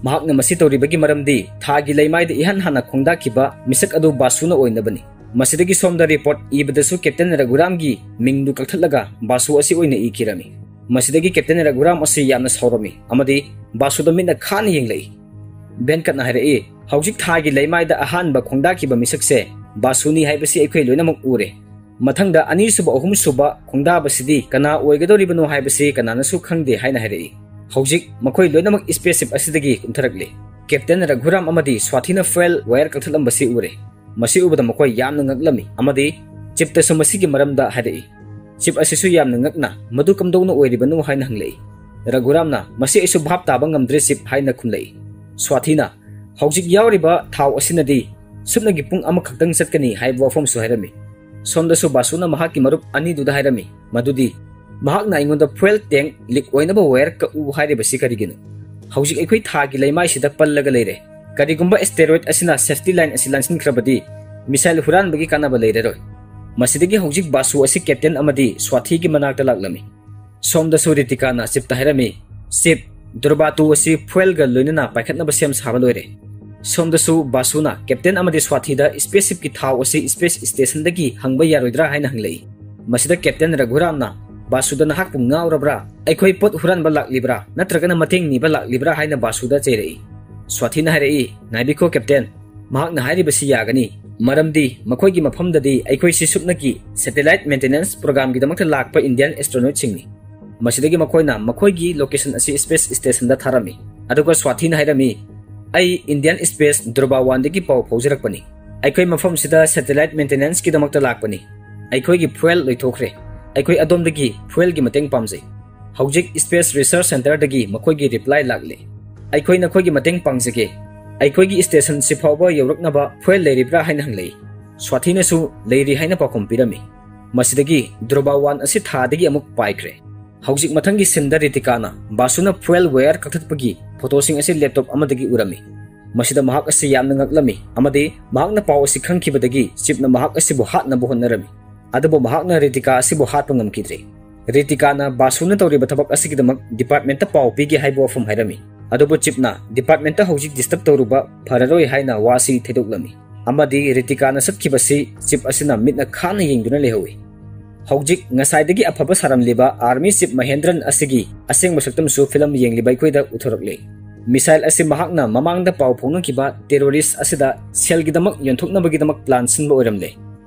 ꯃꯍꯥꯛꯅ ꯃꯁꯤ ꯇꯧꯔꯤꯕꯒꯤ ꯃꯔꯝꯗꯤ ꯊꯥꯒꯤ ꯂꯩꯃꯥꯏꯗ ꯏꯍꯥꯟ ꯍꯥꯟꯅ ꯈꯣꯡꯗꯥꯈꯤꯕ ꯃꯤꯁꯛ ꯑꯗꯨ ꯕꯥꯁꯨꯅ ꯑꯣꯏꯅꯕꯅꯤ꯫ ꯃꯁꯤꯗꯒꯤ ꯁꯣꯝꯗ ꯔꯤꯄꯣꯔꯠ ꯏꯕꯗꯁꯨ ꯀꯦꯞꯇꯦꯟ ꯔꯘꯨꯔꯥꯝꯒꯤ ꯃꯤꯡꯗꯨ ꯀꯛꯊꯠꯂꯒ ꯕꯥꯁꯨ ꯑꯁꯤ ꯑꯣꯏꯅ ꯏꯈꯤꯔꯝꯃꯤ꯫ ꯃꯁꯤꯗꯒꯤ ꯀꯦꯞꯇꯦꯟ ꯔꯘꯨꯔꯥꯝ ꯑꯁꯤ ꯌꯥꯝꯅ ꯁꯥꯎꯔꯝꯃꯤ ꯑꯃꯗꯤ ꯕꯥꯁꯨꯗ ꯃꯤꯠꯅ ꯈꯥꯅ ꯌꯦꯡꯂꯛꯏ꯫ ꯚꯦꯟꯀꯠꯅ ꯍꯥꯏꯔꯛꯏ, "ꯍꯧꯖꯤꯛ ꯊꯥꯒꯤ ꯂꯩꯃꯥꯏꯗ ꯑꯍꯥꯟꯕ ꯈꯣꯡꯗꯥꯈꯤꯕ ꯃꯤꯁꯛꯁꯦ ꯕꯥꯁꯨꯅꯤ ꯍꯥꯏꯕꯁꯤ ꯑꯩꯈꯣꯏ ꯂꯣꯏꯅꯃꯛ ꯎꯔꯦ꯫ ꯃꯊꯪꯗ ꯑꯅꯤꯁꯨꯕ, ꯑꯍꯨꯝꯁꯨꯕ ꯈꯣꯡꯗꯥꯕꯁꯤꯗꯤ ꯀꯅꯥ ꯑꯣꯏꯒꯗꯧꯔꯤꯕꯅꯣ ꯍꯥꯏꯕꯁꯤ ꯀꯅꯥꯅꯁꯨ ꯈꯪꯗꯦ" ꯍꯥꯏꯅ ꯍꯥꯏꯔꯛꯏ꯫ ꯍꯧꯖꯤꯛ ꯃꯈꯣꯏ ꯂꯣꯏꯅꯃꯛ ꯁ꯭ꯄꯦꯁ ꯁꯤꯞ ꯑꯁꯤꯗꯒꯤ ꯀꯨꯝꯊꯔꯛꯂꯤ꯫ ꯀꯦꯞꯇꯦꯟ ꯔꯘꯨꯔꯥꯝ ꯑꯃꯗꯤ ꯁ꯭ꯋꯥꯊꯤꯅ ꯐ꯭ꯌꯨꯑꯦꯜ ꯋꯥꯌꯔ ꯀꯛꯊꯠꯂꯝꯕꯁꯤ ꯎꯔꯦ꯫ ꯃꯁꯤ ꯎꯕꯗ ꯃꯈꯣꯏ ꯌꯥꯝꯅ ꯉꯛꯂꯝꯃꯤ ꯑꯃꯗꯤ ꯆꯤꯞꯇꯁꯨ ꯃꯁꯤꯒꯤ ꯃꯔꯝꯗ ꯍꯥꯏꯔꯛꯏ꯫ ꯆꯤꯞ ꯑꯁꯤꯁꯨ ꯌꯥꯝꯅ ꯉꯛꯅ ꯃꯗꯨ ꯀꯝꯗꯧꯅ ꯑꯣꯏꯔꯤꯕꯅꯣ ꯍꯥꯏꯅ ꯍꯪꯂꯛꯏ꯫ ꯔꯘꯨꯔꯥꯝꯅ, "ꯃꯁꯤ ꯑꯩꯁꯨ ꯚꯥꯞ ꯇꯥꯕ ꯉꯝꯗ꯭ꯔꯦ ꯆꯤꯞ" ꯍꯥꯏꯅ ꯈꯨꯝꯂꯛꯏ꯫ ꯁ꯭ꯋꯥꯊꯤꯅ, "ꯍꯧꯖꯤꯛ ꯌꯥꯎꯔꯤꯕ ꯊꯥꯎ ꯑꯁꯤꯅꯗꯤ ꯁꯨꯞꯅꯒꯤ ꯄꯨꯡ ꯑꯃꯈꯛꯇꯪ ꯆꯠꯀꯅꯤ" ꯍꯥꯏꯕ ꯋꯥꯐꯝꯁꯨ ꯍꯥꯏꯔꯝꯃꯤ꯫ ꯁꯣꯝꯗꯁꯨ ꯕꯥꯁꯨꯅ ꯃꯍꯥꯛꯀꯤ ꯃꯔꯨꯞ ꯑꯅꯤꯗꯨꯗ ꯍꯥꯏꯔꯝꯃꯤ ꯃꯗꯨꯗꯤ ꯃꯍꯥꯛꯅ ꯑꯩꯉꯣꯟꯗ ꯐ꯭ꯌꯨꯑꯦꯜ ꯇꯦꯡ ꯂꯤꯛ ꯑꯣꯏꯅꯕ ꯋꯥꯌꯔ ꯀꯛꯎ ꯍꯥꯏꯔꯤꯕꯁꯤ ꯀꯔꯤꯒꯤꯅꯣ? ꯍꯧꯖꯤꯛ ꯑꯩꯈꯣꯏ ꯊꯥꯒꯤ ꯂꯩꯃꯥꯏꯁꯤꯗ ꯄꯜꯂꯒ ꯂꯩꯔꯦ꯫ ꯀꯔꯤꯒꯨꯝꯕ ꯑꯦꯁꯇꯦꯔꯣꯏꯗ ꯑꯁꯤꯅ ꯁꯦꯐꯇꯤ ꯂꯥꯏꯟ ꯑꯁꯤ ꯂꯥꯟꯁꯤꯟꯈ꯭ꯔꯕꯗꯤ ꯃꯤꯁꯥꯏꯜ ꯍꯨꯔꯥꯟꯕꯒꯤ ꯀꯥꯟꯅꯕ ꯂꯩꯔꯔꯣꯏ꯫ ꯃꯁꯤꯗꯒꯤ ꯍꯧꯖꯤꯛ ꯕꯥꯁꯨ ꯑꯁꯤ ꯀꯦꯞꯇꯦꯟ ꯑꯃꯗꯤ ꯁ꯭ꯋꯥꯊꯤꯒꯤ ꯃꯅꯥꯛꯇ ꯂꯥꯛꯂꯝꯃꯤ꯫ ꯁꯣꯝꯗꯁꯨ ꯔꯤꯇꯤꯀꯥꯅ ꯆꯤꯞꯇ ꯍꯥꯏꯔꯝꯃꯤ, "ꯆꯤꯞ, ꯗꯨꯔꯕꯥꯇꯨ ꯑꯁꯤ ꯐ꯭ꯌꯨꯑꯦꯜꯒ ꯂꯣꯏꯅꯅ ꯄꯥꯏꯈꯠꯅꯕ ꯁꯦꯝ ꯁꯥꯕ ꯂꯣꯏꯔꯦ"꯫ ꯁꯣꯝꯗꯁꯨ ꯕꯥꯁꯨꯅ ꯀꯦꯞꯇꯦꯟ ꯑꯃꯗꯤ ꯁ꯭ꯋꯥꯊꯤꯗ ꯁ꯭ꯄꯦꯁ ꯁꯤꯞꯀꯤ ꯊꯥꯎ ꯑꯁꯤ ꯁ꯭ꯄꯦꯁ ꯁ꯭ꯇꯦꯁꯟꯗꯒꯤ ꯍꯪꯕ ꯌꯥꯔꯣꯏꯗ꯭ꯔꯥ ꯍꯥꯏꯅ ꯍꯪꯂꯛꯏ꯫ ꯃꯁꯤꯗ ꯀꯦꯞꯇꯦꯟ ꯔꯘꯨꯔꯥꯝꯅ, "ꯕꯥꯁꯨꯗ ꯅꯍꯥꯛꯄꯨ ꯉꯥꯎꯔꯕ꯭ꯔꯥ? ꯑꯩꯈꯣꯏ ꯄꯣꯠ ꯍꯨꯔꯥꯟꯕ ꯂꯥꯛꯂꯤꯕ꯭ꯔꯥ ꯅꯠꯇ꯭ꯔꯒꯅ ꯃꯇꯦꯡ ꯅꯤꯕ ꯂꯥꯛꯂꯤꯕ꯭ꯔꯥ?" ꯍꯥꯏꯅ ꯕꯥꯁꯨꯗ ꯆꯩꯔꯛꯏ꯫ ꯁ꯭ꯋꯥꯊꯤꯅ ꯍꯥꯏꯔꯛꯏ, "ꯉꯥꯏꯕꯤꯈꯣ ꯀꯦꯞꯇꯦꯟ, ꯃꯍꯥꯛꯅ ꯍꯥꯏꯔꯤꯕꯁꯤ ꯌꯥꯒꯅꯤ, ꯃꯔꯝꯗꯤ ꯃꯈꯣꯏꯒꯤ ꯃꯐꯝꯗꯗꯤ ꯑꯩꯈꯣꯏꯁꯤ ꯁꯨꯞꯅꯒꯤ ꯁꯦꯇꯦꯂꯥꯏꯠ ꯃꯦꯟꯇꯦꯅꯦꯟꯁ ꯄ꯭ꯔꯣꯒ꯭ꯔꯥꯝꯒꯤꯗꯃꯛꯇ ꯂꯥꯛꯄ ꯏꯟꯗꯤꯌꯥꯟ ꯑꯦꯁꯇ꯭ꯔꯣꯅꯣꯏꯠꯁꯤꯡꯅꯤ"꯫ ꯃꯁꯤꯗꯒꯤ ꯃꯈꯣꯏꯅ ꯃꯈꯣꯏꯒꯤ ꯂꯣꯀꯦꯁꯟ ꯑꯁꯤ ꯁ꯭ꯄꯦꯁ ꯁ꯭ꯇꯦꯁꯟꯗ ꯊꯥꯔꯝꯃꯤ꯫ ꯑꯗꯨꯒ ꯁ꯭ꯋꯥꯊꯤꯅ ꯍꯥꯏꯔꯝꯃꯤ, "ꯑꯩ ꯏꯟꯗꯤꯌꯥꯟ ꯁ꯭ꯄꯦꯁ ꯗꯨꯔꯕꯥ ꯋꯥꯟꯗꯒꯤ ꯄꯥꯎ ꯐꯥꯎꯖꯔꯛꯄꯅꯤ꯫ ꯑꯩꯈꯣꯏ ꯃꯐꯝꯁꯤꯗ ꯁꯦꯇꯦꯂꯥꯏꯠ ꯃꯦꯟꯇꯦꯅꯦꯟꯁꯀꯤꯗꯃꯛꯇ ꯂꯥꯛꯄꯅꯤ꯫ ꯑꯩꯈꯣꯏꯒꯤ ꯐ꯭ꯌꯨꯑꯦꯜ ꯂꯣꯏꯊꯣꯛꯈ꯭ꯔꯦ꯫ ꯑꯩꯈꯣꯏ ꯑꯗꯣꯝꯗꯒꯤ ꯐ꯭ꯌꯨꯑꯦꯜꯒꯤ ꯃꯇꯦꯡ ꯄꯥꯝꯖꯩ"꯫ ꯍꯧꯖꯤꯛ Space Research Centreꯗꯒꯤ ꯃꯈꯣꯏꯒꯤ reply ꯂꯥꯛꯂꯦ꯫ "ꯑꯩꯈꯣꯏ ꯅꯈꯣꯏꯒꯤ ꯃꯇꯦꯡ ꯄꯥꯡꯖꯒꯦ꯫ ꯑꯩꯈꯣꯏꯒꯤ stationꯁꯤ ꯐꯥꯎꯕ ꯌꯧꯔꯛꯅꯕ fuel ꯂꯩꯔꯤꯕ꯭ꯔꯥ?" ꯍꯥꯏꯅ ꯍꯪꯂꯛꯏ꯫ ꯁ꯭ꯋꯥꯊꯤꯅꯁꯨ "ꯂꯩꯔꯤ" ꯍꯥꯏꯅ ꯄꯥꯎꯈꯨꯝ ꯄꯤꯔꯝꯃꯤ꯫ ꯃꯁꯤꯗꯒꯤ ꯗꯨꯔꯕꯥ ꯋꯥꯟ ꯑꯁꯤ ꯊꯥꯗꯒꯤ ꯑꯃꯨꯛ ꯄꯥꯏꯈ꯭ꯔꯦ꯫ ꯍꯧꯖꯤꯛ ꯃꯊꯪꯒꯤ sceneꯗ ꯔꯤꯇꯤꯀꯥꯅ ꯕꯥꯁꯨꯅ fuel wire ꯀꯛꯊꯠꯄꯒꯤ photoꯁꯤꯡ ꯑꯁꯤ laptop ꯑꯃꯗꯒꯤ ꯎꯔꯝꯃꯤ꯫ ꯃꯁꯤꯗ ꯃꯍꯥꯛ ꯑꯁꯤ ꯌꯥꯝꯅ ꯉꯛꯂꯝꯃꯤ ꯑꯃꯗꯤ ꯃꯍꯥꯛꯅ ꯄꯥꯎ ꯑꯁꯤ ꯈꯪꯈꯤꯕꯗꯒꯤ ꯆꯤꯞꯅ ꯃꯍꯥꯛ ꯑꯁꯤꯕꯨ ꯍꯥꯠꯅꯕ ꯍꯣꯠꯅꯔꯝꯃꯤ꯫ ꯑꯗꯨꯕꯨ ꯃꯍꯥꯛꯅ ꯔꯤꯇꯤꯀꯥ ꯑꯁꯤꯕꯨ ꯍꯥꯠꯄ ꯉꯝꯈꯤꯗ꯭ꯔꯦ꯫ ꯔꯤꯇꯤꯀꯥꯅ ꯕꯥꯁꯨꯅ ꯇꯧꯔꯤꯕ ꯊꯕꯛ ꯑꯁꯤꯒꯤꯗꯃꯛ departmentꯇ ꯄꯥꯎ ꯄꯤꯒꯦ ꯍꯥꯏꯕ ꯋꯥꯐꯝ ꯍꯥꯏꯔꯝꯃꯤ꯫ ꯑꯗꯨꯕꯨ ꯆꯤꯞꯅ departmentꯇ ꯍꯧꯖꯤꯛ disturb ꯇꯧꯔꯨꯕ ꯐꯔꯔꯣꯏ ꯍꯥꯏꯅ ꯋꯥꯁꯤ ꯊꯩꯗꯣꯛꯂꯝꯃꯤ꯫ ꯑꯃꯗꯤ ꯔꯤꯇꯤꯀꯥꯅ ꯆꯠꯈꯤꯕꯁꯤ ꯆꯤꯞ ꯑꯁꯤꯅ ꯃꯤꯠꯅ ꯈꯥꯅ ꯌꯦꯡꯗꯨꯅ ꯂꯩꯍꯧꯏ꯫ ꯍꯧꯖꯤꯛ ꯉꯁꯥꯏꯗꯒꯤ ꯑꯐꯕ ꯁꯥꯔꯝꯂꯤꯕ Army Chief ꯃꯍꯦꯟꯗ꯭ꯔꯟ ꯑꯁꯤꯒꯤ ꯑꯁꯦꯡꯕ ꯁꯛꯇꯝꯁꯨ film ꯌꯦꯡꯂꯤꯕ ꯑꯩꯈꯣꯏꯗ ꯎꯠꯊꯣꯔꯛꯂꯦ꯫ Missile ꯑꯁꯤ ꯃꯍꯥꯛꯅ ꯃꯃꯥꯡꯗ ꯄꯥꯎ ꯐꯥꯎꯅꯈꯤꯕ terrorist ꯑꯁꯤꯗ ꯁꯦꯜꯒꯤꯗꯃꯛ ꯌꯣꯟꯊꯣꯛꯅꯕꯒꯤꯗꯃꯛ plan ꯁꯤꯟꯕ ꯑꯣꯏꯔꯝꯂꯦ꯫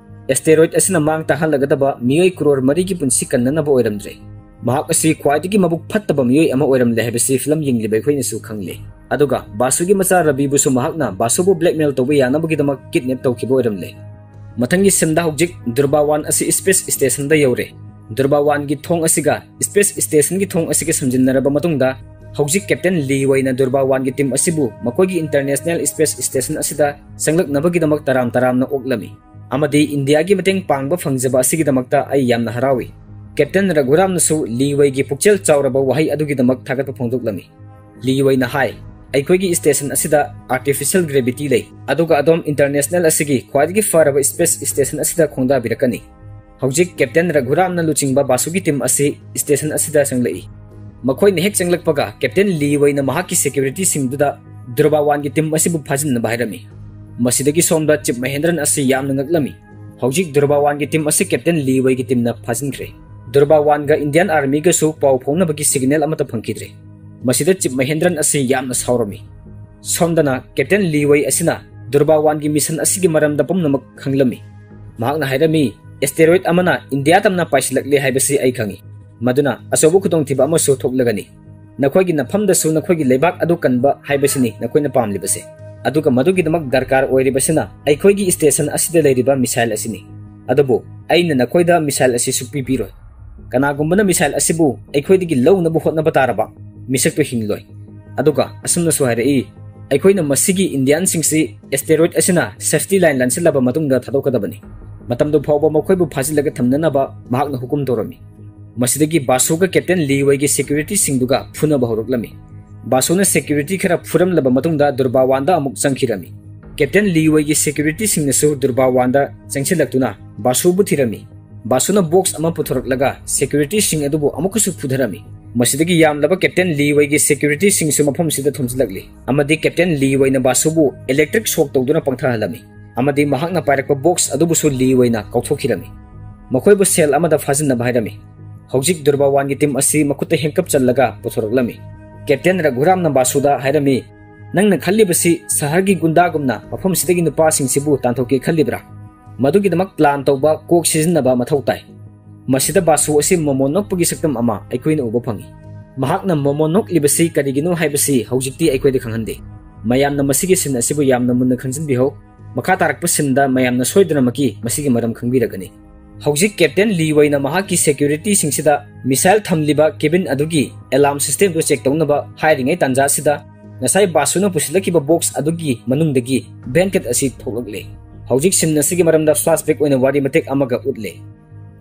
Asteroid ꯑꯁꯤꯅ ꯃꯥꯡ ꯇꯥꯍꯜꯂꯒꯗꯕ ꯃꯤꯑꯣꯏ ꯀ꯭ꯔꯣꯔ ꯃꯔꯤꯒꯤ ꯄꯨꯟꯁꯤ ꯀꯟꯅꯅꯕ ꯑꯣꯏꯔꯝꯗ꯭ꯔꯦ꯫ ꯃꯍꯥꯛ ꯑꯁꯤ ꯈ꯭ꯋꯥꯏꯗꯒꯤ ꯃꯕꯨꯛ ꯐꯠꯇꯕ ꯃꯤꯑꯣꯏ ꯑꯃ ꯑꯣꯏꯔꯝꯂꯦ ꯍꯥꯏꯕꯁꯤ film ꯌꯦꯡꯂꯤꯕ ꯑꯩꯈꯣꯏꯅꯁꯨ ꯈꯪꯂꯦ꯫ ꯑꯗꯨꯒ ꯕꯥꯁꯨꯒꯤ ꯃꯆꯥ ꯔꯕꯤꯕꯨꯁꯨ ꯃꯍꯥꯛꯅ ꯕꯥꯁꯨꯕꯨ blackmail ꯇꯧꯕ ꯌꯥꯅꯕꯒꯤꯗꯃꯛ kidnap ꯇꯧꯈꯤꯕ ꯑꯣꯏꯔꯝꯂꯦ꯫ ꯃꯊꯪꯒꯤ sceneꯗ ꯍꯧꯖꯤꯛ ꯗꯨꯔꯕꯥ ꯋꯥꯟ ꯑꯁꯤ Space Stationꯗ ꯌꯧꯔꯦ꯫ ꯗꯨꯔꯕꯥ ꯋꯥꯟꯒꯤ ꯊꯣꯡ ꯑꯁꯤꯒ Space Stationꯒꯤ ꯊꯣꯡ ꯑꯁꯤꯒ ꯁꯝꯖꯤꯟꯅꯔꯕ ꯃꯇꯨꯡꯗ ꯍꯧꯖꯤꯛ Captain ꯂꯤ ꯋꯩꯅ ꯗꯨꯔꯕꯥ ꯋꯥꯟꯒꯤ team ꯑꯁꯤꯕꯨ ꯃꯈꯣꯏꯒꯤ International Space Station ꯑꯁꯤꯗ ꯆꯪꯂꯛꯅꯕꯒꯤꯗꯃꯛ ꯇꯔꯥꯝ ꯇꯔꯥꯝꯅ ꯑꯣꯛꯂꯝꯃꯤ꯫ ꯑꯃꯗꯤ ꯏꯟꯗꯤꯌꯥꯒꯤ ꯃꯇꯦꯡ ꯄꯥꯡꯕ ꯐꯪꯖꯕ ꯑꯁꯤꯒꯤꯗꯃꯛꯇ ꯑꯩ ꯌꯥꯝꯅ ꯍꯔꯥꯎꯏ꯫ Captain ꯔꯘꯨꯔꯥꯝꯅꯁꯨ ꯂꯤ ꯋꯩꯒꯤ ꯄꯨꯛꯆꯦꯜ ꯆꯥꯎꯔꯕ ꯋꯥꯍꯩ ꯑꯗꯨꯒꯤꯗꯃꯛ ꯊꯥꯒꯠꯄ ꯐꯣꯡꯗꯣꯛꯂꯝꯃꯤ꯫ ꯂꯤ ꯋꯩꯅ ꯍꯥꯏ, "ꯑꯩꯈꯣꯏꯒꯤ station ꯑꯁꯤꯗ artificial gravity ꯂꯩ, ꯑꯗꯨꯒ ꯑꯗꯣꯝ International ꯑꯁꯤꯒꯤ ꯈ꯭ꯋꯥꯏꯗꯒꯤ ꯐꯔꯕ Space Station ꯑꯁꯤꯗ ꯈꯣꯡꯗꯥꯕꯤꯔꯛꯀꯅꯤ"꯫ ꯍꯧꯖꯤꯛ Captain ꯔꯘꯨꯔꯥꯝꯅ ꯂꯨꯆꯤꯡꯕ ꯕꯥꯁꯨꯒꯤ team ꯑꯁꯤ station ꯑꯁꯤꯗ ꯆꯪꯂꯛꯏ꯫ ꯃꯈꯣꯏꯅ ꯍꯦꯛ ꯆꯪꯂꯛꯄꯒ Captain ꯂꯤ ꯋꯩꯅ ꯃꯍꯥꯛꯀꯤ securityꯁꯤꯡꯗꯨꯗ ꯗꯨꯔꯕꯥ ꯋꯥꯟꯒꯤ team ꯑꯁꯤꯕꯨ ꯐꯥꯖꯤꯟꯅꯕ ꯍꯥꯏꯔꯝꯃꯤ꯫ ꯃꯁꯤꯗꯒꯤ ꯁꯣꯝꯗ Chief ꯃꯍꯦꯟꯗ꯭ꯔꯟ ꯑꯁꯤ ꯌꯥꯝꯅ ꯉꯛꯂꯝꯃꯤ꯫ ꯍꯧꯖꯤꯛ ꯗꯨꯔꯕꯥ ꯋꯥꯟꯒꯤ team ꯑꯁꯤ Captain ꯂꯤ ꯋꯩꯒꯤ teamꯅ ꯐꯥꯖꯤꯟꯈ꯭ꯔꯦ꯫ ꯗꯨꯔꯕꯥ ꯋꯥꯟꯒ Indian Armyꯒꯁꯨ ꯄꯥꯎ ꯐꯥꯎꯅꯕꯒꯤ signal ꯑꯃꯠꯇ ꯐꯪꯈꯤꯗ꯭ꯔꯦ꯫ ꯃꯁꯤꯗ Chief ꯃꯍꯦꯟꯗ꯭ꯔꯟ ꯑꯁꯤ ꯌꯥꯝꯅ ꯁꯥꯎꯔꯝꯃꯤ꯫ ꯁꯣꯝꯗꯅ Captain ꯂꯤ ꯋꯩ ꯑꯁꯤꯅ ꯗꯨꯔꯕꯥ ꯋꯥꯟꯒꯤ mission ꯑꯁꯤꯒꯤ ꯃꯔꯝꯗ ꯄꯨꯝꯅꯃꯛ ꯈꯪꯂꯝꯃꯤ꯫ ꯃꯍꯥꯛꯅ ꯍꯥꯏꯔꯝꯃꯤ, "Asteroid ꯑꯃꯅ ꯏꯟꯗꯤꯌꯥ ꯇꯝꯅ ꯄꯥꯏꯁꯤꯜꯂꯛꯂꯦ ꯍꯥꯏꯕꯁꯤ ꯑꯩ ꯈꯪꯏ꯫ ꯃꯗꯨꯅ ꯑꯆꯧꯕ ꯈꯨꯗꯣꯡꯊꯤꯕ ꯑꯃꯁꯨ ꯊꯣꯛꯂꯒꯅꯤ꯫ ꯅꯈꯣꯏꯒꯤ ꯅꯐꯝꯗꯁꯨ ꯅꯈꯣꯏꯒꯤ ꯂꯩꯕꯥꯛ ꯑꯗꯨ ꯀꯟꯕ ꯍꯥꯏꯕꯁꯤꯅꯤ ꯅꯈꯣꯏꯅ ꯄꯥꯝꯂꯤꯕꯁꯦ꯫ ꯑꯗꯨꯒ ꯃꯗꯨꯒꯤꯗꯃꯛ ꯗꯔꯀꯥꯔ ꯑꯣꯏꯔꯤꯕꯁꯤꯅ ꯑꯩꯈꯣꯏꯒꯤ station ꯑꯁꯤꯗ ꯂꯩꯔꯤꯕ missile ꯑꯁꯤꯅꯤ꯫ ꯑꯗꯨꯕꯨ ꯑꯩꯅ ꯅꯈꯣꯏꯗ missile ꯑꯁꯤ ꯁꯨꯛꯄꯤ ꯄꯤꯔꯣꯏ"꯫ ꯀꯅꯥꯒꯨꯝꯕꯅ missile ꯑꯁꯤꯕꯨ ꯑꯩꯈꯣꯏꯗꯒꯤ ꯂꯧꯅꯕ ꯍꯣꯠꯅꯕ ꯇꯥꯔꯕ, ꯃꯤꯁꯛꯇꯨ ꯍꯤꯡꯂꯣꯏ꯫ ꯑꯗꯨꯒ ꯑꯁꯨꯝꯅꯁꯨ ꯍꯥꯏꯔꯛꯏ, "ꯑꯩꯈꯣꯏꯅ ꯃꯁꯤꯒꯤ Indianꯁꯤꯡꯁꯤ asteroid ꯑꯁꯤꯅ safety line ꯂꯥꯟꯁꯤꯜꯂꯕ ꯃꯇꯨꯡꯗ ꯊꯥꯗꯣꯛꯀꯗꯕꯅꯤ꯫ ꯃꯇꯝꯗꯨ ꯐꯥꯎꯕ ꯃꯈꯣꯏꯕꯨ ꯐꯥꯖꯤꯜꯂꯒ ꯊꯝꯅꯅꯕ ꯃꯍꯥꯛꯅ ꯍꯨꯀꯨꯝ ꯇꯧꯔꯝꯃꯤ꯫" ꯃꯁꯤꯗꯒꯤ ꯕꯥꯁꯨꯒ Captain ꯂꯤ ꯋꯩꯒꯤ securityꯁꯤꯡꯗꯨꯒ ꯐꯨꯅꯕ ꯍꯧꯔꯛꯂꯝꯃꯤ꯫ ꯕꯥꯁꯨꯅ security ꯈꯔ ꯐꯨꯔꯝꯂꯕ ꯃꯇꯨꯡꯗ ꯗꯨꯔꯕꯥꯋꯥꯟꯗ ꯑꯃꯨꯛ ꯆꯪꯈꯤꯔꯝꯃꯤ꯫ Captain ꯂꯤ ꯋꯩꯒꯤ securityꯁꯤꯡꯅꯁꯨ ꯗꯨꯔꯕꯥꯋꯥꯟꯗ ꯆꯪꯁꯤꯜꯂꯛꯇꯨꯅ ꯕꯥꯁꯨꯕꯨ ꯊꯤꯔꯝꯃꯤ꯫ ꯕꯥꯁꯨꯅ box ꯑꯃ ꯄꯨꯊꯣꯔꯛꯂꯒ securityꯁꯤꯡ ꯑꯗꯨꯕꯨ ꯑꯃꯨꯛꯀꯁꯨ ꯐꯨꯊꯔꯝꯃꯤ꯫ ꯃꯁꯤꯗꯒꯤ ꯌꯥꯝꯂꯕ Captain ꯂꯤ ꯋꯩꯒꯤ securityꯁꯤꯡꯁꯨ ꯃꯐꯝꯁꯤꯗ ꯊꯣꯝꯖꯤꯜꯂꯛꯂꯤ ꯑꯃꯗꯤ Captain ꯂꯤ ꯋꯩꯅ ꯕꯥꯁꯨꯕꯨ electric shock ꯇꯧꯗꯨꯅ ꯄꯪꯊꯍꯜꯂꯝꯃꯤ ꯑꯃꯗꯤ ꯃꯍꯥꯛꯅ ꯄꯥꯏꯔꯛꯄ box ꯑꯗꯨꯕꯨꯁꯨ ꯂꯤ ꯋꯩꯅ ꯀꯥꯎꯊꯣꯛꯈꯤꯔꯝꯃꯤ꯫ ꯃꯈꯣꯏꯕꯨ cell ꯑꯃꯗ ꯐꯥꯖꯤꯟꯅꯕ ꯍꯥꯏꯔꯝꯃꯤ꯫ ꯍꯧꯖꯤꯛ ꯗꯨꯔꯕꯥꯋꯥꯟꯒꯤ team ꯑꯁꯤ ꯃꯈꯨꯠꯇ handcuff ꯆꯜꯂꯒ ꯄꯨꯊꯣꯔꯛꯂꯝꯃꯤ꯫ Captain ꯔꯘꯨꯔꯥꯝꯅ ꯕꯥꯁꯨꯗ ꯍꯥꯏꯔꯝꯃꯤ, "ꯅꯪꯅ ꯈꯜꯂꯤꯕꯁꯤ ꯁꯍꯔꯒꯤ ꯒꯨꯟꯗꯥꯒꯨꯝꯅ ꯃꯐꯝꯁꯤꯗꯒꯤ ꯅꯨꯄꯥꯁꯤꯡꯁꯤꯕꯨ ꯇꯥꯟꯊꯣꯛꯀꯦ ꯈꯜꯂꯤꯕ꯭ꯔꯥ? ꯃꯗꯨꯒꯤꯗꯃꯛ plan ꯇꯧꯕ ꯀꯣꯛ ꯁꯤꯖꯤꯟꯅꯕ ꯃꯊꯧ ꯇꯥꯏ꯫" ꯃꯁꯤꯗ ꯕꯥꯁꯨ ꯑꯁꯤ ꯃꯣꯃꯣꯟ ꯅꯣꯛꯄꯒꯤ ꯁꯛꯇꯝ ꯑꯃ ꯑꯩꯈꯣꯏꯅ ꯎꯕ ꯐꯪꯏ꯫ ꯃꯍꯥꯛꯅ ꯃꯣꯃꯣꯟ ꯅꯣꯛꯂꯤꯕꯁꯤ ꯀꯔꯤꯒꯤꯅꯣ ꯍꯥꯏꯕꯁꯤ ꯍꯧꯖꯤꯛꯇꯤ ꯑꯩꯈꯣꯏꯗ ꯈꯪꯍꯟꯗꯦ꯫ ꯃꯌꯥꯝꯅ ꯃꯁꯤꯒꯤ scene ꯑꯁꯤꯕꯨ ꯌꯥꯝꯅ ꯃꯨꯟꯅ ꯈꯪꯖꯤꯟꯕꯤꯍꯧ꯫ ꯃꯈꯥ ꯇꯥꯔꯛꯄ sceneꯗ ꯃꯌꯥꯝꯅ ꯁꯣꯏꯗꯅꯃꯛꯀꯤ ꯃꯁꯤꯒꯤ ꯃꯔꯝ ꯈꯪꯕꯤꯔꯒꯅꯤ꯫ ꯍꯧꯖꯤꯛ Captain ꯂꯤ ꯋꯩꯅ ꯃꯍꯥꯛꯀꯤ securityꯁꯤꯡꯁꯤꯗ missile ꯊꯝꯂꯤꯕ cabin ꯑꯗꯨꯒꯤ alarm systemꯗꯨ check ꯇꯧꯅꯕ ꯍꯥꯏꯔꯤꯉꯩ ꯇꯥꯟꯖꯥꯁꯤꯗ ꯉꯁꯥꯏ ꯕꯥꯁꯨꯅ ꯄꯨꯁꯤꯜꯂꯛꯈꯤꯕ box ꯑꯗꯨꯒꯤ ꯃꯅꯨꯡꯗꯒꯤ Venkat ꯑꯁꯤ ꯊꯣꯛꯂꯛꯂꯦ꯫ ꯍꯧꯖꯤꯛ scene ꯑꯁꯤꯒꯤ ꯃꯔꯝꯗ flashback ꯑꯣꯏꯅ ꯋꯥꯔꯤ ꯃꯇꯦꯛ ꯑꯃꯒ ꯎꯠꯂꯦ꯫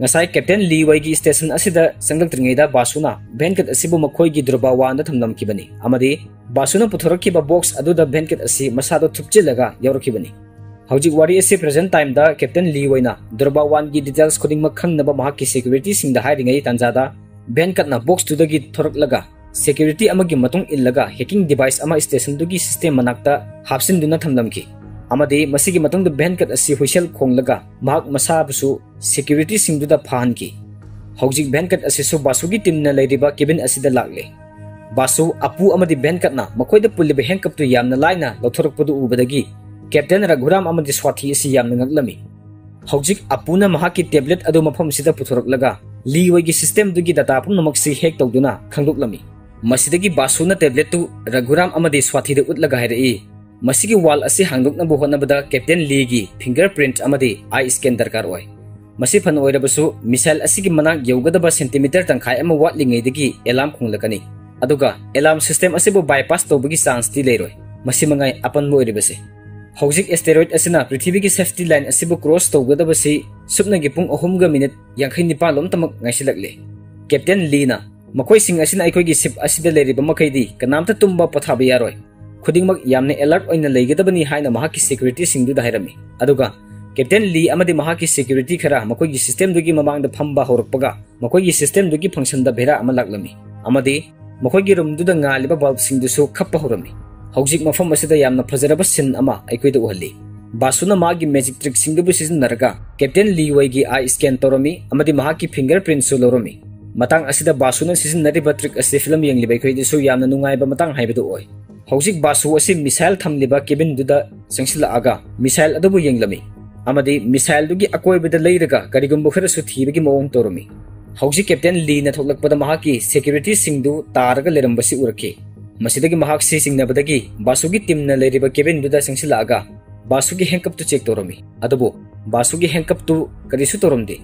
ꯉꯁꯥꯏ Captain ꯂꯤ ꯋꯩꯒꯤ station ꯑꯁꯤꯗ ꯆꯪꯂꯛꯇ꯭ꯔꯤꯉꯩꯗ ꯕꯥꯁꯨꯅ Venkat ꯑꯁꯤꯕꯨ ꯃꯈꯣꯏꯒꯤ ꯗꯨꯔꯕꯥꯋꯥꯟꯗ ꯊꯝꯂꯝꯈꯤꯕꯅꯤ ꯑꯃꯗꯤ ꯕꯥꯁꯨꯅ ꯄꯨꯊꯣꯔꯛꯈꯤꯕ box ꯑꯗꯨꯗ Venkat ꯑꯁꯤ ꯃꯁꯥꯗꯣ ꯊꯨꯞꯆꯤꯜꯂꯒ ꯌꯥꯎꯔꯛꯈꯤꯕꯅꯤ꯫ ꯍꯧꯖꯤꯛ ꯋꯥꯔꯤ ꯑꯁꯤ present timeꯗ Captain ꯂꯤ ꯋꯩꯅ ꯗꯨꯔꯕꯥꯋꯥꯟꯒꯤ details ꯈꯨꯗꯤꯡꯃꯛ ꯈꯪꯅꯕ ꯃꯍꯥꯛꯀꯤ securityꯁꯤꯡꯗ ꯍꯥꯏꯔꯤꯉꯩ ꯇꯥꯟꯖꯥꯗ Venkatꯅ boxꯇꯨꯗꯒꯤ ꯊꯣꯔꯛꯂꯒ security ꯑꯃꯒꯤ ꯃꯇꯨꯡ ꯏꯜꯂꯒ hacking device ꯑꯃ stationꯗꯨꯒꯤ system ꯃꯅꯥꯛꯇ ꯍꯥꯞꯆꯤꯟꯗꯨꯅ ꯊꯝꯂꯝꯈꯤ ꯑꯃꯗꯤ ꯃꯁꯤꯒꯤ ꯃꯇꯨꯡꯗ Venkat ꯑꯁꯤ ꯍꯨꯏꯁꯦꯜ ꯈꯣꯡꯂꯒ ꯃꯍꯥꯛ ꯃꯁꯥꯕꯨꯁꯨ securityꯁꯤꯡꯗꯨꯗ ꯐꯥꯍꯟꯈꯤ꯫ ꯍꯧꯖꯤꯛ Venkat ꯑꯁꯤꯁꯨ ꯕꯥꯁꯨꯒꯤ teamꯅ ꯂꯩꯔꯤꯕ cabin ꯑꯁꯤꯗ ꯂꯥꯛꯂꯦ꯫ ꯕꯥꯁꯨ, ꯑꯄꯨ ꯑꯃꯗꯤ Venkatꯅ ꯃꯈꯣꯏꯗ ꯄꯨꯜꯂꯤꯕ handcuffꯇꯨ ꯌꯥꯝꯅ ꯂꯥꯏꯅ ꯂꯧꯊꯣꯔꯛꯄꯗꯨ ꯎꯕꯗꯒꯤ Captain ꯔꯘꯨꯔꯥꯝ ꯑꯃꯗꯤ ꯁ꯭ꯋꯥꯊꯤ ꯑꯁꯤ ꯌꯥꯝꯅ ꯉꯛꯂꯝꯃꯤ꯫ ꯍꯧꯖꯤꯛ ꯑꯄꯨꯅ ꯃꯍꯥꯛꯀꯤ tablet ꯑꯗꯨ ꯃꯐꯝꯁꯤꯗ ꯄꯨꯊꯣꯔꯛꯂꯒ ꯂꯤ ꯋꯩꯒꯤ systemꯗꯨꯒꯤ data ꯄꯨꯝꯅꯃꯛꯁꯤ hack ꯇꯧꯗꯨꯅ ꯈꯪꯗꯣꯛꯂꯝꯃꯤ꯫ ꯃꯁꯤꯗꯒꯤ ꯕꯥꯁꯨꯅ tabletꯇꯨ ꯔꯘꯨꯔꯥꯝ ꯑꯃꯗꯤ ꯁ꯭ꯋꯥꯊꯤꯗ ꯎꯠꯂꯒ ꯍꯥꯏꯔꯛꯏ, "ꯃꯁꯤꯒꯤ wall ꯑꯁꯤ ꯍꯥꯡꯗꯣꯛꯅꯕ ꯍꯣꯠꯅꯕꯗ Captain ꯂꯤꯒꯤ fingerprint ꯑꯃꯗꯤ eye scan ꯗꯔꯀꯥꯔ ꯑꯣꯏ꯫" ꯃꯁꯤ ꯐꯅ ꯑꯣꯏꯔꯕꯁꯨ, missile ꯑꯁꯤꯒꯤ ꯃꯅꯥꯛ ꯌꯧꯒꯗꯕ centimeter ꯇꯪꯈꯥꯏ ꯑꯃ ꯋꯥꯠꯂꯤꯉꯩꯗꯒꯤ alarm ꯈꯣꯡꯂꯛꯀꯅꯤ꯫ ꯑꯗꯨꯒ alarm system ꯑꯁꯤꯕꯨ bypass ꯇꯧꯕꯒꯤ chance ꯇꯤ ꯂꯩꯔꯣꯏ꯫ ꯃꯁꯤ ꯃꯉꯥꯏ ꯑꯄꯟꯕ ꯑꯣꯏꯔꯤꯕꯁꯦ꯫ ꯍꯧꯖꯤꯛ asteroid ꯑꯁꯤꯅ ꯄ꯭ꯔꯤꯊꯤꯕꯤꯒꯤ safety line ꯑꯁꯤꯕꯨ cross ꯇꯧꯒꯗꯕꯁꯤ ꯁꯨꯞꯅꯒꯤ ꯄꯨꯡ ꯑꯍꯨꯝꯒ minute ꯌꯥꯡꯈꯩ ꯅꯤꯄꯥꯟ ꯂꯣꯝꯇꯃꯛ ꯉꯥꯏꯁꯤꯜꯂꯛꯂꯦ꯫ Captain Lee ꯅ, "ꯃꯈꯣꯏꯁꯤꯡ ꯑꯁꯤꯅ ꯑꯩꯈꯣꯏꯒꯤ ship ꯑꯁꯤꯗ ꯂꯩꯔꯤꯕ ꯃꯈꯩꯗꯤ ꯀꯅꯥꯝꯇ ꯇꯨꯝꯕ ꯄꯣꯊꯥꯕ ꯌꯥꯔꯣꯏ꯫ ꯈꯨꯗꯤꯡꯃꯛ ꯌꯥꯝꯅ alert ꯑꯣꯏꯅ ꯂꯩꯒꯗꯕꯅꯤ" ꯍꯥꯏꯅ ꯃꯍꯥꯛꯀꯤ security ꯁꯤꯡꯗꯨꯗ ꯍꯥꯏꯔꯝꯃꯤ꯫ ꯑꯗꯨꯒ Captain Lee ꯑꯃꯗꯤ ꯃꯍꯥꯛꯀꯤ security ꯈꯔ ꯃꯈꯣꯏꯒꯤ system ꯗꯨꯒꯤ ꯃꯃꯥꯡꯗ ꯐꯝꯕ ꯍꯧꯔꯛꯄꯒ, ꯃꯈꯣꯏꯒꯤ system ꯗꯨꯒꯤ function ꯗ ꯕꯦꯔꯥ ꯑꯃ ꯂꯥꯛꯂꯝꯃꯤ, ꯑꯃꯗꯤ ꯃꯈꯣꯏꯒꯤ room ꯗꯨꯗ ꯉꯥꯜꯂꯤꯕ bulb ꯁꯤꯡꯗꯨꯁꯨ ꯈꯞꯄ ꯍꯧꯔꯝꯃꯤ꯫ ꯍꯧꯖꯤꯛ ꯃꯐꯝ ꯑꯁꯤꯗ ꯌꯥꯝꯅ ꯐꯖꯔꯕ scene ꯑꯃ ꯑꯩꯈꯣꯏꯗ ꯎꯍꯜꯂꯤ꯫ ꯕꯥꯁꯨꯅ ꯃꯥꯒꯤ magic trick ꯁꯤꯡꯗꯨꯕꯨ ꯁꯤꯖꯤꯟꯅꯔꯒ Captain Lee ꯋꯩꯒꯤ eye scan ꯇꯧꯔꯝꯃꯤ ꯑꯃꯗꯤ ꯃꯍꯥꯛꯀꯤ fingerprint ꯁꯨ ꯂꯧꯔꯝꯃꯤ꯫ ꯃꯇꯥꯡ ꯑꯁꯤꯗ ꯕꯥꯁꯨꯅ ꯁꯤꯖꯤꯟꯅꯔꯤꯕ trick ꯑꯁꯤ film ꯌꯦꯡꯂꯤꯕ ꯑꯩꯈꯣꯏꯗꯁꯨ ꯌꯥꯝꯅ ꯅꯨꯡꯉꯥꯏꯕ ꯃꯇꯥꯡ ꯍꯥꯏꯕꯗꯨ ꯑꯣꯏ꯫ ꯍꯧꯖꯤꯛ ꯕꯥꯁꯨ ꯑꯁꯤ missile ꯊꯝꯂꯤꯕ cabin ꯗꯨꯗ ꯆꯪꯁꯤꯜꯂꯛꯑꯒ missile ꯑꯗꯨꯕꯨ ꯌꯦꯡꯂꯝꯃꯤ, ꯑꯃꯗꯤ missile ꯗꯨꯒꯤ ꯑꯀꯣꯏꯕꯗ ꯂꯩꯔꯒ ꯀꯔꯤꯒꯨꯝꯕ ꯈꯔꯁꯨ ꯊꯤꯕꯒꯤ ꯃꯑꯣꯡ ꯇꯧꯔꯝꯃꯤ꯫ ꯍꯧꯖꯤꯛ Captain Lee ꯅ ꯊꯣꯛꯂꯛꯄꯗ ꯃꯍꯥꯛꯀꯤ security ꯁꯤꯡꯗꯨ ꯇꯥꯔꯒ ꯂꯩꯔꯝꯕꯁꯤ ꯎꯔꯛꯈꯤ꯫ ꯃꯁꯤꯗꯒꯤ ꯃꯍꯥꯛꯁꯤ ꯆꯤꯡꯅꯕꯗꯒꯤ ꯕꯥꯁꯨꯒꯤ team ꯅ ꯂꯩꯔꯤꯕ cabin ꯗꯨꯗ ꯆꯪꯁꯤꯜꯂꯛꯑꯒ ꯕꯥꯁꯨꯒꯤ handcuff ꯇꯨ check ꯇꯧꯔꯝꯃꯤ꯫ ꯑꯗꯨꯕꯨ ꯕꯥꯁꯨꯒꯤ handcuff ꯇꯨ ꯀꯔꯤꯁꯨ ꯇꯧꯔꯝꯗꯦ꯫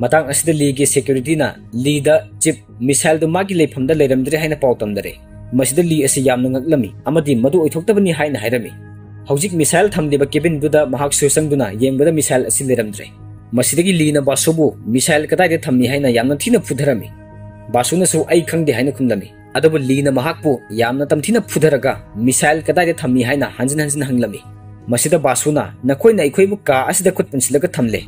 ꯃꯇꯥꯡ ꯑꯁꯤꯗ Lee ꯒꯤ security ꯅ Lee ꯗ, "Chief, missile ꯗꯨ ꯃꯥꯒꯤ ꯂꯩꯐꯝꯗ ꯂꯩꯔꯝꯗ꯭ꯔꯦ" ꯍꯥꯏꯅ ꯄꯥꯎ ꯇꯝꯅꯔꯦ꯫ ꯃꯁꯤꯗ Lee ꯑꯁꯤ ꯌꯥꯝꯅ ꯉꯛꯂꯝꯃꯤ ꯑꯃꯗꯤ ꯃꯗꯨ ꯑꯣꯏꯊꯣꯛꯇꯕꯅꯤ ꯍꯥꯏꯅ ꯍꯥꯏꯔꯝꯃꯤ꯫ ꯍꯧꯖꯤꯛ missile ꯊꯝꯂꯤꯕ cabin ꯗꯨꯗ ꯃꯍꯥꯛꯁꯨ ꯆꯪꯗꯨꯅ ꯌꯦꯡꯕꯗ missile ꯑꯁꯤ ꯂꯩꯔꯝꯗ꯭ꯔꯦ꯫ ꯃꯁꯤꯗꯒꯤ Lee ꯅ ꯕꯥꯁꯨꯕꯨ missile ꯀꯗꯥꯏꯗ ꯊꯝꯃꯤ ꯍꯥꯏꯅ ꯌꯥꯝꯅ ꯊꯤꯅ ꯐꯨꯊꯔꯝꯃꯤ꯫ ꯕꯥꯁꯨꯅꯁꯨ "ꯑꯩ ꯈꯪꯗꯦ" ꯍꯥꯏꯅ ꯈꯨꯝꯂꯝꯃꯤ꯫ ꯑꯗꯨꯕꯨ Lee ꯅ ꯃꯍꯥꯛꯄꯨ ꯌꯥꯝꯅ ꯇꯝꯊꯤꯅ ꯐꯨꯊꯔꯒ "missile ꯀꯗꯥꯏꯗ ꯊꯝꯃꯤ?" ꯍꯥꯏꯅ ꯍꯟꯖꯤꯟ ꯍꯟꯖꯤꯟ ꯍꯪꯂꯝꯃꯤ꯫ ꯃꯁꯤꯗ ꯕꯥꯁꯨꯅ, "ꯅꯈꯣꯏꯅ ꯑꯩꯈꯣꯏꯕꯨ ꯀꯥ ꯑꯁꯤꯗ ꯈꯨꯠ ꯄꯨꯟꯁꯤꯜꯂꯒ ꯊꯝꯂꯦ꯫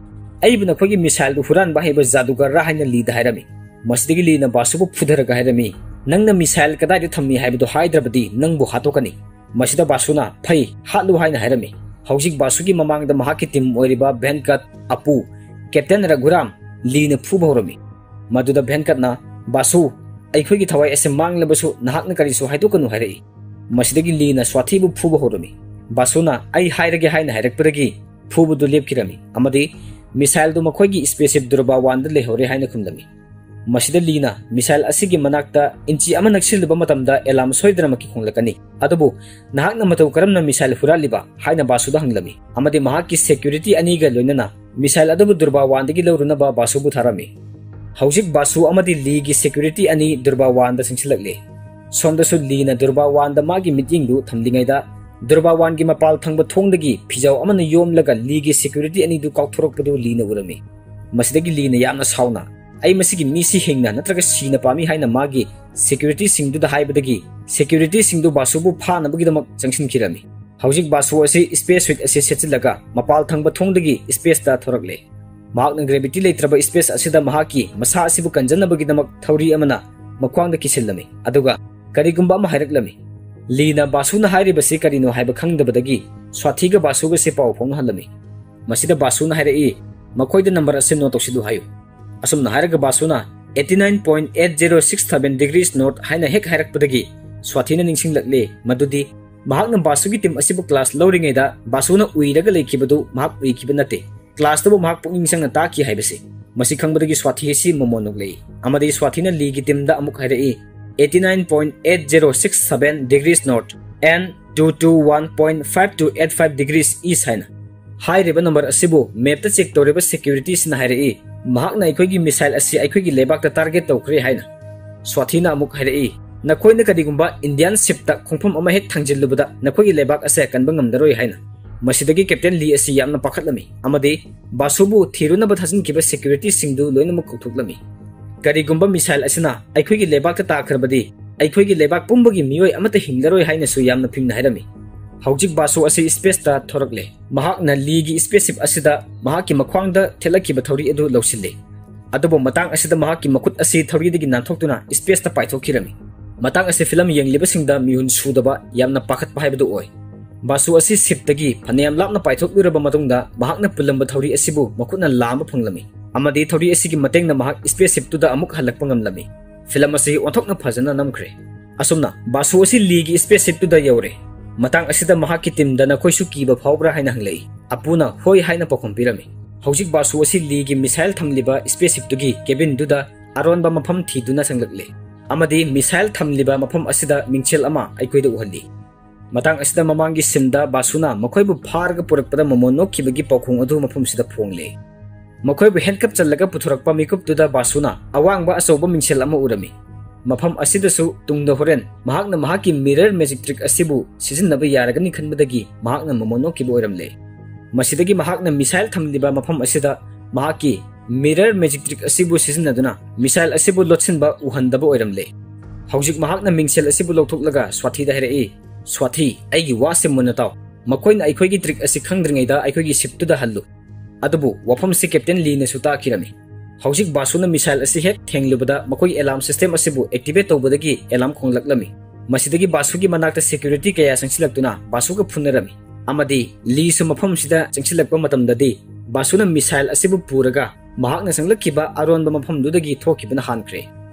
ꯑꯩꯕꯨ ꯅꯈꯣꯏꯒꯤ missile ꯗꯨ ꯍꯨꯔꯥꯟꯕ ꯍꯩꯕ ꯖꯥꯗꯨꯒꯔꯔꯥ?" ꯍꯥꯏꯅ Lee ꯗ ꯍꯥꯏꯔꯝꯃꯤ꯫ ꯃꯁꯤꯗꯒꯤ Lee ꯅ ꯕꯥꯁꯨꯕꯨ ꯐꯨꯊꯔꯒ ꯍꯥꯏꯔꯝꯃꯤ, "ꯅꯪꯅ missile ꯀꯗꯥꯏꯗ ꯊꯝꯃꯤ ꯍꯥꯏꯕꯗꯨ ꯍꯥꯏꯗ꯭ꯔꯕꯗꯤ ꯅꯪꯕꯨ ꯍꯥꯠꯇꯣꯛꯀꯅꯤ꯫" ꯃꯁꯤꯗ ꯕꯥꯁꯨꯅ, "ꯐꯩ, ꯍꯥꯠꯂꯨ" ꯍꯥꯏꯅ ꯍꯥꯏꯔꯝꯃꯤ꯫ ꯍꯧꯖꯤꯛ ꯕꯥꯁꯨꯒꯤ ꯃꯃꯥꯡꯗ ꯃꯍꯥꯛꯀꯤ team ꯑꯣꯏꯔꯤꯕ ꯚꯦꯟꯀꯠ, ꯑꯄꯨ, Captain ꯔꯘꯨꯔꯥꯝ, Lee ꯅ ꯐꯨꯕ ꯍꯧꯔꯝꯃꯤ꯫ ꯃꯗꯨꯗ ꯚꯦꯟꯀꯠꯅ, "ꯕꯥꯁꯨ, ꯑꯩꯈꯣꯏꯒꯤ ꯊꯋꯥꯏ ꯑꯁꯤ ꯃꯥꯡꯂꯕꯁꯨ ꯅꯍꯥꯛꯅ ꯀꯔꯤꯁꯨ ꯍꯥꯏꯗꯣꯛꯀꯅꯨ" ꯍꯥꯏꯔꯛꯏ꯫ ꯃꯁꯤꯗꯒꯤ Lee ꯅ ꯁ꯭ꯋꯥꯊꯤꯕꯨ ꯐꯨꯕ ꯍꯧꯔꯝꯃꯤ꯫ ꯕꯥꯁꯨꯅ "ꯑꯩ ꯍꯥꯏꯔꯒꯦ" ꯍꯥꯏꯅ ꯍꯥꯏꯔꯛꯄꯗꯒꯤ ꯐꯨꯕꯗꯨ ꯂꯦꯞꯈꯤꯔꯝꯃꯤ ꯑꯃꯗꯤ missile ꯗꯨ ꯃꯈꯣꯏꯒꯤ spaceship ꯗꯨꯔꯕꯥ ꯋꯥꯟꯗ ꯂꯩꯍꯧꯔꯦ ꯍꯥꯏꯅ ꯈꯨꯝꯂꯝꯃꯤ꯫ ꯃꯁꯤꯗ Lee ꯅ, "Missile ꯑꯁꯤꯒꯤ ꯃꯅꯥꯛꯇ inch ꯑꯃ ꯅꯛꯁꯤꯜꯂꯨꯕ ꯃꯇꯝꯗ alarm ꯁꯣꯏꯗꯅꯃꯛꯀꯤ ꯈꯣꯡꯂꯛꯀꯅꯤ꯫ ꯑꯗꯨꯕꯨ ꯅꯍꯥꯛꯅ ꯃꯇꯧ ꯀꯔꯝꯅ missile ꯍꯨꯔꯥꯜꯂꯤꯕ?" ꯍꯥꯏꯅ ꯕꯥꯁꯨꯗ ꯍꯪꯂꯝꯃꯤ ꯑꯃꯗꯤ ꯃꯍꯥꯛꯀꯤ security ꯑꯅꯤꯒ ꯂꯣꯏꯅꯅ Missile ꯑꯗꯨꯕꯨ ꯗꯨꯔꯕꯥꯋꯥꯟꯗꯒꯤ ꯂꯧꯔꯨꯅꯕ ꯕꯥꯁꯨꯕꯨ ꯊꯥꯔꯝꯃꯤ꯫ ꯍꯧꯖꯤꯛ ꯕꯥꯁꯨ ꯑꯃꯗꯤ ꯂꯤꯒꯤ security ꯑꯅꯤ ꯗꯨꯔꯕꯥꯋꯥꯟꯗ ꯆꯪꯁꯤꯜꯂꯛꯂꯦ꯫ ꯁꯣꯝꯗꯁꯨ ꯂꯤꯅ ꯗꯨꯔꯕꯥꯋꯥꯟꯗ ꯃꯥꯒꯤ ꯃꯤꯠꯌꯦꯡꯗꯨ ꯊꯝꯂꯤꯉꯩꯗ, ꯗꯨꯔꯕꯥꯋꯥꯟꯒꯤ ꯃꯄꯥꯜ ꯊꯪꯕ ꯊꯣꯡꯗꯒꯤ ꯐꯤꯖꯥꯎ ꯑꯃꯅ ꯌꯣꯝꯂꯒ ꯂꯤꯒꯤ security ꯑꯅꯤꯗꯨ ꯀꯥꯎꯊꯣꯔꯛꯄꯗꯨ ꯂꯤꯅ ꯎꯔꯝꯃꯤ꯫ ꯃꯁꯤꯗꯒꯤ ꯂꯤꯅ ꯌꯥꯝꯅ ꯁꯥꯎꯅ, "ꯑꯩ ꯃꯁꯤꯒꯤ ꯃꯤꯁꯤ ꯍꯤꯡꯅ ꯅꯠꯇ꯭ꯔꯒ ꯁꯤꯅ ꯄꯥꯝꯃꯤ" ꯍꯥꯏꯅ ꯃꯥꯒꯤ securityꯁꯤꯡꯗꯨꯗ ꯍꯥꯏꯕꯗꯒꯤ, securityꯁꯤꯡꯗꯨ ꯕꯥꯁꯨꯕꯨ ꯐꯥꯅꯕꯒꯤꯗꯃꯛ ꯆꯪꯁꯤꯟꯈꯤꯔꯝꯃꯤ꯫ ꯍꯧꯖꯤꯛ ꯕꯥꯁꯨ ꯑꯁꯤ space suit ꯑꯁꯤ ꯁꯦꯠꯆꯤꯜꯂꯒ ꯃꯄꯥꯜ ꯊꯪꯕ ꯊꯣꯡꯗꯒꯤ spaceꯇ ꯊꯣꯔꯛꯂꯦ꯫ ꯃꯍꯥꯛꯅ gravity ꯂꯩꯇ꯭ꯔꯕ space ꯑꯁꯤꯗ ꯃꯍꯥꯛꯀꯤ ꯃꯁꯥ ꯑꯁꯤꯕꯨ ꯀꯟꯖꯅꯕꯒꯤꯗꯃꯛ ꯊꯧꯔꯤ ꯑꯃꯅ ꯃꯈ꯭ꯋꯥꯡꯗ ꯀꯤꯁꯤꯜꯂꯝꯃꯤ, ꯑꯗꯨꯒ ꯀꯔꯤꯒꯨꯝꯕ ꯑꯃ ꯍꯥꯏꯔꯛꯂꯝꯃꯤ꯫ ꯂꯤꯅ ꯕꯥꯁꯨꯅ ꯍꯥꯏꯔꯤꯕꯁꯤ ꯀꯔꯤꯅꯣ ꯍꯥꯏꯕ ꯈꯪꯗꯕꯗꯒꯤ ꯁ꯭ꯋꯥꯊꯤꯒ ꯕꯥꯁꯨꯒꯁꯤ ꯄꯥꯎ ꯐꯥꯎꯅꯍꯜꯂꯝꯃꯤ꯫ ꯃꯁꯤꯗ ꯕꯥꯁꯨꯅ ꯍꯥꯏꯔꯛꯏ, "ꯃꯈꯣꯏꯗ number ꯑꯁꯤ note ꯇꯧꯁꯤꯜꯂꯨ" ꯍꯥꯏꯌꯨ꯫ ꯑꯁꯨꯝꯅ ꯍꯥꯏꯔꯒ ꯕꯥꯁꯨꯅ eighty nine point eight zero six seven degrees north ꯍꯥꯏꯅ ꯍꯦꯛ ꯍꯥꯏꯔꯛꯄꯗꯒꯤ ꯁ꯭ꯋꯥꯊꯤꯅ ꯅꯤꯡꯁꯤꯡꯂꯛꯂꯦ ꯃꯗꯨꯗꯤ ꯃꯍꯥꯛꯅ ꯕꯥꯁꯨꯒꯤ team ꯑꯁꯤꯕꯨ class ꯂꯧꯔꯤꯉꯩꯗ ꯕꯥꯁꯨꯅ ꯎꯏꯔꯒ ꯂꯩꯈꯤꯕꯗꯨ ꯃꯍꯥꯛ ꯎꯏꯈꯤꯕ ꯅꯠꯇꯦ꯫ Classꯇꯨꯕꯨ ꯃꯍꯥꯛ ꯄꯨꯛꯅꯤꯡ ꯆꯪꯅ ꯇꯥꯈꯤ ꯍꯥꯏꯕꯁꯤ꯫ ꯃꯁꯤ ꯈꯪꯕꯗꯒꯤ ꯁ꯭ꯋꯥꯊꯤ ꯑꯁꯤ ꯃꯃꯣꯟ ꯅꯣꯛꯂꯛꯏ ꯑꯃꯗꯤ ꯁ꯭ꯋꯥꯊꯤꯅ ꯂꯤꯒꯤ teamꯗ ꯑꯃꯨꯛ ꯍꯥꯏꯔꯛꯏ, eighty nine point eight zero six seven degrees north and two two one point five two eight five degrees east ꯍꯥꯏꯅ꯫ ꯍꯥꯏꯔꯤꯕ number ꯑꯁꯤꯕꯨ mapꯇ check ꯇꯧꯔꯤꯕ securityꯁꯤꯅ ꯍꯥꯏꯔꯛꯏ, ꯃꯍꯥꯛꯅ ꯑꯩꯈꯣꯏꯒꯤ missile ꯑꯁꯤ ꯑꯩꯈꯣꯏꯒꯤ ꯂꯩꯕꯥꯛꯇ target ꯇꯧꯈ꯭ꯔꯦ ꯍꯥꯏꯅ꯫ ꯁ꯭ꯋꯥꯊꯤꯅ ꯑꯃꯨꯛ ꯍꯥꯏꯔꯛꯏ, "ꯅꯈꯣꯏꯅ ꯀꯔꯤꯒꯨꯝꯕ Indian shipꯇ ꯈꯣꯡꯐꯝ ꯑꯃ ꯍꯦꯛ ꯊꯥꯡꯖꯤꯜꯂꯨꯕꯗ ꯅꯈꯣꯏꯒꯤ ꯂꯩꯕꯥꯛ ꯑꯁꯦ ꯀꯟꯕ ꯉꯝꯂꯔꯣꯏ" ꯍꯥꯏꯅ꯫ ꯃꯁꯤꯗꯒꯤ Captain ꯂꯤ ꯑꯁꯤ ꯌꯥꯝꯅ ꯄꯥꯈꯠꯂꯝꯃꯤ ꯑꯃꯗꯤ ꯕꯥꯁꯨꯕꯨ ꯊꯤꯔꯨꯅꯕ ꯊꯥꯖꯤꯟꯈꯤꯕ securityꯁꯤꯡꯗꯨ ꯂꯣꯏꯅꯃꯛ ꯀꯧꯊꯣꯛꯂꯝꯃꯤ꯫ "ꯀꯔꯤꯒꯨꯝꯕ missile ꯑꯁꯤꯅ ꯑꯩꯈꯣꯏꯒꯤ ꯂꯩꯕꯥꯛꯇ ꯇꯥꯈ꯭ꯔꯕꯗꯤ ꯑꯩꯈꯣꯏꯒꯤ ꯂꯩꯕꯥꯛ ꯄꯨꯝꯕꯒꯤ ꯃꯤꯑꯣꯏ ꯑꯃꯠꯇ ꯍꯤꯡꯂꯔꯣꯏ" ꯍꯥꯏꯅꯁꯨ ꯌꯥꯝꯅ ꯐꯤꯡꯅ ꯍꯥꯏꯔꯝꯃꯤ꯫ ꯍꯧꯖꯤꯛ ꯕꯥꯁꯨ ꯑꯁꯤ spaceꯇ ꯊꯣꯔꯛꯂꯦ꯫ ꯃꯍꯥꯛꯅ ꯂꯤꯒꯤ spaceship ꯑꯁꯤꯗ ꯃꯍꯥꯛꯀꯤ ꯃꯈ꯭ꯋꯥꯡꯗ ꯊꯦꯠꯂꯛꯈꯤꯕ ꯊꯧꯔꯤ ꯑꯗꯨ ꯂꯧꯁꯤꯜꯂꯤ꯫ ꯑꯗꯨꯕꯨ ꯃꯇꯥꯡ ꯑꯁꯤꯗ ꯃꯍꯥꯛꯀꯤ ꯃꯈꯨꯠ ꯑꯁꯤ ꯊꯧꯔꯤꯗꯒꯤ ꯅꯥꯟꯊꯣꯛꯇꯨꯅ spaceꯇ ꯄꯥꯏꯊꯣꯛꯈꯤꯔꯝꯃꯤ꯫ ꯃꯇꯥꯡ ꯑꯁꯤ film ꯌꯦꯡꯂꯤꯕꯁꯤꯡꯗ ꯃꯤꯍꯨꯟ ꯁꯨꯗꯕ ꯌꯥꯝꯅ ꯄꯥꯈꯠꯄ ꯍꯥꯏꯕꯗꯨ ꯑꯣꯏ꯫ ꯕꯥꯁꯨ ꯑꯁꯤ shipꯇꯒꯤ ꯐꯅꯌꯥꯝ ꯂꯥꯞꯅ ꯄꯥꯏꯊꯣꯛꯂꯨꯔꯕ ꯃꯇꯨꯡꯗ ꯃꯍꯥꯛꯅ ꯄꯨꯜꯂꯝꯕ ꯊꯧꯔꯤ ꯑꯁꯤꯕꯨ ꯃꯈꯨꯠꯅ ꯂꯥꯝꯕ ꯐꯪꯂꯝꯃꯤ ꯑꯃꯗꯤ ꯊꯧꯔꯤ ꯑꯁꯤꯒꯤ ꯃꯇꯦꯡꯅ ꯃꯍꯥꯛ spaceshipꯇꯨꯗ ꯑꯃꯨꯛ ꯍꯜꯂꯛꯄ ꯉꯝꯂꯝꯃꯤ꯫ Film ꯑꯁꯤ ꯑꯣꯟꯊꯣꯛꯅ ꯐꯖꯅ ꯅꯝꯈ꯭ꯔꯦ꯫ ꯑꯁꯨꯝꯅ ꯕꯥꯁꯨ ꯑꯁꯤ ꯂꯤꯒꯤ spaceshipꯇꯨꯗ ꯌꯧꯔꯦ꯫ ꯃꯇꯥꯡ ꯑꯁꯤꯗ ꯃꯍꯥꯛꯀꯤ teamꯗ "ꯅꯈꯣꯏꯁꯨ ꯀꯤꯕ ꯐꯥꯎꯕ꯭ꯔꯥ?" ꯍꯥꯏꯅ ꯍꯪꯂꯛꯏ꯫ ꯑꯄꯨꯅ "ꯍꯣꯏ" ꯍꯥꯏꯅ ꯄꯥꯎꯈꯨꯝ ꯄꯤꯔꯝꯃꯤ꯫ ꯍꯧꯖꯤꯛ ꯕꯥꯁꯨ ꯑꯁꯤ ꯂꯤꯒꯤ missile ꯊꯝꯂꯤꯕ spaceshipꯇꯨꯒꯤ cabinꯗꯨꯗ ꯑꯔꯣꯟꯕ ꯃꯐꯝ ꯊꯤꯗꯨꯅ ꯆꯪꯂꯛꯂꯦ ꯑꯃꯗꯤ missile ꯊꯝꯂꯤꯕ ꯃꯐꯝ ꯑꯁꯤꯗ ꯃꯤꯡꯁꯦꯜ ꯑꯃ ꯑꯩꯈꯣꯏꯗ ꯎꯍꯜꯂꯤ꯫ ꯃꯇꯥꯡ ꯑꯁꯤꯗ ꯃꯃꯥꯡꯒꯤ ꯁꯤꯟꯗ ꯕꯥꯁꯨꯅ ꯃꯈꯣꯏꯕꯨ ꯐꯥꯔꯒ ꯄꯨꯔꯛꯄꯗ ꯃꯣꯃꯣꯟ ꯅꯣꯛꯈꯤꯕꯒꯤ ꯄꯥꯎꯈꯣꯡ ꯑꯗꯨ ꯃꯐꯝꯁꯤꯗ ꯐꯣꯡꯂꯦ꯫ ꯃꯈꯣꯏꯕꯨ ꯍꯦꯟꯀꯞ ꯆꯜꯂꯒ ꯄꯨꯊꯣꯔꯛꯄ ꯃꯤꯀꯨꯞꯇꯨꯗ ꯕꯥꯁꯨꯅ ꯑꯋꯥꯡꯕ ꯑꯆꯧꯕ ꯃꯤꯡꯁꯦꯜ ꯑꯃ ꯎꯔꯝꯃꯤ꯫ ꯃꯐꯝ ꯑꯁꯤꯗꯁꯨ ꯇꯨꯡꯗ ꯍꯣꯔꯦꯟ ꯃꯍꯥꯛꯅ ꯃꯍꯥꯛꯀꯤ ꯃꯤꯔꯔ ꯃꯦꯖꯤꯛ ꯇ꯭ꯔꯤꯛ ꯑꯁꯤꯕꯨ ꯁꯤꯖꯤꯟꯅꯕ ꯌꯥꯔꯒꯅꯤ ꯈꯟꯕꯗꯒꯤ ꯃꯍꯥꯛꯅ ꯃꯣꯃꯣꯟ ꯅꯣꯛꯈꯤꯕ ꯑꯣꯏꯔꯝꯂꯦ꯫ ꯃꯁꯤꯗꯒꯤ ꯃꯍꯥꯛꯅ ꯃꯤꯁꯥꯏꯜ ꯊꯝꯂꯤꯕ ꯃꯐꯝ ꯑꯁꯤꯗ ꯃꯍꯥꯛꯀꯤ ꯃꯤꯔꯔ ꯃꯦꯖꯤꯛ ꯇ꯭ꯔꯤꯛ ꯑꯁꯤꯕꯨ ꯁꯤꯖꯤꯟꯅꯗꯨꯅ ꯃꯤꯁꯥꯏꯜ ꯑꯁꯤꯕꯨ ꯂꯣꯠꯁꯤꯟꯕ ꯎꯍꯟꯗꯕ ꯑꯣꯏꯔꯝꯂꯦ꯫ ꯍꯧꯖꯤꯛ ꯃꯍꯥꯛꯅ ꯃꯤꯡꯁꯦꯜ ꯑꯁꯤꯕꯨ ꯂꯧꯊꯣꯛꯂꯒ ꯁ꯭ꯋꯥꯊꯤꯗ ꯍꯥꯏꯔꯛꯏ, "ꯁ꯭ꯋꯥꯊꯤ, ꯑꯩꯒꯤ ꯋꯥꯁꯦ ꯃꯨꯟꯅ ꯇꯥꯎ꯫ ꯃꯈꯣꯏꯅ ꯑꯩꯈꯣꯏꯒꯤ ꯇ꯭ꯔꯤꯛ ꯑꯁꯤ ꯈꯪꯗ꯭ꯔꯤꯉꯩꯗ ꯑꯩꯈꯣꯏꯒꯤ ꯁꯤꯞꯇꯨꯗ ꯍꯜꯂꯨ"꯫ ꯑꯗꯨꯕꯨ ꯋꯥꯐꯝꯁꯤ ꯀꯦꯞꯇꯦꯟ ꯂꯤꯅꯁꯨ ꯇꯥꯈꯤꯔꯝꯃꯤ꯫ ꯍꯧꯖꯤꯛ ꯕꯥꯁꯨꯅ ꯃꯤꯁꯥꯏꯜ ꯑꯁꯤ ꯍꯦꯛ ꯊꯦꯡꯂꯨꯕꯗ ꯃꯈꯣꯏꯒꯤ ꯑꯦꯂꯥꯔꯝ ꯁꯤꯁꯇꯦꯝ ꯑꯁꯤꯕꯨ ꯑꯦꯛꯇꯤꯚꯦꯠ ꯇꯧꯕꯗꯒꯤ ꯑꯦꯂꯥꯔꯝ ꯈꯣꯡꯂꯛꯂꯝꯃꯤ꯫ ꯃꯁꯤꯗꯒꯤ ꯕꯥꯁꯨꯒꯤ ꯃꯅꯥꯛꯇ ꯁꯦꯀ꯭ꯌꯨꯔꯤꯇꯤ ꯀꯌꯥ ꯆꯪꯁꯤꯜꯂꯛꯇꯨꯅ ꯕꯥꯁꯨꯒ ꯐꯨꯅꯔꯝꯃꯤ꯫ ꯑꯃꯗꯤ ꯂꯤꯁꯨ ꯃꯐꯝꯁꯤꯗ ꯆꯪꯁꯤꯜꯂꯛꯄ ꯃꯇꯝꯗꯗꯤ ꯕꯥꯁꯨꯅ ꯃꯤꯁꯥꯏꯜ ꯑꯁꯤꯕꯨ ꯄꯨꯔꯒ ꯃꯍꯥꯛꯅ ꯆꯪꯂꯛꯈꯤꯕ ꯑꯔꯣꯟꯕ ꯃꯐꯝꯗꯨꯗꯒꯤ ꯊꯣꯛꯈꯤꯕꯅ ꯍꯥꯟꯈ꯭ꯔꯦ꯫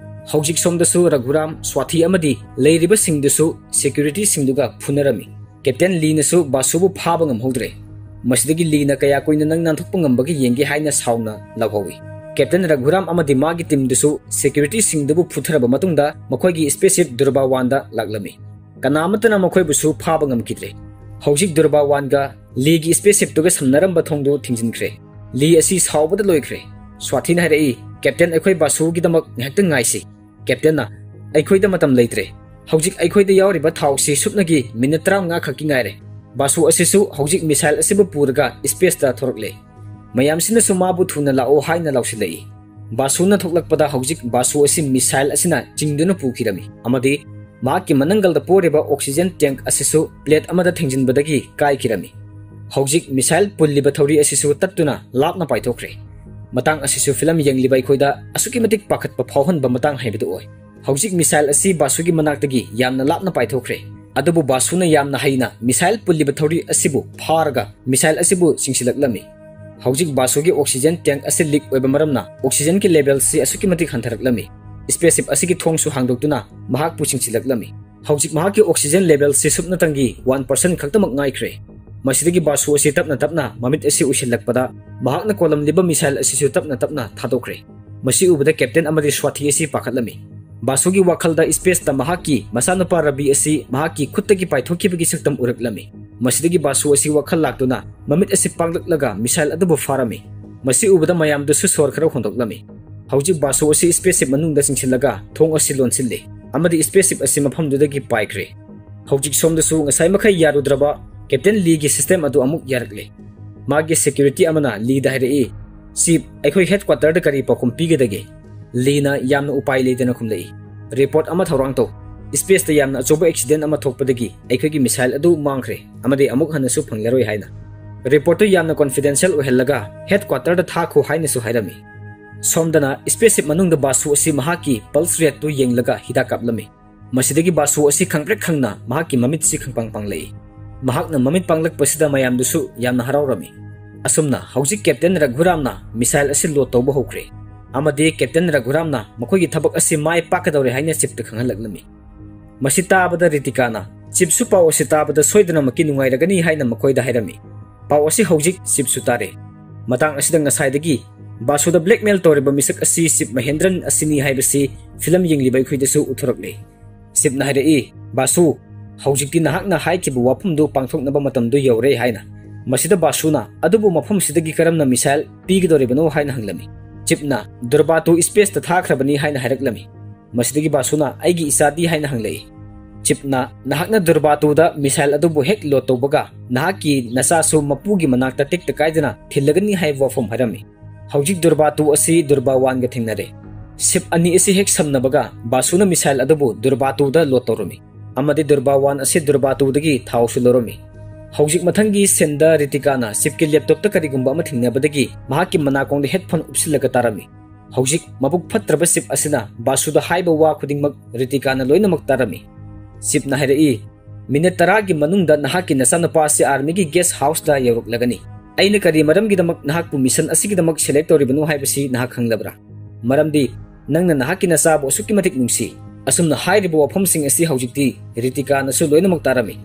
ꯍꯧꯖꯤꯛ ꯁꯣꯝꯗꯁꯨ ꯔꯘꯨꯔꯥꯝ, ꯁ꯭ꯋꯥꯊꯤ ꯑꯃꯗꯤ ꯂꯩꯔꯤꯕꯁꯤꯡꯗꯨꯁꯨ ꯁꯦꯀ꯭ꯌꯨꯔꯤꯇꯤꯁꯤꯡꯗꯨꯒ ꯐꯨꯅꯔꯝꯃꯤ꯫ ꯀꯦꯞꯇꯦꯟ ꯂꯤꯅꯁꯨ ꯕꯥꯁꯨꯕꯨ ꯐꯥꯕ ꯉꯝꯍꯧꯗ꯭ꯔꯦ꯫ ꯃꯁꯤꯗꯒꯤ ꯂꯤꯅ ꯀꯌꯥ ꯀꯨꯏꯅ ꯅꯪ ꯅꯥꯟꯊꯣꯛꯄ ꯉꯝꯕꯒꯦ ꯌꯦꯡꯒꯦ ꯍꯥꯏꯅ ꯁꯥꯎꯅ ꯂꯥꯎꯍꯧꯏ꯫ ꯀꯦꯞꯇꯦꯟ ꯔꯘꯨꯔꯥꯝ ꯑꯃꯗꯤ ꯃꯥꯒꯤ ꯇꯤꯝꯗꯨꯁꯨ ꯁꯦꯀ꯭ꯌꯨꯔꯤꯇꯤꯁꯤꯡꯗꯨꯕꯨ ꯐꯨꯊꯔꯕ ꯃꯇꯨꯡꯗ ꯃꯈꯣꯏꯒꯤ ꯁ꯭ꯄꯦꯁ ꯁꯤꯞ ꯗꯨꯔꯕꯥ ꯋꯥꯟꯗ ꯂꯥꯛꯂꯝꯃꯤ꯫ ꯀꯅꯥꯃꯠꯇꯅ ꯃꯈꯣꯏꯕꯨꯁꯨ ꯐꯥꯕ ꯉꯝꯈꯤꯗ꯭ꯔꯦ꯫ ꯍꯧꯖꯤꯛ ꯗꯨꯔꯕꯥ ꯋꯥꯟꯒ ꯂꯤꯒꯤ ꯁ꯭ꯄꯦꯁ ꯁꯤꯞꯇꯨꯒ ꯁꯝꯅꯔꯝꯕ ꯊꯣꯡꯗꯨ ꯊꯤꯡꯖꯤꯟꯈ꯭ꯔꯦ꯫ ꯂꯤ ꯑꯁꯤ ꯁꯥꯎꯕꯗ ꯂꯣꯏꯈ꯭ꯔꯦ꯫ ꯁ꯭ꯋꯥꯊꯤꯅ ꯍꯥꯏꯔꯛꯏ, "ꯀꯦꯞꯇꯦꯟ, ꯑꯩꯈꯣꯏ ꯕꯥꯁꯨꯒꯤꯗꯃꯛ ꯉꯥꯏꯍꯥꯛꯇꯪ ꯉꯥꯏꯁꯤ"꯫ ꯀꯦꯞꯇꯦꯟꯅ, "ꯑꯩꯈꯣꯏꯗ ꯃꯇꯝ ꯂꯩꯇ꯭ꯔꯦ꯫ ꯍꯧꯖꯤꯛ ꯑꯩꯈꯣꯏꯗ ꯌꯥꯎꯔꯤꯕ ꯊꯥꯎꯁꯤ ꯁꯨꯞꯅꯒꯤ ꯃꯤꯅꯤꯠ ꯇꯔꯥꯃꯉꯥ ꯈꯛꯀꯤ ꯉꯥꯏꯔꯦ"꯫ ꯕꯥꯁꯨ ꯑꯁꯤꯁꯨ ꯍꯧꯖꯤꯛ ꯃꯤꯁꯥꯏꯜ ꯑꯁꯤꯕꯨ ꯄꯨꯔꯒ ꯁ꯭ꯄꯦꯁꯇ ꯊꯣꯔꯛꯂꯦ꯫ ꯃꯌꯥꯝꯁꯤꯅꯁꯨ ꯃꯥꯕꯨ ꯊꯨꯅ ꯂꯥꯛꯑꯣ ꯍꯥꯏꯅ ꯂꯥꯎꯁꯤꯜꯂꯛꯏ꯫ ꯕꯥꯁꯨꯅ ꯊꯣꯛꯂꯛꯄꯗ ꯍꯧꯖꯤꯛ ꯕꯥꯁꯨ ꯑꯁꯤ ꯃꯤꯁꯥꯏꯜ ꯑꯁꯤꯅ ꯆꯤꯡꯗꯨꯅ ꯄꯨꯈꯤꯔꯝꯃꯤ ꯑꯃꯗꯤ ꯃꯍꯥꯛꯀꯤ ꯃꯅꯪꯒꯜꯗ ꯄꯣꯔꯤꯕ ꯑꯣꯛꯁꯤꯖꯦꯟ ꯇꯦꯡꯛ ꯑꯁꯤꯁꯨ ꯄ꯭ꯂꯦꯠ ꯑꯃꯗ ꯊꯤꯡꯖꯤꯟꯕꯗꯒꯤ ꯀꯥꯏꯈꯤꯔꯝꯃꯤ꯫ ꯍꯧꯖꯤꯛ ꯃꯤꯁꯥꯏꯜ ꯄꯨꯜꯂꯤꯕ ꯊꯧꯔꯤ ꯑꯁꯤꯁꯨ ꯇꯠꯇꯨꯅ ꯂꯥꯞꯅ ꯄꯥꯏꯊꯣꯛꯈ꯭ꯔꯦ꯫ ꯃꯇꯥꯡ ꯑꯁꯤꯁꯨ ꯐꯤꯂꯝ ꯌꯦꯡꯂꯤꯕ ꯑꯩꯈꯣꯏꯗ ꯑꯁꯨꯛꯀꯤ ꯃꯇꯤꯛ ꯄꯥꯈꯠꯄ ꯐꯥꯎꯍꯟꯕ ꯃꯇꯥꯡ ꯍꯥꯏꯕꯗꯨ ꯑꯣꯏ꯫ ꯍꯧꯖꯤꯛ ꯃꯤꯁꯥꯏꯜ ꯑꯁꯤ ꯕꯥꯁꯨꯒꯤ ꯃꯅꯥꯛꯇꯒꯤ ꯌꯥꯝꯅ ꯂꯥꯞꯅ ꯄꯥꯏꯊꯣꯛꯈ꯭ꯔꯦ꯫ ꯑꯗꯨꯕꯨ ꯕꯥꯁꯨꯅ ꯌꯥꯝꯅ ꯍꯩꯅ ꯃꯤꯁꯥꯏꯜ ꯄꯨꯜꯂꯤꯕ ꯊꯧꯔꯤ ꯑꯁꯤꯕꯨ ꯐꯥꯔꯒ ꯃꯤꯁꯥꯏꯜ ꯑꯁꯤꯕꯨ ꯆꯤꯡꯁꯤꯜꯂꯛꯂꯝꯃꯤ꯫ ꯍꯧꯖꯤꯛ ꯕꯥꯁꯨꯒꯤ ꯑꯣꯛꯁꯤꯖꯦꯟ ꯇꯦꯡꯛ ꯑꯁꯤ ꯂꯤꯛ ꯑꯣꯏꯕ ꯃꯔꯝꯅ ꯑꯣꯛꯁꯤꯖꯦꯟꯒꯤ ꯂꯦꯚꯦꯜꯁꯤ ꯑꯁꯨꯛꯀꯤ ꯃꯇꯤꯛ ꯍꯟꯊꯔꯛꯂꯝꯃꯤ꯫ ꯁ꯭ꯄꯦꯁ ꯁꯤꯞ ꯑꯁꯤꯒꯤ ꯊꯣꯡꯁꯨ ꯍꯥꯡꯗꯣꯛꯇꯨꯅ ꯃꯍꯥꯛꯄꯨ ꯆꯤꯡꯁꯤꯜꯂꯛꯂꯝꯃꯤ꯫ ꯍꯧꯖꯤꯛ ꯃꯍꯥꯛꯀꯤ ꯑꯣꯛꯁꯤꯖꯦꯟ ꯂꯦꯚꯦꯜꯁꯤ ꯁꯨꯞꯅꯇꯪꯒꯤ ꯋꯥꯟ ꯄꯥꯔꯁꯦꯟ ꯈꯛꯇꯃꯛ ꯉꯥꯏꯈ꯭ꯔꯦ꯫ ꯃꯁꯤꯗꯒꯤ ꯕꯥꯁꯨ ꯑꯁꯤ ꯇꯞꯅ ꯇꯞꯅ ꯃꯃꯤꯠ ꯑꯁꯤ ꯎꯏꯁꯤꯜꯂꯛꯄꯗ ꯃꯍꯥꯛꯅ ꯀꯣꯜꯂꯝꯂꯤꯕ ꯃꯤꯁꯥꯏꯜ ꯑꯁꯤꯁꯨ ꯇꯞꯅ ꯇꯞꯅ ꯊꯥꯗꯣꯛꯈ꯭ꯔꯦ꯫ ꯃꯁꯤ ꯎꯕꯗ ꯀꯦꯞꯇꯦꯟ ꯑꯃꯗꯤ ꯁ꯭ꯋꯥꯊꯤ ꯑꯁꯤ ꯄꯥꯈꯠꯂꯝꯃꯤ꯫ ꯕꯥꯁꯨꯒꯤ ꯋꯥꯈꯜꯗ space ꯇ ꯃꯍꯥꯛꯀꯤ ꯃꯆꯥꯅꯨꯄꯥ ꯔꯕꯤ ꯑꯁꯤ ꯃꯍꯥꯛꯀꯤ ꯈꯨꯠꯇꯒꯤ ꯄꯥꯏꯊꯣꯛꯈꯤꯕꯒꯤ ꯁꯛꯇꯝ ꯎꯔꯛꯂꯝꯃꯤ꯫ ꯃꯁꯤꯗꯒꯤ ꯕꯥꯁꯨ ꯑꯁꯤ ꯋꯥꯈꯜ ꯂꯥꯛꯇꯨꯅ ꯃꯃꯤꯠ ꯑꯁꯤ ꯄꯥꯡꯂꯛꯂꯒ missile ꯑꯗꯨꯕꯨ ꯐꯥꯔꯝꯃꯤ꯫ ꯃꯁꯤ ꯎꯕꯗ ꯃꯌꯥꯝꯗꯨꯁꯨ ꯁꯣꯔ ꯈꯔ ꯍꯣꯟꯗꯣꯛꯂꯝꯃꯤ꯫ ꯍꯧꯖꯤꯛ ꯕꯥꯁꯨ ꯑꯁꯤ spaceship ꯃꯅꯨꯡꯗ ꯆꯤꯡꯁꯤꯜꯂꯒ ꯊꯣꯡ ꯑꯁꯤ ꯂꯣꯟꯁꯤꯜꯂꯤ ꯑꯃꯗꯤ spaceship ꯑꯁꯤ ꯃꯐꯝꯗꯨꯗꯒꯤ ꯄꯥꯏꯈ꯭ꯔꯦ꯫ ꯍꯧꯖꯤꯛ ꯁꯣꯝꯗꯁꯨ ꯉꯁꯥꯏ ꯃꯈꯩ ꯌꯥꯔꯨꯗ꯭ꯔꯕ Captain ꯂꯤꯒꯤ system ꯑꯗꯨ ꯑꯃꯨꯛ ꯌꯥꯔꯛꯂꯦ꯫ ꯃꯥꯒꯤ security ꯑꯃꯅ ꯂꯤꯗ ꯍꯥꯏꯔꯛꯏ, "Chief, ꯑꯩꯈꯣꯏ headquarter ꯗ ꯀꯔꯤ ꯄꯥꯎꯈꯨꯝ ꯄꯤꯒꯗꯒꯦ?" ꯂꯤꯅ ꯌꯥꯝꯅ ꯎꯄꯥꯏ ꯂꯩꯇꯅ ꯈꯨꯝꯂꯛꯏ, "Report ꯑꯃ ꯊꯧꯔꯥꯡ ꯇꯧ꯫ Space ꯇ ꯌꯥꯝꯅ ꯑꯆꯧꯕ accident ꯑꯃ ꯊꯣꯛꯄꯗꯒꯤ ꯑꯩꯈꯣꯏꯒꯤ missile ꯑꯗꯨ ꯃꯥꯡꯈ꯭ꯔꯦ ꯑꯃꯗꯤ ꯑꯃꯨꯛ ꯍꯟꯅꯁꯨ ꯐꯪꯂꯔꯣꯏ" ꯍꯥꯏꯅ꯫ Report ꯇꯨ ꯌꯥꯝꯅ confidential ꯑꯣꯏꯍꯜꯂꯒ headquarter ꯗ ꯊꯥꯈꯣ ꯍꯥꯏꯅꯁꯨ ꯍꯥꯏꯔꯝꯃꯤ꯫ ꯁꯣꯝꯗꯅ spaceship ꯃꯅꯨꯡꯗ ꯕꯥꯁꯨ ꯑꯁꯤ ꯃꯍꯥꯛꯀꯤ pulse rate ꯇꯨ ꯌꯦꯡꯂꯒ ꯍꯤꯗꯥꯛ ꯀꯥꯞꯂꯝꯃꯤ꯫ ꯃꯁꯤꯗꯒꯤ ꯕꯥꯁꯨ ꯑꯁꯤ ꯈꯪꯄ꯭ꯔꯦꯛ ꯈꯪꯅ ꯃꯍꯥꯛꯀꯤ ꯃꯃꯤꯠꯁꯤ ꯈꯪꯄꯥꯡ ꯄꯥꯡꯂꯛꯏ꯫ ꯃꯍꯥꯛꯅ ꯃꯃꯤꯠ ꯄꯥꯡꯂꯛꯄꯁꯤꯗ ꯃꯌꯥꯝꯗꯨꯁꯨ ꯌꯥꯝꯅ ꯍꯔꯥꯎꯔꯝꯃꯤ꯫ ꯑꯁꯨꯝꯅ ꯍꯧꯖꯤꯛ Captain ꯔꯘꯨꯔꯥꯝꯅ missile ꯑꯁꯤ load ꯇꯧꯕ ꯍꯧꯈ꯭ꯔꯦ ꯑꯃꯗꯤ Captain ꯔꯘꯨꯔꯥꯝꯅ ꯃꯈꯣꯏꯒꯤ ꯊꯕꯛ ꯑꯁꯤ ꯃꯥꯏ ꯄꯥꯛꯀꯗꯧꯔꯦ ꯍꯥꯏꯅ Chief ꯇ ꯈꯪꯍꯜꯂꯛꯂꯝꯃꯤ꯫ ꯃꯁꯤ ꯇꯥꯕꯗ ꯔꯤꯇꯤꯀꯥꯅ Chief ꯁꯨ ꯄꯥꯎ ꯑꯁꯤ ꯇꯥꯕꯗ ꯁꯣꯏꯗꯅꯃꯛꯀꯤ ꯅꯨꯡꯉꯥꯏꯔꯒꯅꯤ ꯍꯥꯏꯅ ꯃꯈꯣꯏꯗ ꯍꯥꯏꯔꯝꯃꯤ꯫ ꯄꯥꯎ ꯑꯁꯤ ꯍꯧꯖꯤꯛ Chief ꯁꯨ ꯇꯥꯔꯦ꯫ ꯃꯇꯥꯡ ꯑꯁꯤꯗ ꯉꯁꯥꯏꯗꯒꯤ ꯕꯥꯁꯨꯗ blackmail ꯇꯧꯔꯤꯕ ꯃꯤꯁꯛ ꯑꯁꯤ Chief ꯃꯍꯦꯟꯗ꯭ꯔꯟ ꯑꯁꯤꯅꯤ ꯍꯥꯏꯕꯁꯤ film ꯌꯦꯡꯂꯤꯕ ꯑꯩꯈꯣꯏꯗꯁꯨ ꯎꯠꯊꯣꯔꯛꯂꯦ꯫ Chief ꯅ ꯍꯥꯏꯔꯛꯏ, "ꯕꯥꯁꯨ, ꯍꯧꯖꯤꯛꯇꯤ ꯅꯍꯥꯛꯅ ꯍꯥꯏꯈꯤꯕ ꯋꯥꯐꯝꯗꯨ ꯄꯥꯡꯊꯣꯛꯅꯕ ꯃꯇꯝꯗꯨ ꯌꯧꯔꯦ" ꯍꯥꯏꯅ꯫ ꯃꯁꯤꯗ ꯕꯥꯁꯨꯅ, "ꯑꯗꯨꯕꯨ ꯃꯐꯝꯁꯤꯗꯒꯤ ꯀꯔꯝꯅ missile ꯄꯤꯒꯗꯧꯔꯤꯕꯅꯣ?" ꯍꯥꯏꯅ ꯍꯪꯂꯝꯃꯤ꯫ Chief ꯅ, "ꯗꯨꯔꯕꯥꯇꯨ space ꯇ ꯊꯥꯈ꯭ꯔꯕꯅꯤ" ꯍꯥꯏꯅ ꯍꯥꯏꯔꯛꯂꯝꯃꯤ꯫ ꯃꯁꯤꯗꯒꯤ ꯕꯥꯁꯨꯅ, "ꯑꯩꯒꯤ ꯏꯆꯥꯗꯤ?" ꯍꯥꯏꯅ ꯍꯪꯂꯛꯏ꯫ Chief ꯅ, "ꯅꯍꯥꯛꯅ ꯗꯨꯔꯕꯥꯇꯨꯗ missile ꯑꯗꯨꯕꯨ ꯍꯦꯛ load ꯇꯧꯕꯒ ꯅꯍꯥꯛꯀꯤ ꯅꯆꯥꯁꯨ ꯃꯄꯨꯒꯤ ꯃꯅꯥꯛꯇ ꯇꯦꯛꯇ ꯀꯥꯏꯗꯅ ꯊꯤꯜꯂꯒꯅꯤ" ꯍꯥꯏꯕ ꯋꯥꯐꯝ ꯍꯥꯏꯔꯝꯃꯤ꯫ ꯍꯧꯖꯤꯛ ꯗꯨꯔꯕꯥꯇꯨ ꯑꯁꯤ ꯗꯨꯔꯕꯥ ꯋꯥꯟꯒ ꯊꯦꯡꯅꯔꯦ꯫ Ship ꯑꯅꯤ ꯑꯁꯤ ꯍꯦꯛ ꯁꯝꯅꯕꯒ ꯕꯥꯁꯨꯅ missile ꯑꯗꯨꯕꯨ ꯗꯨꯔꯕꯥꯇꯨꯗ load ꯇꯧꯔꯝꯃꯤ ꯑꯃꯗꯤ ꯗꯨꯔꯕꯥ ꯋꯥꯟ ꯑꯁꯤ ꯗꯨꯔꯕꯥꯇꯨꯗꯒꯤ ꯊꯥꯎꯁꯨ ꯂꯧꯔꯝꯃꯤ꯫ ꯍꯧꯖꯤꯛ ꯃꯊꯪꯒꯤ scene ꯗ ꯔꯤꯇꯤꯀꯥꯅ Chief ꯀꯤ laptop ꯇ ꯀꯔꯤꯒꯨꯝꯕ ꯑꯃ ꯊꯦꯡꯅꯕꯗꯒꯤ ꯃꯍꯥꯛꯀꯤ ꯃꯅꯥꯀꯣꯡꯗ headphone ꯎꯞꯁꯤꯜꯂꯒ ꯇꯥꯔꯝꯃꯤ꯫ ꯍꯧꯖꯤꯛ ꯃꯕꯨꯛ ꯐꯠꯇ꯭ꯔꯕ Chief ꯑꯁꯤꯅ ꯕꯥꯁꯨꯗ ꯍꯥꯏꯕ ꯋꯥ ꯈꯨꯗꯤꯡꯃꯛ ꯔꯤꯇꯤꯀꯥꯅ ꯂꯣꯏꯅꯃꯛ ꯇꯥꯔꯝꯃꯤ꯫ Chief ꯅ ꯍꯥꯏꯔꯛꯏ, "Minute ꯇꯔꯥꯒꯤ ꯃꯅꯨꯡꯗ ꯅꯍꯥꯛꯀꯤ ꯅꯆꯥꯅꯨꯄꯥ ꯑꯁꯤ army ꯒꯤ guest house ꯇ ꯌꯧꯔꯛꯂꯒꯅꯤ꯫ ꯑꯩꯅ ꯀꯔꯤ ꯃꯔꯝꯒꯤꯗꯃꯛ ꯅꯍꯥꯛꯄꯨ mission ꯑꯁꯤꯒꯤꯗꯃꯛ select ꯇꯧꯔꯤꯕꯅꯣ ꯍꯥꯏꯕꯁꯤ ꯅꯍꯥꯛ ꯈꯪꯂꯕ꯭ꯔꯥ? ꯃꯔꯝꯗꯤ ꯅꯪꯅ ꯅꯍꯥꯛꯀꯤ ꯅꯆꯥꯕꯨ ꯑꯁꯨꯛꯀꯤ ꯃꯇꯤꯛ ꯅꯨꯡꯁꯤ꯫" ꯑꯁꯨꯝꯅ ꯍꯥꯏꯔꯤꯕ ꯋꯥꯐꯝꯁꯤꯡ ꯑꯁꯤ ꯍꯧꯖꯤꯛꯇꯤ ꯔꯤꯇꯤꯀꯥꯅꯁꯨ ꯂꯣꯏꯅꯃꯛ ꯇꯥꯔꯝꯃꯤ꯫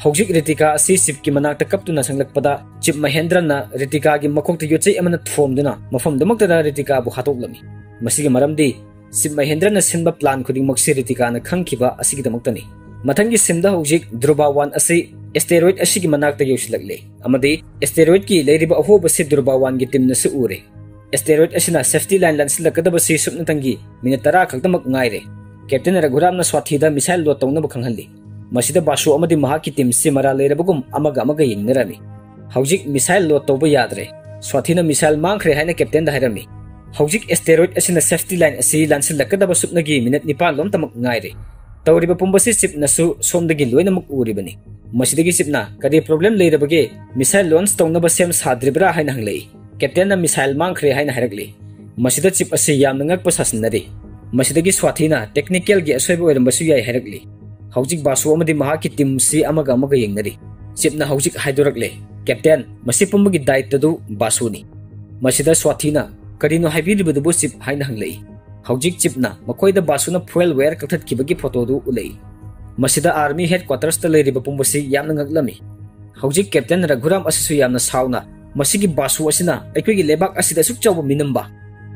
ꯍꯧꯖꯤꯛ ꯔꯤꯇꯤꯀꯥ ꯑꯁꯤ Chief ꯀꯤ ꯃꯅꯥꯛꯇ ꯀꯞꯇꯨꯅ ꯆꯪꯂꯛꯄꯗ Chief ꯃꯍꯦꯟꯗ꯭ꯔꯅ ꯔꯤꯇꯤꯀꯥꯒꯤ ꯃꯀꯣꯛꯇ ꯌꯣꯠꯆꯩ ꯑꯃꯅ ꯊꯣꯝꯗꯨꯅ ꯃꯐꯝꯗꯨꯃꯛꯇꯗ ꯔꯤꯇꯤꯀꯥꯕꯨ ꯍꯥꯠꯇꯣꯛꯂꯝꯃꯤ꯫ ꯃꯁꯤꯒꯤ ꯃꯔꯝꯗꯤ ꯆꯤꯞ ꯃꯍꯦꯟꯗ꯭ꯔꯅ ꯁꯤꯟꯕ plan ꯈꯨꯗꯤꯡꯃꯛꯁꯤ ꯔꯤꯇꯤꯀꯥꯅ ꯈꯪꯈꯤꯕ ꯑꯁꯤꯒꯤꯗꯃꯛꯇꯅꯤ꯫ ꯃꯊꯪꯒꯤ ꯁꯤꯟꯗ ꯍꯧꯖꯤꯛ ꯙ꯭ꯔꯨꯕ ꯋꯥꯟ ꯑꯁꯤ asteroid ꯑꯁꯤꯒꯤ ꯃꯅꯥꯛꯇ ꯌꯧꯁꯤꯜꯂꯛꯂꯦ ꯑꯃꯗꯤ asteroidꯀꯤ ꯂꯩꯔꯤꯕ ꯑꯍꯣꯕꯁꯤ ꯙ꯭ꯔꯨꯕ ꯋꯥꯟꯒꯤ teamꯅꯁꯨ ꯎꯔꯦ꯫ Asteroid ꯑꯁꯤꯅ safety line ꯂꯥꯟꯁꯤꯜꯂꯛꯀꯗꯕꯁꯤ ꯁꯨꯞꯅꯇꯪꯒꯤ minute ꯇꯔꯥ ꯈꯛꯇꯃꯛ ꯉꯥꯏꯔꯦ꯫ Captain ꯔꯘꯨꯔꯥꯝꯅ ꯁ꯭ꯋꯥꯊꯤꯗ missile load ꯇꯧꯅꯕ ꯈꯪꯍꯜꯂꯤ꯫ ꯃꯁꯤꯗ ꯕꯥꯁꯨ ꯑꯃꯗꯤ ꯃꯍꯥꯛꯀꯤ teamꯁꯤ ꯃꯔꯥꯜ ꯂꯩꯔꯕꯒꯨꯝ ꯑꯃꯒ ꯑꯃꯒ ꯌꯦꯡꯅꯔꯝꯃꯤ꯫ ꯍꯧꯖꯤꯛ missile load ꯇꯧꯕ ꯌꯥꯗ꯭ꯔꯦ꯫ ꯁ꯭ꯋꯥꯊꯤꯅ missile ꯃꯥꯡꯈ꯭ꯔꯦ ꯍꯥꯏꯅ captainꯗ ꯍꯥꯏꯔꯝꯃꯤ꯫ ꯍꯧꯖꯤꯛ asteroid ꯑꯁꯤꯅ safety line ꯑꯁꯤ ꯂꯥꯟꯁꯤꯜꯂꯛꯀꯗꯕ ꯁꯨꯞꯅꯒꯤ minute ꯅꯤꯄꯥꯟ ꯂꯣꯝꯇꯃꯛ ꯉꯥꯏꯔꯦ꯫ ꯇꯧꯔꯤꯕ ꯄꯨꯝꯕꯁꯤ ꯆꯤꯞꯅꯁꯨ ꯁꯣꯝꯗꯒꯤ ꯂꯣꯏꯅꯃꯛ ꯎꯔꯤꯕꯅꯤ꯫ ꯃꯁꯤꯗꯒꯤ ꯆꯤꯞꯅ ꯀꯔꯤ problem ꯂꯩꯔꯕꯒꯦ, missile launch ꯇꯧꯅꯕ ꯁꯦꯝ ꯁꯥꯗ꯭ꯔꯤꯕ꯭ꯔꯥ ꯍꯥꯏꯅ ꯍꯪꯂꯛꯏ꯫ Captainꯅ missile ꯃꯥꯡꯈ꯭ꯔꯦ ꯍꯥꯏꯅ ꯍꯥꯏꯔꯛꯂꯤ꯫ ꯃꯁꯤꯗ ꯆꯤꯞ ꯑꯁꯤ ꯌꯥꯝꯅ ꯉꯛꯄ ꯁꯥꯁꯤꯟꯅꯔꯤ꯫ ꯃꯁꯤꯗꯒꯤ ꯁ꯭ꯋꯥꯊꯤꯅ technicalꯒꯤ ꯑꯁꯣꯏꯕ ꯑꯣꯏꯔꯝꯕꯁꯨ ꯌꯥꯏ ꯍꯥꯏꯔꯛꯂꯤ꯫ ꯍꯧꯖꯤꯛ ꯕꯥꯁꯨ ꯑꯃꯗꯤ ꯃꯍꯥꯛꯀꯤ teamꯁꯤ ꯑꯃꯒ ꯑꯃꯒ ꯌꯦꯡꯅꯔꯤ꯫ ꯆꯤꯞꯅ ꯍꯧꯖꯤꯛ ꯍꯥꯏꯗꯣꯔꯛꯂꯦ, "Captain, ꯃꯁꯤ ꯄꯨꯝꯕꯒꯤ ꯗꯥꯏꯇꯗꯨ ꯕꯥꯁꯨꯅꯤ꯫" ꯃꯁꯤꯗ ꯁ꯭ꯋꯥꯊꯤꯅ, "ꯀꯔꯤꯅꯣ ꯍꯥꯏꯕꯤꯔꯤꯕꯗꯨꯕꯨ ꯆꯤꯞ?" ꯍꯥꯏꯅ ꯍꯪꯂꯛꯏ꯫ ꯍꯧꯖꯤꯛ ꯆꯤꯞꯅ ꯃꯈꯣꯏꯗ ꯕꯥꯁꯨꯅ fuel wire ꯀꯛꯊꯠꯈꯤꯕꯒꯤ photoꯗꯨ ꯎꯠꯂꯛꯏ꯫ ꯃꯁꯤꯗ army headquartersꯇ ꯂꯩꯔꯤꯕ ꯄꯨꯝꯕꯁꯤ ꯌꯥꯝꯅ ꯉꯛꯂꯝꯃꯤ꯫ ꯍꯧꯖꯤꯛ Captain ꯔꯘꯨꯔꯥꯝ ꯑꯁꯤꯁꯨ ꯌꯥꯝꯅ ꯁꯥꯎꯅ, "ꯃꯁꯤꯒꯤ ꯕꯥꯁꯨ ꯑꯁꯤꯅ ꯑꯩꯈꯣꯏꯒꯤ ꯂꯩꯕꯥꯛ ꯑꯁꯤꯗ ꯑꯁꯨꯛ ꯆꯥꯎꯕ ꯃꯤꯅꯝꯕ?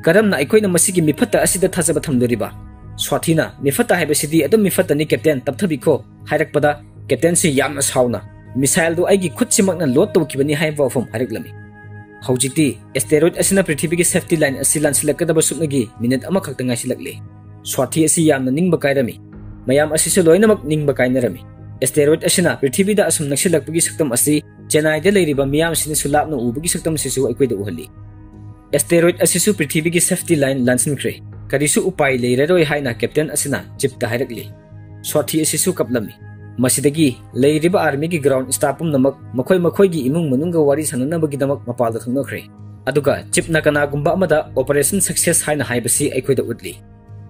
ꯀꯔꯝꯅ ꯑꯩꯈꯣꯏꯅ ꯃꯁꯤꯒꯤ ꯃꯤꯐꯠꯇ ꯑꯁꯤꯗ ꯊꯥꯖꯕ ꯊꯝꯗꯣꯔꯤꯕ?" ꯁ꯭ꯋꯥꯊꯤꯅ, "ꯃꯤꯐꯠꯇ ꯍꯥꯏꯕꯁꯤꯗꯤ ꯑꯗꯨꯝ ꯃꯤꯐꯠꯇꯅꯤ Captain, ꯇꯞꯊꯕꯤꯈꯣ" ꯍꯥꯏꯔꯛꯄꯗ, Captainꯁꯤ ꯌꯥꯝꯅ ꯁꯥꯎꯅ, "Missileꯗꯨ ꯑꯩꯒꯤ ꯈꯨꯠꯁꯤꯃꯛꯅ load ꯇꯧꯈꯤꯕꯅꯤ" ꯍꯥꯏꯕ ꯋꯥꯐꯝ ꯍꯥꯏꯔꯛꯂꯝꯃꯤ꯫ ꯍꯧꯖꯤꯛꯇꯤ asteroid ꯑꯁꯤꯅ ꯄ꯭ꯔꯤꯊꯤꯕꯤꯒꯤ safety line ꯑꯁꯤ ꯂꯥꯟꯁꯤꯜꯂꯛꯀꯗꯕ ꯁꯨꯞꯅꯒꯤ minute ꯑꯃꯈꯛꯇ ꯉꯥꯏꯁꯤꯜꯂꯛꯂꯦ꯫ ꯁ꯭ꯋꯥꯊꯤ ꯑꯁꯤ ꯌꯥꯝꯅ ꯅꯤꯡꯕ ꯀꯥꯏꯔꯝꯃꯤ꯫ ꯃꯌꯥꯝ ꯑꯁꯤꯁꯨ ꯂꯣꯏꯅꯃꯛ ꯅꯤꯡꯕ ꯀꯥꯏꯅꯔꯝꯃꯤ꯫ Asteroid ꯑꯁꯤꯅ ꯄ꯭ꯔꯤꯊꯤꯕꯤꯗ ꯑꯁꯨꯝ ꯅꯛꯁꯤꯜꯂꯛꯄꯒꯤ ꯁꯛꯇꯝ ꯑꯁꯤ ꯆꯦꯟꯅꯥꯏꯗ ꯂꯩꯔꯤꯕ ꯃꯤꯌꯥꯝꯁꯤꯅꯁꯨ ꯂꯥꯞꯅ ꯎꯕꯒꯤ ꯁꯛꯇꯝ ꯑꯁꯤꯁꯨ ꯑꯩꯈꯣꯏꯗ ꯎꯍꯜꯂꯤ꯫ Asteroid ꯑꯁꯤꯁꯨ ꯄ꯭ꯔꯤꯊꯤꯕꯤꯒꯤ safety line ꯂꯥꯟꯁꯤꯟꯈ꯭ꯔꯦ꯫ ꯀꯔꯤꯁꯨ ꯎꯄꯥꯏ ꯂꯩꯔꯔꯣꯏ ꯍꯥꯏꯅ Captain ꯑꯁꯤꯅ ꯆꯤꯞꯇ ꯍꯥꯏꯔꯛꯂꯤ꯫ ꯁ꯭ꯋꯥꯊꯤ ꯑꯁꯤꯁꯨ ꯀꯞꯂꯝꯃꯤ꯫ ꯃꯁꯤꯗꯒꯤ ꯂꯩꯔꯤꯕ armyꯒꯤ ground staff ꯄꯨꯝꯅꯃꯛ ꯃꯈꯣꯏ ꯃꯈꯣꯏꯒꯤ ꯏꯃꯨꯡ ꯃꯅꯨꯡꯒ ꯋꯥꯔꯤ ꯁꯥꯟꯅꯅꯕꯒꯤꯗꯃꯛ ꯃꯄꯥꯜꯗ ꯊꯣꯛꯅꯈ꯭ꯔꯦ꯫ ꯑꯗꯨꯒ ꯆꯤꯞꯅ ꯀꯅꯥꯒꯨꯝꯕ ꯑꯃꯗ operation success ꯍꯥꯏꯅ ꯍꯥꯏꯕꯁꯤ ꯑꯩꯈꯣꯏꯗ ꯎꯠꯂꯤ꯫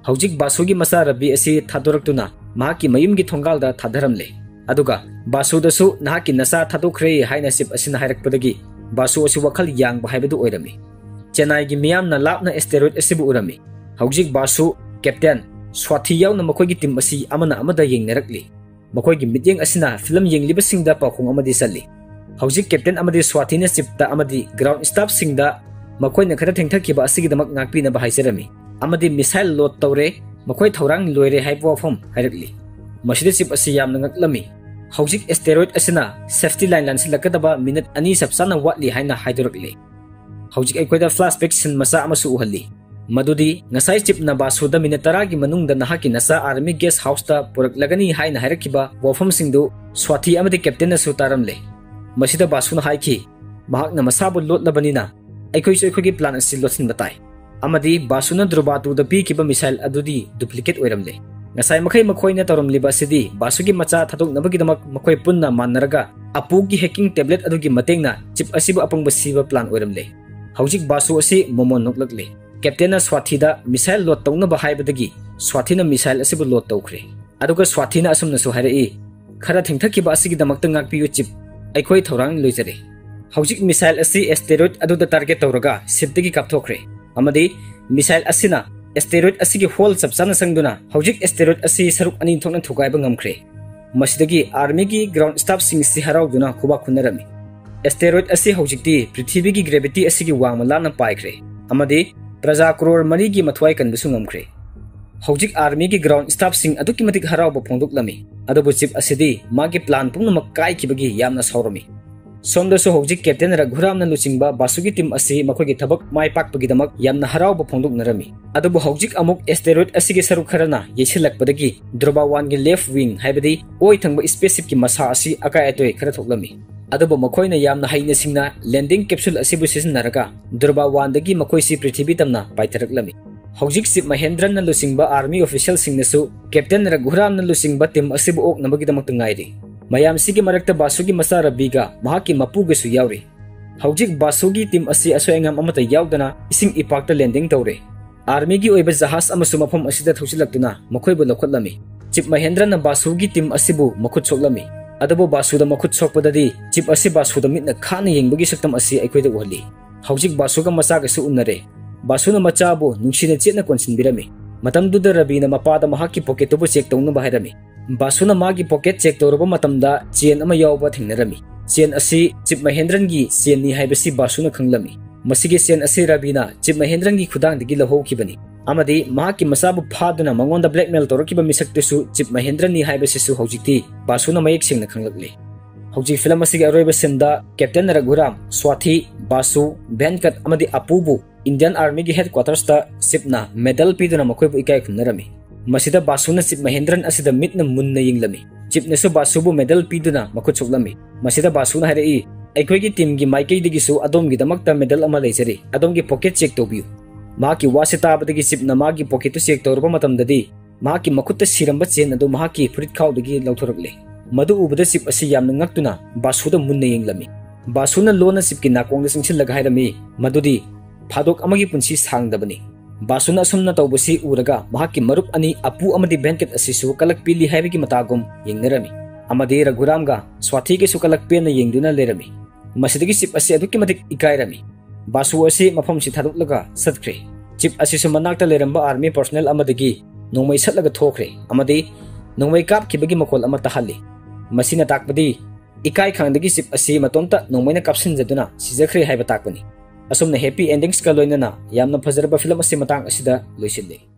ꯍꯧꯖꯤꯛ ꯕꯥꯁꯨꯒꯤ ꯃꯆꯥ ꯔꯕꯤ ꯑꯁꯤ ꯊꯥꯗꯣꯔꯛꯇꯨꯅ ꯃꯍꯥꯛꯀꯤ ꯃꯌꯨꯝꯒꯤ ꯊꯣꯡꯒꯥꯜꯗ ꯊꯥꯗꯔꯝꯂꯦ꯫ ꯑꯗꯨꯒ ꯕꯥꯁꯨꯗꯁꯨ "ꯅꯍꯥꯛꯀꯤ ꯅꯆꯥ ꯊꯥꯗꯣꯛꯈ꯭ꯔꯦ" ꯍꯥꯏꯅ ꯆꯤꯞ ꯑꯁꯤꯅ ꯍꯥꯏꯔꯛꯄꯗꯒꯤ ꯕꯥꯁꯨ ꯑꯁꯤ ꯋꯥꯈꯜ ꯌꯥꯡꯕ ꯍꯥꯏꯕꯗꯨ ꯑꯣꯏꯔꯝꯃꯤ꯫ ꯆꯦꯟꯅꯥꯏꯒꯤ ꯃꯤꯌꯥꯝꯅ ꯂꯥꯞꯅ asteroid ꯑꯁꯤꯕꯨ ꯎꯔꯝꯃꯤ꯫ ꯍꯧꯖꯤꯛ ꯕꯥꯁꯨ, Captain, ꯁ꯭ꯋꯥꯊꯤ ꯌꯥꯎꯅ ꯃꯈꯣꯏꯒꯤ team ꯑꯁꯤ ꯑꯃꯅ ꯑꯃꯗ ꯌꯦꯡꯅꯔꯛꯂꯤ꯫ ꯃꯈꯣꯏꯒꯤ ꯃꯤꯠꯌꯦꯡ ꯑꯁꯤꯅ film ꯌꯦꯡꯂꯤꯕꯁꯤꯡꯗ ꯄꯥꯎꯈꯣꯡ ꯑꯃꯗꯤ ꯆꯜꯂꯤ꯫ ꯍꯧꯖꯤꯛ Captain ꯑꯃꯗꯤ ꯁ꯭ꯋꯥꯊꯤꯅ ꯆꯤꯞꯇ ꯑꯃꯗꯤ ground staffꯁꯤꯡꯗ ꯃꯈꯣꯏꯅ ꯈꯔ ꯊꯦꯡꯊꯈꯤꯕ ꯑꯁꯤꯒꯤꯗꯃꯛ ꯉꯥꯛꯄꯤꯅꯕ ꯍꯥꯏꯖꯔꯝꯃꯤ꯫ ꯑꯃꯗꯤ missile load ꯇꯧꯔꯦ, ꯃꯈꯣꯏ ꯊꯧꯔꯥꯡ ꯂꯣꯏꯔꯦ ꯍꯥꯏꯕ ꯋꯥꯐꯝ ꯍꯥꯏꯔꯛꯂꯤ꯫ ꯃꯁꯤꯗ ꯆꯤꯞ ꯑꯁꯤ ꯌꯥꯝꯅ ꯉꯛꯂꯝꯃꯤ꯫ ꯍꯧꯖꯤꯛ asteroid ꯑꯁꯤꯅ safety line ꯂꯥꯟꯁꯤꯜꯂꯛꯀꯗꯕ ꯃꯤꯅꯤꯠ ꯑꯅꯤ ꯆꯞ ꯆꯥꯅ ꯋꯥꯠꯂꯤ ꯍꯥꯏꯅ ꯍꯥꯏꯗꯣꯔꯛꯂꯤ꯫ ꯍꯧꯖꯤꯛ ꯑꯩꯈꯣꯏꯗ flashback scene ꯃꯆꯥ ꯑꯃꯁꯨ ꯎꯍꯜꯂꯤ꯫ ꯃꯗꯨꯗꯤ ꯉꯁꯥꯏ ꯆꯤꯞꯅ ꯕꯥꯁꯨꯗ ꯃꯤꯅꯤꯠ ꯇꯔꯥꯒꯤ ꯃꯅꯨꯡꯗ ꯅꯍꯥꯛꯀꯤ ꯅꯆꯥ army guest house ꯇ ꯄꯨꯔꯛꯂꯒꯅꯤ ꯍꯥꯏꯅ ꯍꯥꯏꯔꯛꯈꯤꯕ ꯋꯥꯐꯝꯁꯤꯡꯗꯨ ꯁ꯭ꯋꯥꯊꯤ ꯑꯃꯗꯤ captain ꯅꯁꯨ ꯇꯥꯔꯝꯂꯦ꯫ ꯃꯁꯤꯗ ꯕꯥꯁꯨꯅ ꯍꯥꯏꯈꯤ, ꯃꯍꯥꯛꯅ ꯃꯁꯥꯕꯨ ꯂꯣꯠꯂꯕꯅꯤꯅ ꯑꯩꯈꯣꯏꯁꯨ ꯑꯩꯈꯣꯏꯒꯤ plan ꯑꯁꯤ ꯂꯣꯠꯁꯤꯟꯕ ꯇꯥꯏ꯫ ꯑꯃꯗꯤ ꯕꯥꯁꯨꯅ ꯗ꯭ꯔꯨꯕꯥꯇꯨꯗ ꯄꯤꯈꯤꯕ missile ꯑꯗꯨꯗꯤ duplicate ꯑꯣꯏꯔꯝꯂꯦ꯫ ꯉꯁꯥꯏ ꯃꯈꯩ ꯃꯈꯣꯏꯅ ꯇꯧꯔꯝꯂꯤꯕ ꯑꯁꯤꯗꯤ ꯕꯥꯁꯨꯒꯤ ꯃꯆꯥ ꯊꯥꯗꯣꯛꯅꯕꯒꯤꯗꯃꯛ ꯃꯈꯣꯏ ꯄꯨꯟꯅ ꯃꯥꯟꯅꯔꯒ ꯑꯄꯨꯒꯤ hacking tablet ꯑꯗꯨꯒꯤ ꯃꯇꯦꯡꯅ ꯆꯤꯞ ꯑꯁꯤꯕꯨ ꯑꯄꯪꯕ ꯁꯤꯕ plan ꯑꯣꯏꯔꯝꯂꯦ꯫ ꯍꯧꯖꯤꯛ ꯕꯥꯁꯨ ꯑꯁꯤ ꯃꯣꯃꯣꯟ ꯅꯣꯛꯂꯛꯂꯦ꯫ Captain ꯅ ꯁ꯭ꯋꯥꯊꯤꯗ missile load ꯇꯧꯅꯕ ꯍꯥꯏꯕꯗꯒꯤ ꯁ꯭ꯋꯥꯊꯤꯅ missile ꯑꯁꯤꯕꯨ load ꯇꯧꯈ꯭ꯔꯦ꯫ ꯑꯗꯨꯒ ꯁ꯭ꯋꯥꯊꯤꯅ ꯑꯁꯨꯝꯅꯁꯨ ꯍꯥꯏꯔꯛꯏ, "ꯈꯔ ꯊꯦꯡꯊꯈꯤꯕ ꯑꯁꯤꯒꯤꯗꯃꯛꯇ ꯉꯥꯛꯄꯤꯌꯨ ꯆꯤꯞ, ꯑꯩꯈꯣꯏ ꯊꯧꯔꯥꯡ ꯂꯣꯏꯖꯔꯦ"꯫ ꯍꯧꯖꯤꯛ missile ꯑꯁꯤ asteroid ꯑꯗꯨꯗ target ꯇꯧꯔꯒ ship ꯇꯒꯤ ꯀꯥꯞꯊꯣꯛꯈ꯭ꯔꯦ, ꯑꯃꯗꯤ missile ꯑꯁꯤꯅ asteroid ꯑꯁꯤꯒꯤ hole ꯆꯞ ꯆꯥꯅ ꯆꯪꯗꯨꯅ ꯍꯧꯖꯤꯛ asteroid ꯑꯁꯤ ꯁꯔꯨꯛ ꯑꯅꯤ ꯊꯣꯛꯅ ꯊꯨꯒꯥꯏꯕ ꯉꯝꯈ꯭ꯔꯦ꯫ ꯃꯁꯤꯗꯒꯤ army ꯒꯤ ground staff ꯁꯤꯡ ꯑꯁꯤ ꯍꯔꯥꯎꯗꯨꯅ ꯈꯨꯕꯥꯛ ꯈꯨꯅꯔꯝꯃꯤ꯫ Asteroid ꯑꯁꯤ ꯍꯧꯖꯤꯛꯇꯤ ꯄ꯭ꯔꯤꯊꯤꯕꯤꯒꯤ gravity ꯑꯁꯤꯒꯤ ꯋꯥꯡꯃ ꯂꯥꯟꯅ ꯄꯥꯏꯈ꯭ꯔꯦ, ꯑꯃꯗꯤ ꯄ꯭ꯔꯖꯥ ꯀ꯭ꯔꯣꯔ ꯃꯔꯤꯒꯤ ꯃꯊ꯭ꯋꯥꯏ ꯀꯟꯕꯁꯨ ꯉꯝꯈ꯭ꯔꯦ꯫ ꯍꯧꯖꯤꯛ army ꯒꯤ ground staff ꯁꯤꯡ ꯑꯗꯨꯛꯀꯤ ꯃꯇꯤꯛ ꯍꯔꯥꯎꯕ ꯐꯣꯡꯗꯣꯛꯂꯝꯃꯤ, ꯑꯗꯨꯕꯨ ꯆꯤꯞ ꯑꯁꯤꯗꯤ ꯃꯥꯒꯤ plan ꯄꯨꯝꯅꯃꯛ ꯀꯥꯏꯈꯤꯕꯒꯤ ꯌꯥꯝꯅ ꯁꯥꯎꯔꯝꯃꯤ꯫ ꯁꯣꯝꯗꯁꯨ ꯍꯧꯖꯤꯛ Captain ꯔꯘꯨꯔꯥꯝꯅ ꯂꯨꯆꯤꯡꯕ ꯕꯥꯁꯨꯒꯤ team ꯑꯁꯤ ꯃꯈꯣꯏꯒꯤ ꯊꯕꯛ ꯃꯥꯏ ꯄꯥꯛꯄꯒꯤꯗꯃꯛ ꯌꯥꯝꯅ ꯍꯔꯥꯎꯕ ꯐꯣꯡꯗꯣꯛꯅꯔꯝꯃꯤ꯫ ꯑꯗꯨꯕꯨ ꯍꯧꯖꯤꯛ ꯑꯃꯨꯛ asteroid ꯑꯁꯤꯒꯤ ꯁꯔꯨꯛ ꯈꯔꯅ ꯌꯩꯁꯤꯜꯂꯛꯄꯗꯒꯤ ꯗ꯭ꯔꯣꯕꯥ ꯋꯥꯟꯒꯤ left wing, ꯍꯥꯏꯕꯗꯤ ꯑꯣꯏ ꯊꯪꯕ spaceship ꯀꯤ ꯃꯁꯥ ꯑꯁꯤ ꯑꯀꯥꯏ ꯑꯇꯣꯏ ꯈꯔ ꯊꯣꯛꯂꯝꯃꯤ꯫ ꯑꯗꯨꯕꯨ ꯃꯈꯣꯏꯅ ꯌꯥꯝꯅ ꯍꯩꯅ ꯁꯤꯡꯅ landing capsule ꯑꯁꯤꯕꯨ ꯁꯤꯖꯤꯟꯅꯔꯒ ꯗ꯭ꯔꯣꯕꯥ ꯋꯥꯟꯗꯒꯤ ꯃꯈꯣꯏꯁꯤ ꯄ꯭ꯔꯤꯊꯤꯕꯤ ꯇꯝꯅ ꯄꯥꯏꯊꯔꯛꯂꯝꯃꯤ꯫ ꯍꯧꯖꯤꯛ ꯆꯤꯞ ꯃꯍꯦꯟꯗ꯭ꯔꯟꯅ ꯂꯨꯆꯤꯡꯕ army official ꯁꯤꯡꯅꯁꯨ Captain ꯔꯘꯨꯔꯥꯝꯅ ꯂꯨꯆꯤꯡꯕ team ꯑꯁꯤꯕꯨ ꯑꯣꯛꯅꯕꯒꯤꯗꯃꯛꯇ ꯉꯥꯏꯔꯤ꯫ ꯃꯌꯥꯝꯁꯤꯒꯤ ꯃꯔꯛꯇ ꯕꯥꯁꯨꯒꯤ ꯃꯆꯥ ꯔꯕꯤꯒ ꯃꯍꯥꯛꯀꯤ ꯃꯄꯨꯒꯁꯨ ꯌꯥꯎꯔꯤ꯫ ꯍꯧꯖꯤꯛ ꯕꯥꯁꯨꯒꯤ team ꯑꯁꯤ ꯑꯁꯣꯏ ꯑꯉꯥꯝ ꯑꯃꯠꯇ ꯌꯥꯎꯗꯅ ꯏꯁꯤꯡ ꯏꯄꯥꯛꯇ landing ꯇꯧꯔꯦ꯫ Army ꯒꯤ ꯑꯣꯏꯕ ꯖꯍꯥꯖ ꯑꯃꯁꯨ ꯃꯐꯝ ꯑꯁꯤꯗ ꯊꯧꯖꯤꯜꯂꯛꯇꯨꯅ ꯃꯈꯣꯏꯕꯨ ꯂꯧꯈꯠꯂꯝꯃꯤ꯫ ꯆꯤꯞ ꯃꯍꯦꯟꯗ꯭ꯔꯅ ꯕꯥꯁꯨꯒꯤ team ꯑꯁꯤꯕꯨ ꯃꯈꯨꯠ ꯁꯣꯛꯂꯝꯃꯤ꯫ ꯑꯗꯨꯕꯨ ꯕꯥꯁꯨꯗ ꯃꯈꯨꯠ ꯁꯣꯛꯄꯗꯗꯤ ꯆꯤꯞ ꯑꯁꯤ ꯕꯥꯁꯨꯗ ꯃꯤꯠꯅ ꯈꯥꯅ ꯌꯦꯡꯕꯒꯤ ꯁꯛꯇꯝ ꯑꯁꯤ ꯑꯩꯈꯣꯏꯗ ꯎꯍꯜꯂꯤ꯫ ꯍꯧꯖꯤꯛ ꯕꯥꯁꯨꯒ ꯃꯆꯥꯒꯁꯨ ꯎꯅꯔꯦ꯫ ꯕꯥꯁꯨꯅ ꯃꯆꯥꯕꯨ ꯅꯨꯡꯁꯤꯅ ꯆꯦꯠꯅ ꯀꯣꯟꯁꯤꯟꯕꯤꯔꯝꯃꯤ꯫ ꯃꯇꯝꯗꯨꯗ ꯔꯕꯤꯅ ꯃꯄꯥꯗ ꯃꯍꯥꯛꯀꯤ pocket ꯇꯨꯕꯨ check ꯇꯧꯅꯕ ꯍꯥꯏꯔꯝꯃꯤ꯫ ꯕꯥꯁꯨꯅ ꯃꯥꯒꯤ pocket check ꯇꯧꯔꯨꯕ ꯃꯇꯝꯗ chain ꯑꯃ ꯌꯥꯎꯕ ꯊꯦꯡꯅꯔꯝꯃꯤ꯫ Chain ꯑꯁꯤ ꯆꯤꯞ ꯃꯍꯦꯟꯗ꯭ꯔꯟꯒꯤ chain ꯅꯤ ꯍꯥꯏꯕꯁꯤ ꯕꯥꯁꯨꯅ ꯈꯪꯂꯝꯃꯤ꯫ ꯃꯁꯤꯒꯤ ꯁꯦꯟ ꯑꯁꯤ ꯔꯕꯤꯅ ꯆꯤꯞ ꯃꯍꯦꯟꯗ꯭ꯔꯟꯒꯤ ꯈꯨꯗꯥꯡꯗꯒꯤ ꯂꯧꯍꯧꯈꯤꯕꯅꯤ꯫ ꯑꯃꯗꯤ ꯃꯍꯥꯛꯀꯤ ꯃꯆꯥꯕꯨ ꯐꯥꯗꯨꯅ ꯃꯉꯣꯟꯗ blackmail ꯇꯧꯔꯛꯈꯤꯕ ꯃꯤꯁꯛꯇꯨꯁꯨ ꯆꯤꯞ ꯃꯍꯦꯟꯗ꯭ꯔꯟꯅꯤ ꯍꯥꯏꯕꯁꯤꯁꯨ ꯍꯧꯖꯤꯛꯇꯤ ꯕꯥꯁꯨꯅ ꯃꯌꯦꯛ ꯁꯦꯡꯅ ꯈꯪꯂꯛꯂꯤ꯫ ꯍꯧꯖꯤꯛ ꯐꯤꯂꯝ ꯑꯁꯤꯒꯤ ꯑꯔꯣꯏꯕ ꯁꯤꯟꯗ ꯀꯦꯞꯇꯦꯟ ꯔꯘꯨꯔꯥꯝ, ꯁ꯭ꯋꯥꯊꯤ, ꯕꯥꯁꯨ, ꯚꯦꯟꯀꯠ ꯑꯃꯗꯤ ꯑꯄꯨꯕꯨ ꯏꯟꯗꯤꯌꯟ ꯑꯥꯔꯃꯤꯒꯤ headquarters ꯇ ꯆꯤꯞꯅ medal ꯄꯤꯗꯨꯅ ꯃꯈꯣꯏꯕꯨ ꯏꯀꯥꯏ ꯈꯨꯝꯅꯔꯝꯃꯤ꯫ ꯃꯁꯤꯗ ꯕꯥꯁꯨꯅ ꯆꯤꯞ ꯃꯍꯦꯟꯗ꯭ꯔꯟ ꯑꯁꯤꯗ ꯃꯤꯠꯅ ꯃꯨꯟꯅ ꯌꯦꯡꯂꯝꯃꯤ꯫ ꯆꯤꯞꯅꯁꯨ ꯕꯥꯁꯨꯕꯨ medal ꯄꯤꯗꯨꯅ ꯃꯈꯨꯠ ꯁꯣꯛꯂꯝꯃꯤ꯫ ꯃꯁꯤꯗ ꯕꯥꯁꯨꯅ ꯍꯥꯏꯔꯛꯏ, "ꯑꯩꯈꯣꯏꯒꯤ team ꯒꯤ ꯃꯥꯏꯀꯩꯗꯒꯤꯁꯨ ꯑꯗꯣꯝꯒꯤꯗꯃꯛꯇ medal ꯑꯃ ꯂꯩꯖꯔꯤ, ꯑꯗꯣꯝꯒꯤ pocket check ꯇꯧꯕꯤꯌꯨ"꯫ ꯃꯍꯥꯛꯀꯤ ꯋꯥꯁꯤ ꯇꯥꯕꯗꯒꯤ ꯆꯤꯞꯅ ꯃꯥꯒꯤ pocket ꯇꯨ check ꯇꯧꯔꯨꯕ ꯃꯇꯝꯗꯗꯤ ꯃꯍꯥꯛꯀꯤ ꯃꯈꯨꯠꯇ ꯁꯤꯔꯝꯕ ꯆꯦꯟ ꯑꯗꯨ ꯃꯍꯥꯛꯀꯤ ꯐꯨꯔꯤꯠ ꯈꯥꯎꯗꯒꯤ ꯂꯧꯊꯣꯔꯛꯂꯦ꯫ ꯃꯗꯨ ꯎꯕꯗ ꯆꯤꯞ ꯑꯁꯤ ꯌꯥꯝꯅ ꯉꯛꯇꯨꯅ ꯕꯥꯁꯨꯗ ꯃꯨꯟꯅ ꯌꯦꯡꯂꯝꯃꯤ꯫ ꯕꯥꯁꯨꯅ ꯂꯣꯟꯅ ꯆꯤꯞꯀꯤ ꯅꯥꯀꯣꯡꯗ ꯆꯪꯁꯤꯜꯂꯒ ꯍꯥꯏꯔꯝꯃꯤ ꯃꯗꯨꯗꯤ ꯐꯥꯗꯣꯛ ꯑꯃꯒꯤ ꯄꯨꯟꯁꯤ ꯁꯥꯡꯗꯕꯅꯤ꯫ ꯕꯥꯁꯨꯅ ꯑꯁꯨꯝꯅ ꯇꯧꯕꯁꯤ ꯎꯔꯒ ꯃꯍꯥꯛꯀꯤ ꯃꯔꯨꯞ ꯑꯅꯤ ꯑꯄꯨ ꯑꯃꯗꯤ ꯚꯦꯟꯀꯠ ꯑꯁꯤꯁꯨ ꯀꯂꯛ ꯄꯦꯜꯂꯤ ꯍꯥꯏꯕꯒꯤ ꯃꯇꯥꯒꯨꯝ ꯌꯦꯡꯅꯔꯝꯃꯤ꯫ ꯑꯃꯗꯤ ꯔꯘꯨꯔꯥꯝꯒ ꯁ꯭ꯋꯥꯊꯤꯒꯁꯨ ꯀꯂꯛ ꯄꯦꯟꯅ ꯌꯦꯡꯗꯨꯅ ꯂꯩꯔꯝꯃꯤ꯫ ꯃꯁꯤꯗꯒꯤ ꯆꯤꯞ ꯑꯁꯤ ꯑꯗꯨꯛꯀꯤ ꯃꯇꯤꯛ ꯏꯀꯥꯏꯔꯝꯃꯤ꯫ ꯕꯥꯁꯨ ꯑꯁꯤ ꯃꯐꯝꯁꯤ ꯊꯥꯗꯣꯛꯂꯒ ꯆꯠꯈ꯭ꯔꯦ꯫ ꯆꯤꯞ ꯑꯁꯤꯁꯨ ꯃꯅꯥꯛꯇ ꯂꯩꯔꯝꯕ army personnel ꯑꯃꯗꯒꯤ ꯅꯣꯡꯃꯩ ꯁꯠꯂꯒ ꯊꯣꯛꯈ꯭ꯔꯦ ꯑꯃꯗꯤ ꯅꯣꯡꯃꯩ ꯀꯥꯞꯈꯤꯕꯒꯤ ꯃꯈꯣꯜ ꯑꯃ ꯇꯥꯍꯜꯂꯤ꯫ ꯃꯁꯤꯅ ꯇꯥꯛꯄꯗꯤ ꯏꯀꯥꯏ ꯈꯪꯗꯒꯤ ꯆꯤꯞ ꯑꯁꯤ ꯃꯇꯣꯝꯇ ꯅꯣꯡꯃꯩꯅ ꯀꯥꯞꯁꯤꯟꯖꯗꯨꯅ ꯁꯤꯖꯈ꯭ꯔꯦ ꯍꯥꯏꯕ ꯇꯥꯛꯄꯅꯤ꯫ ꯑꯁꯨꯝꯅ happy endings ꯀ ꯂꯣꯏꯅꯅ ꯌꯥꯝꯅ ꯐꯖꯔꯕ ꯐꯤꯂꯝ ꯑꯁꯤ ꯃꯇꯥꯡ ꯑꯁꯤꯗ ꯂꯣꯏꯁꯤꯜꯂꯤ꯫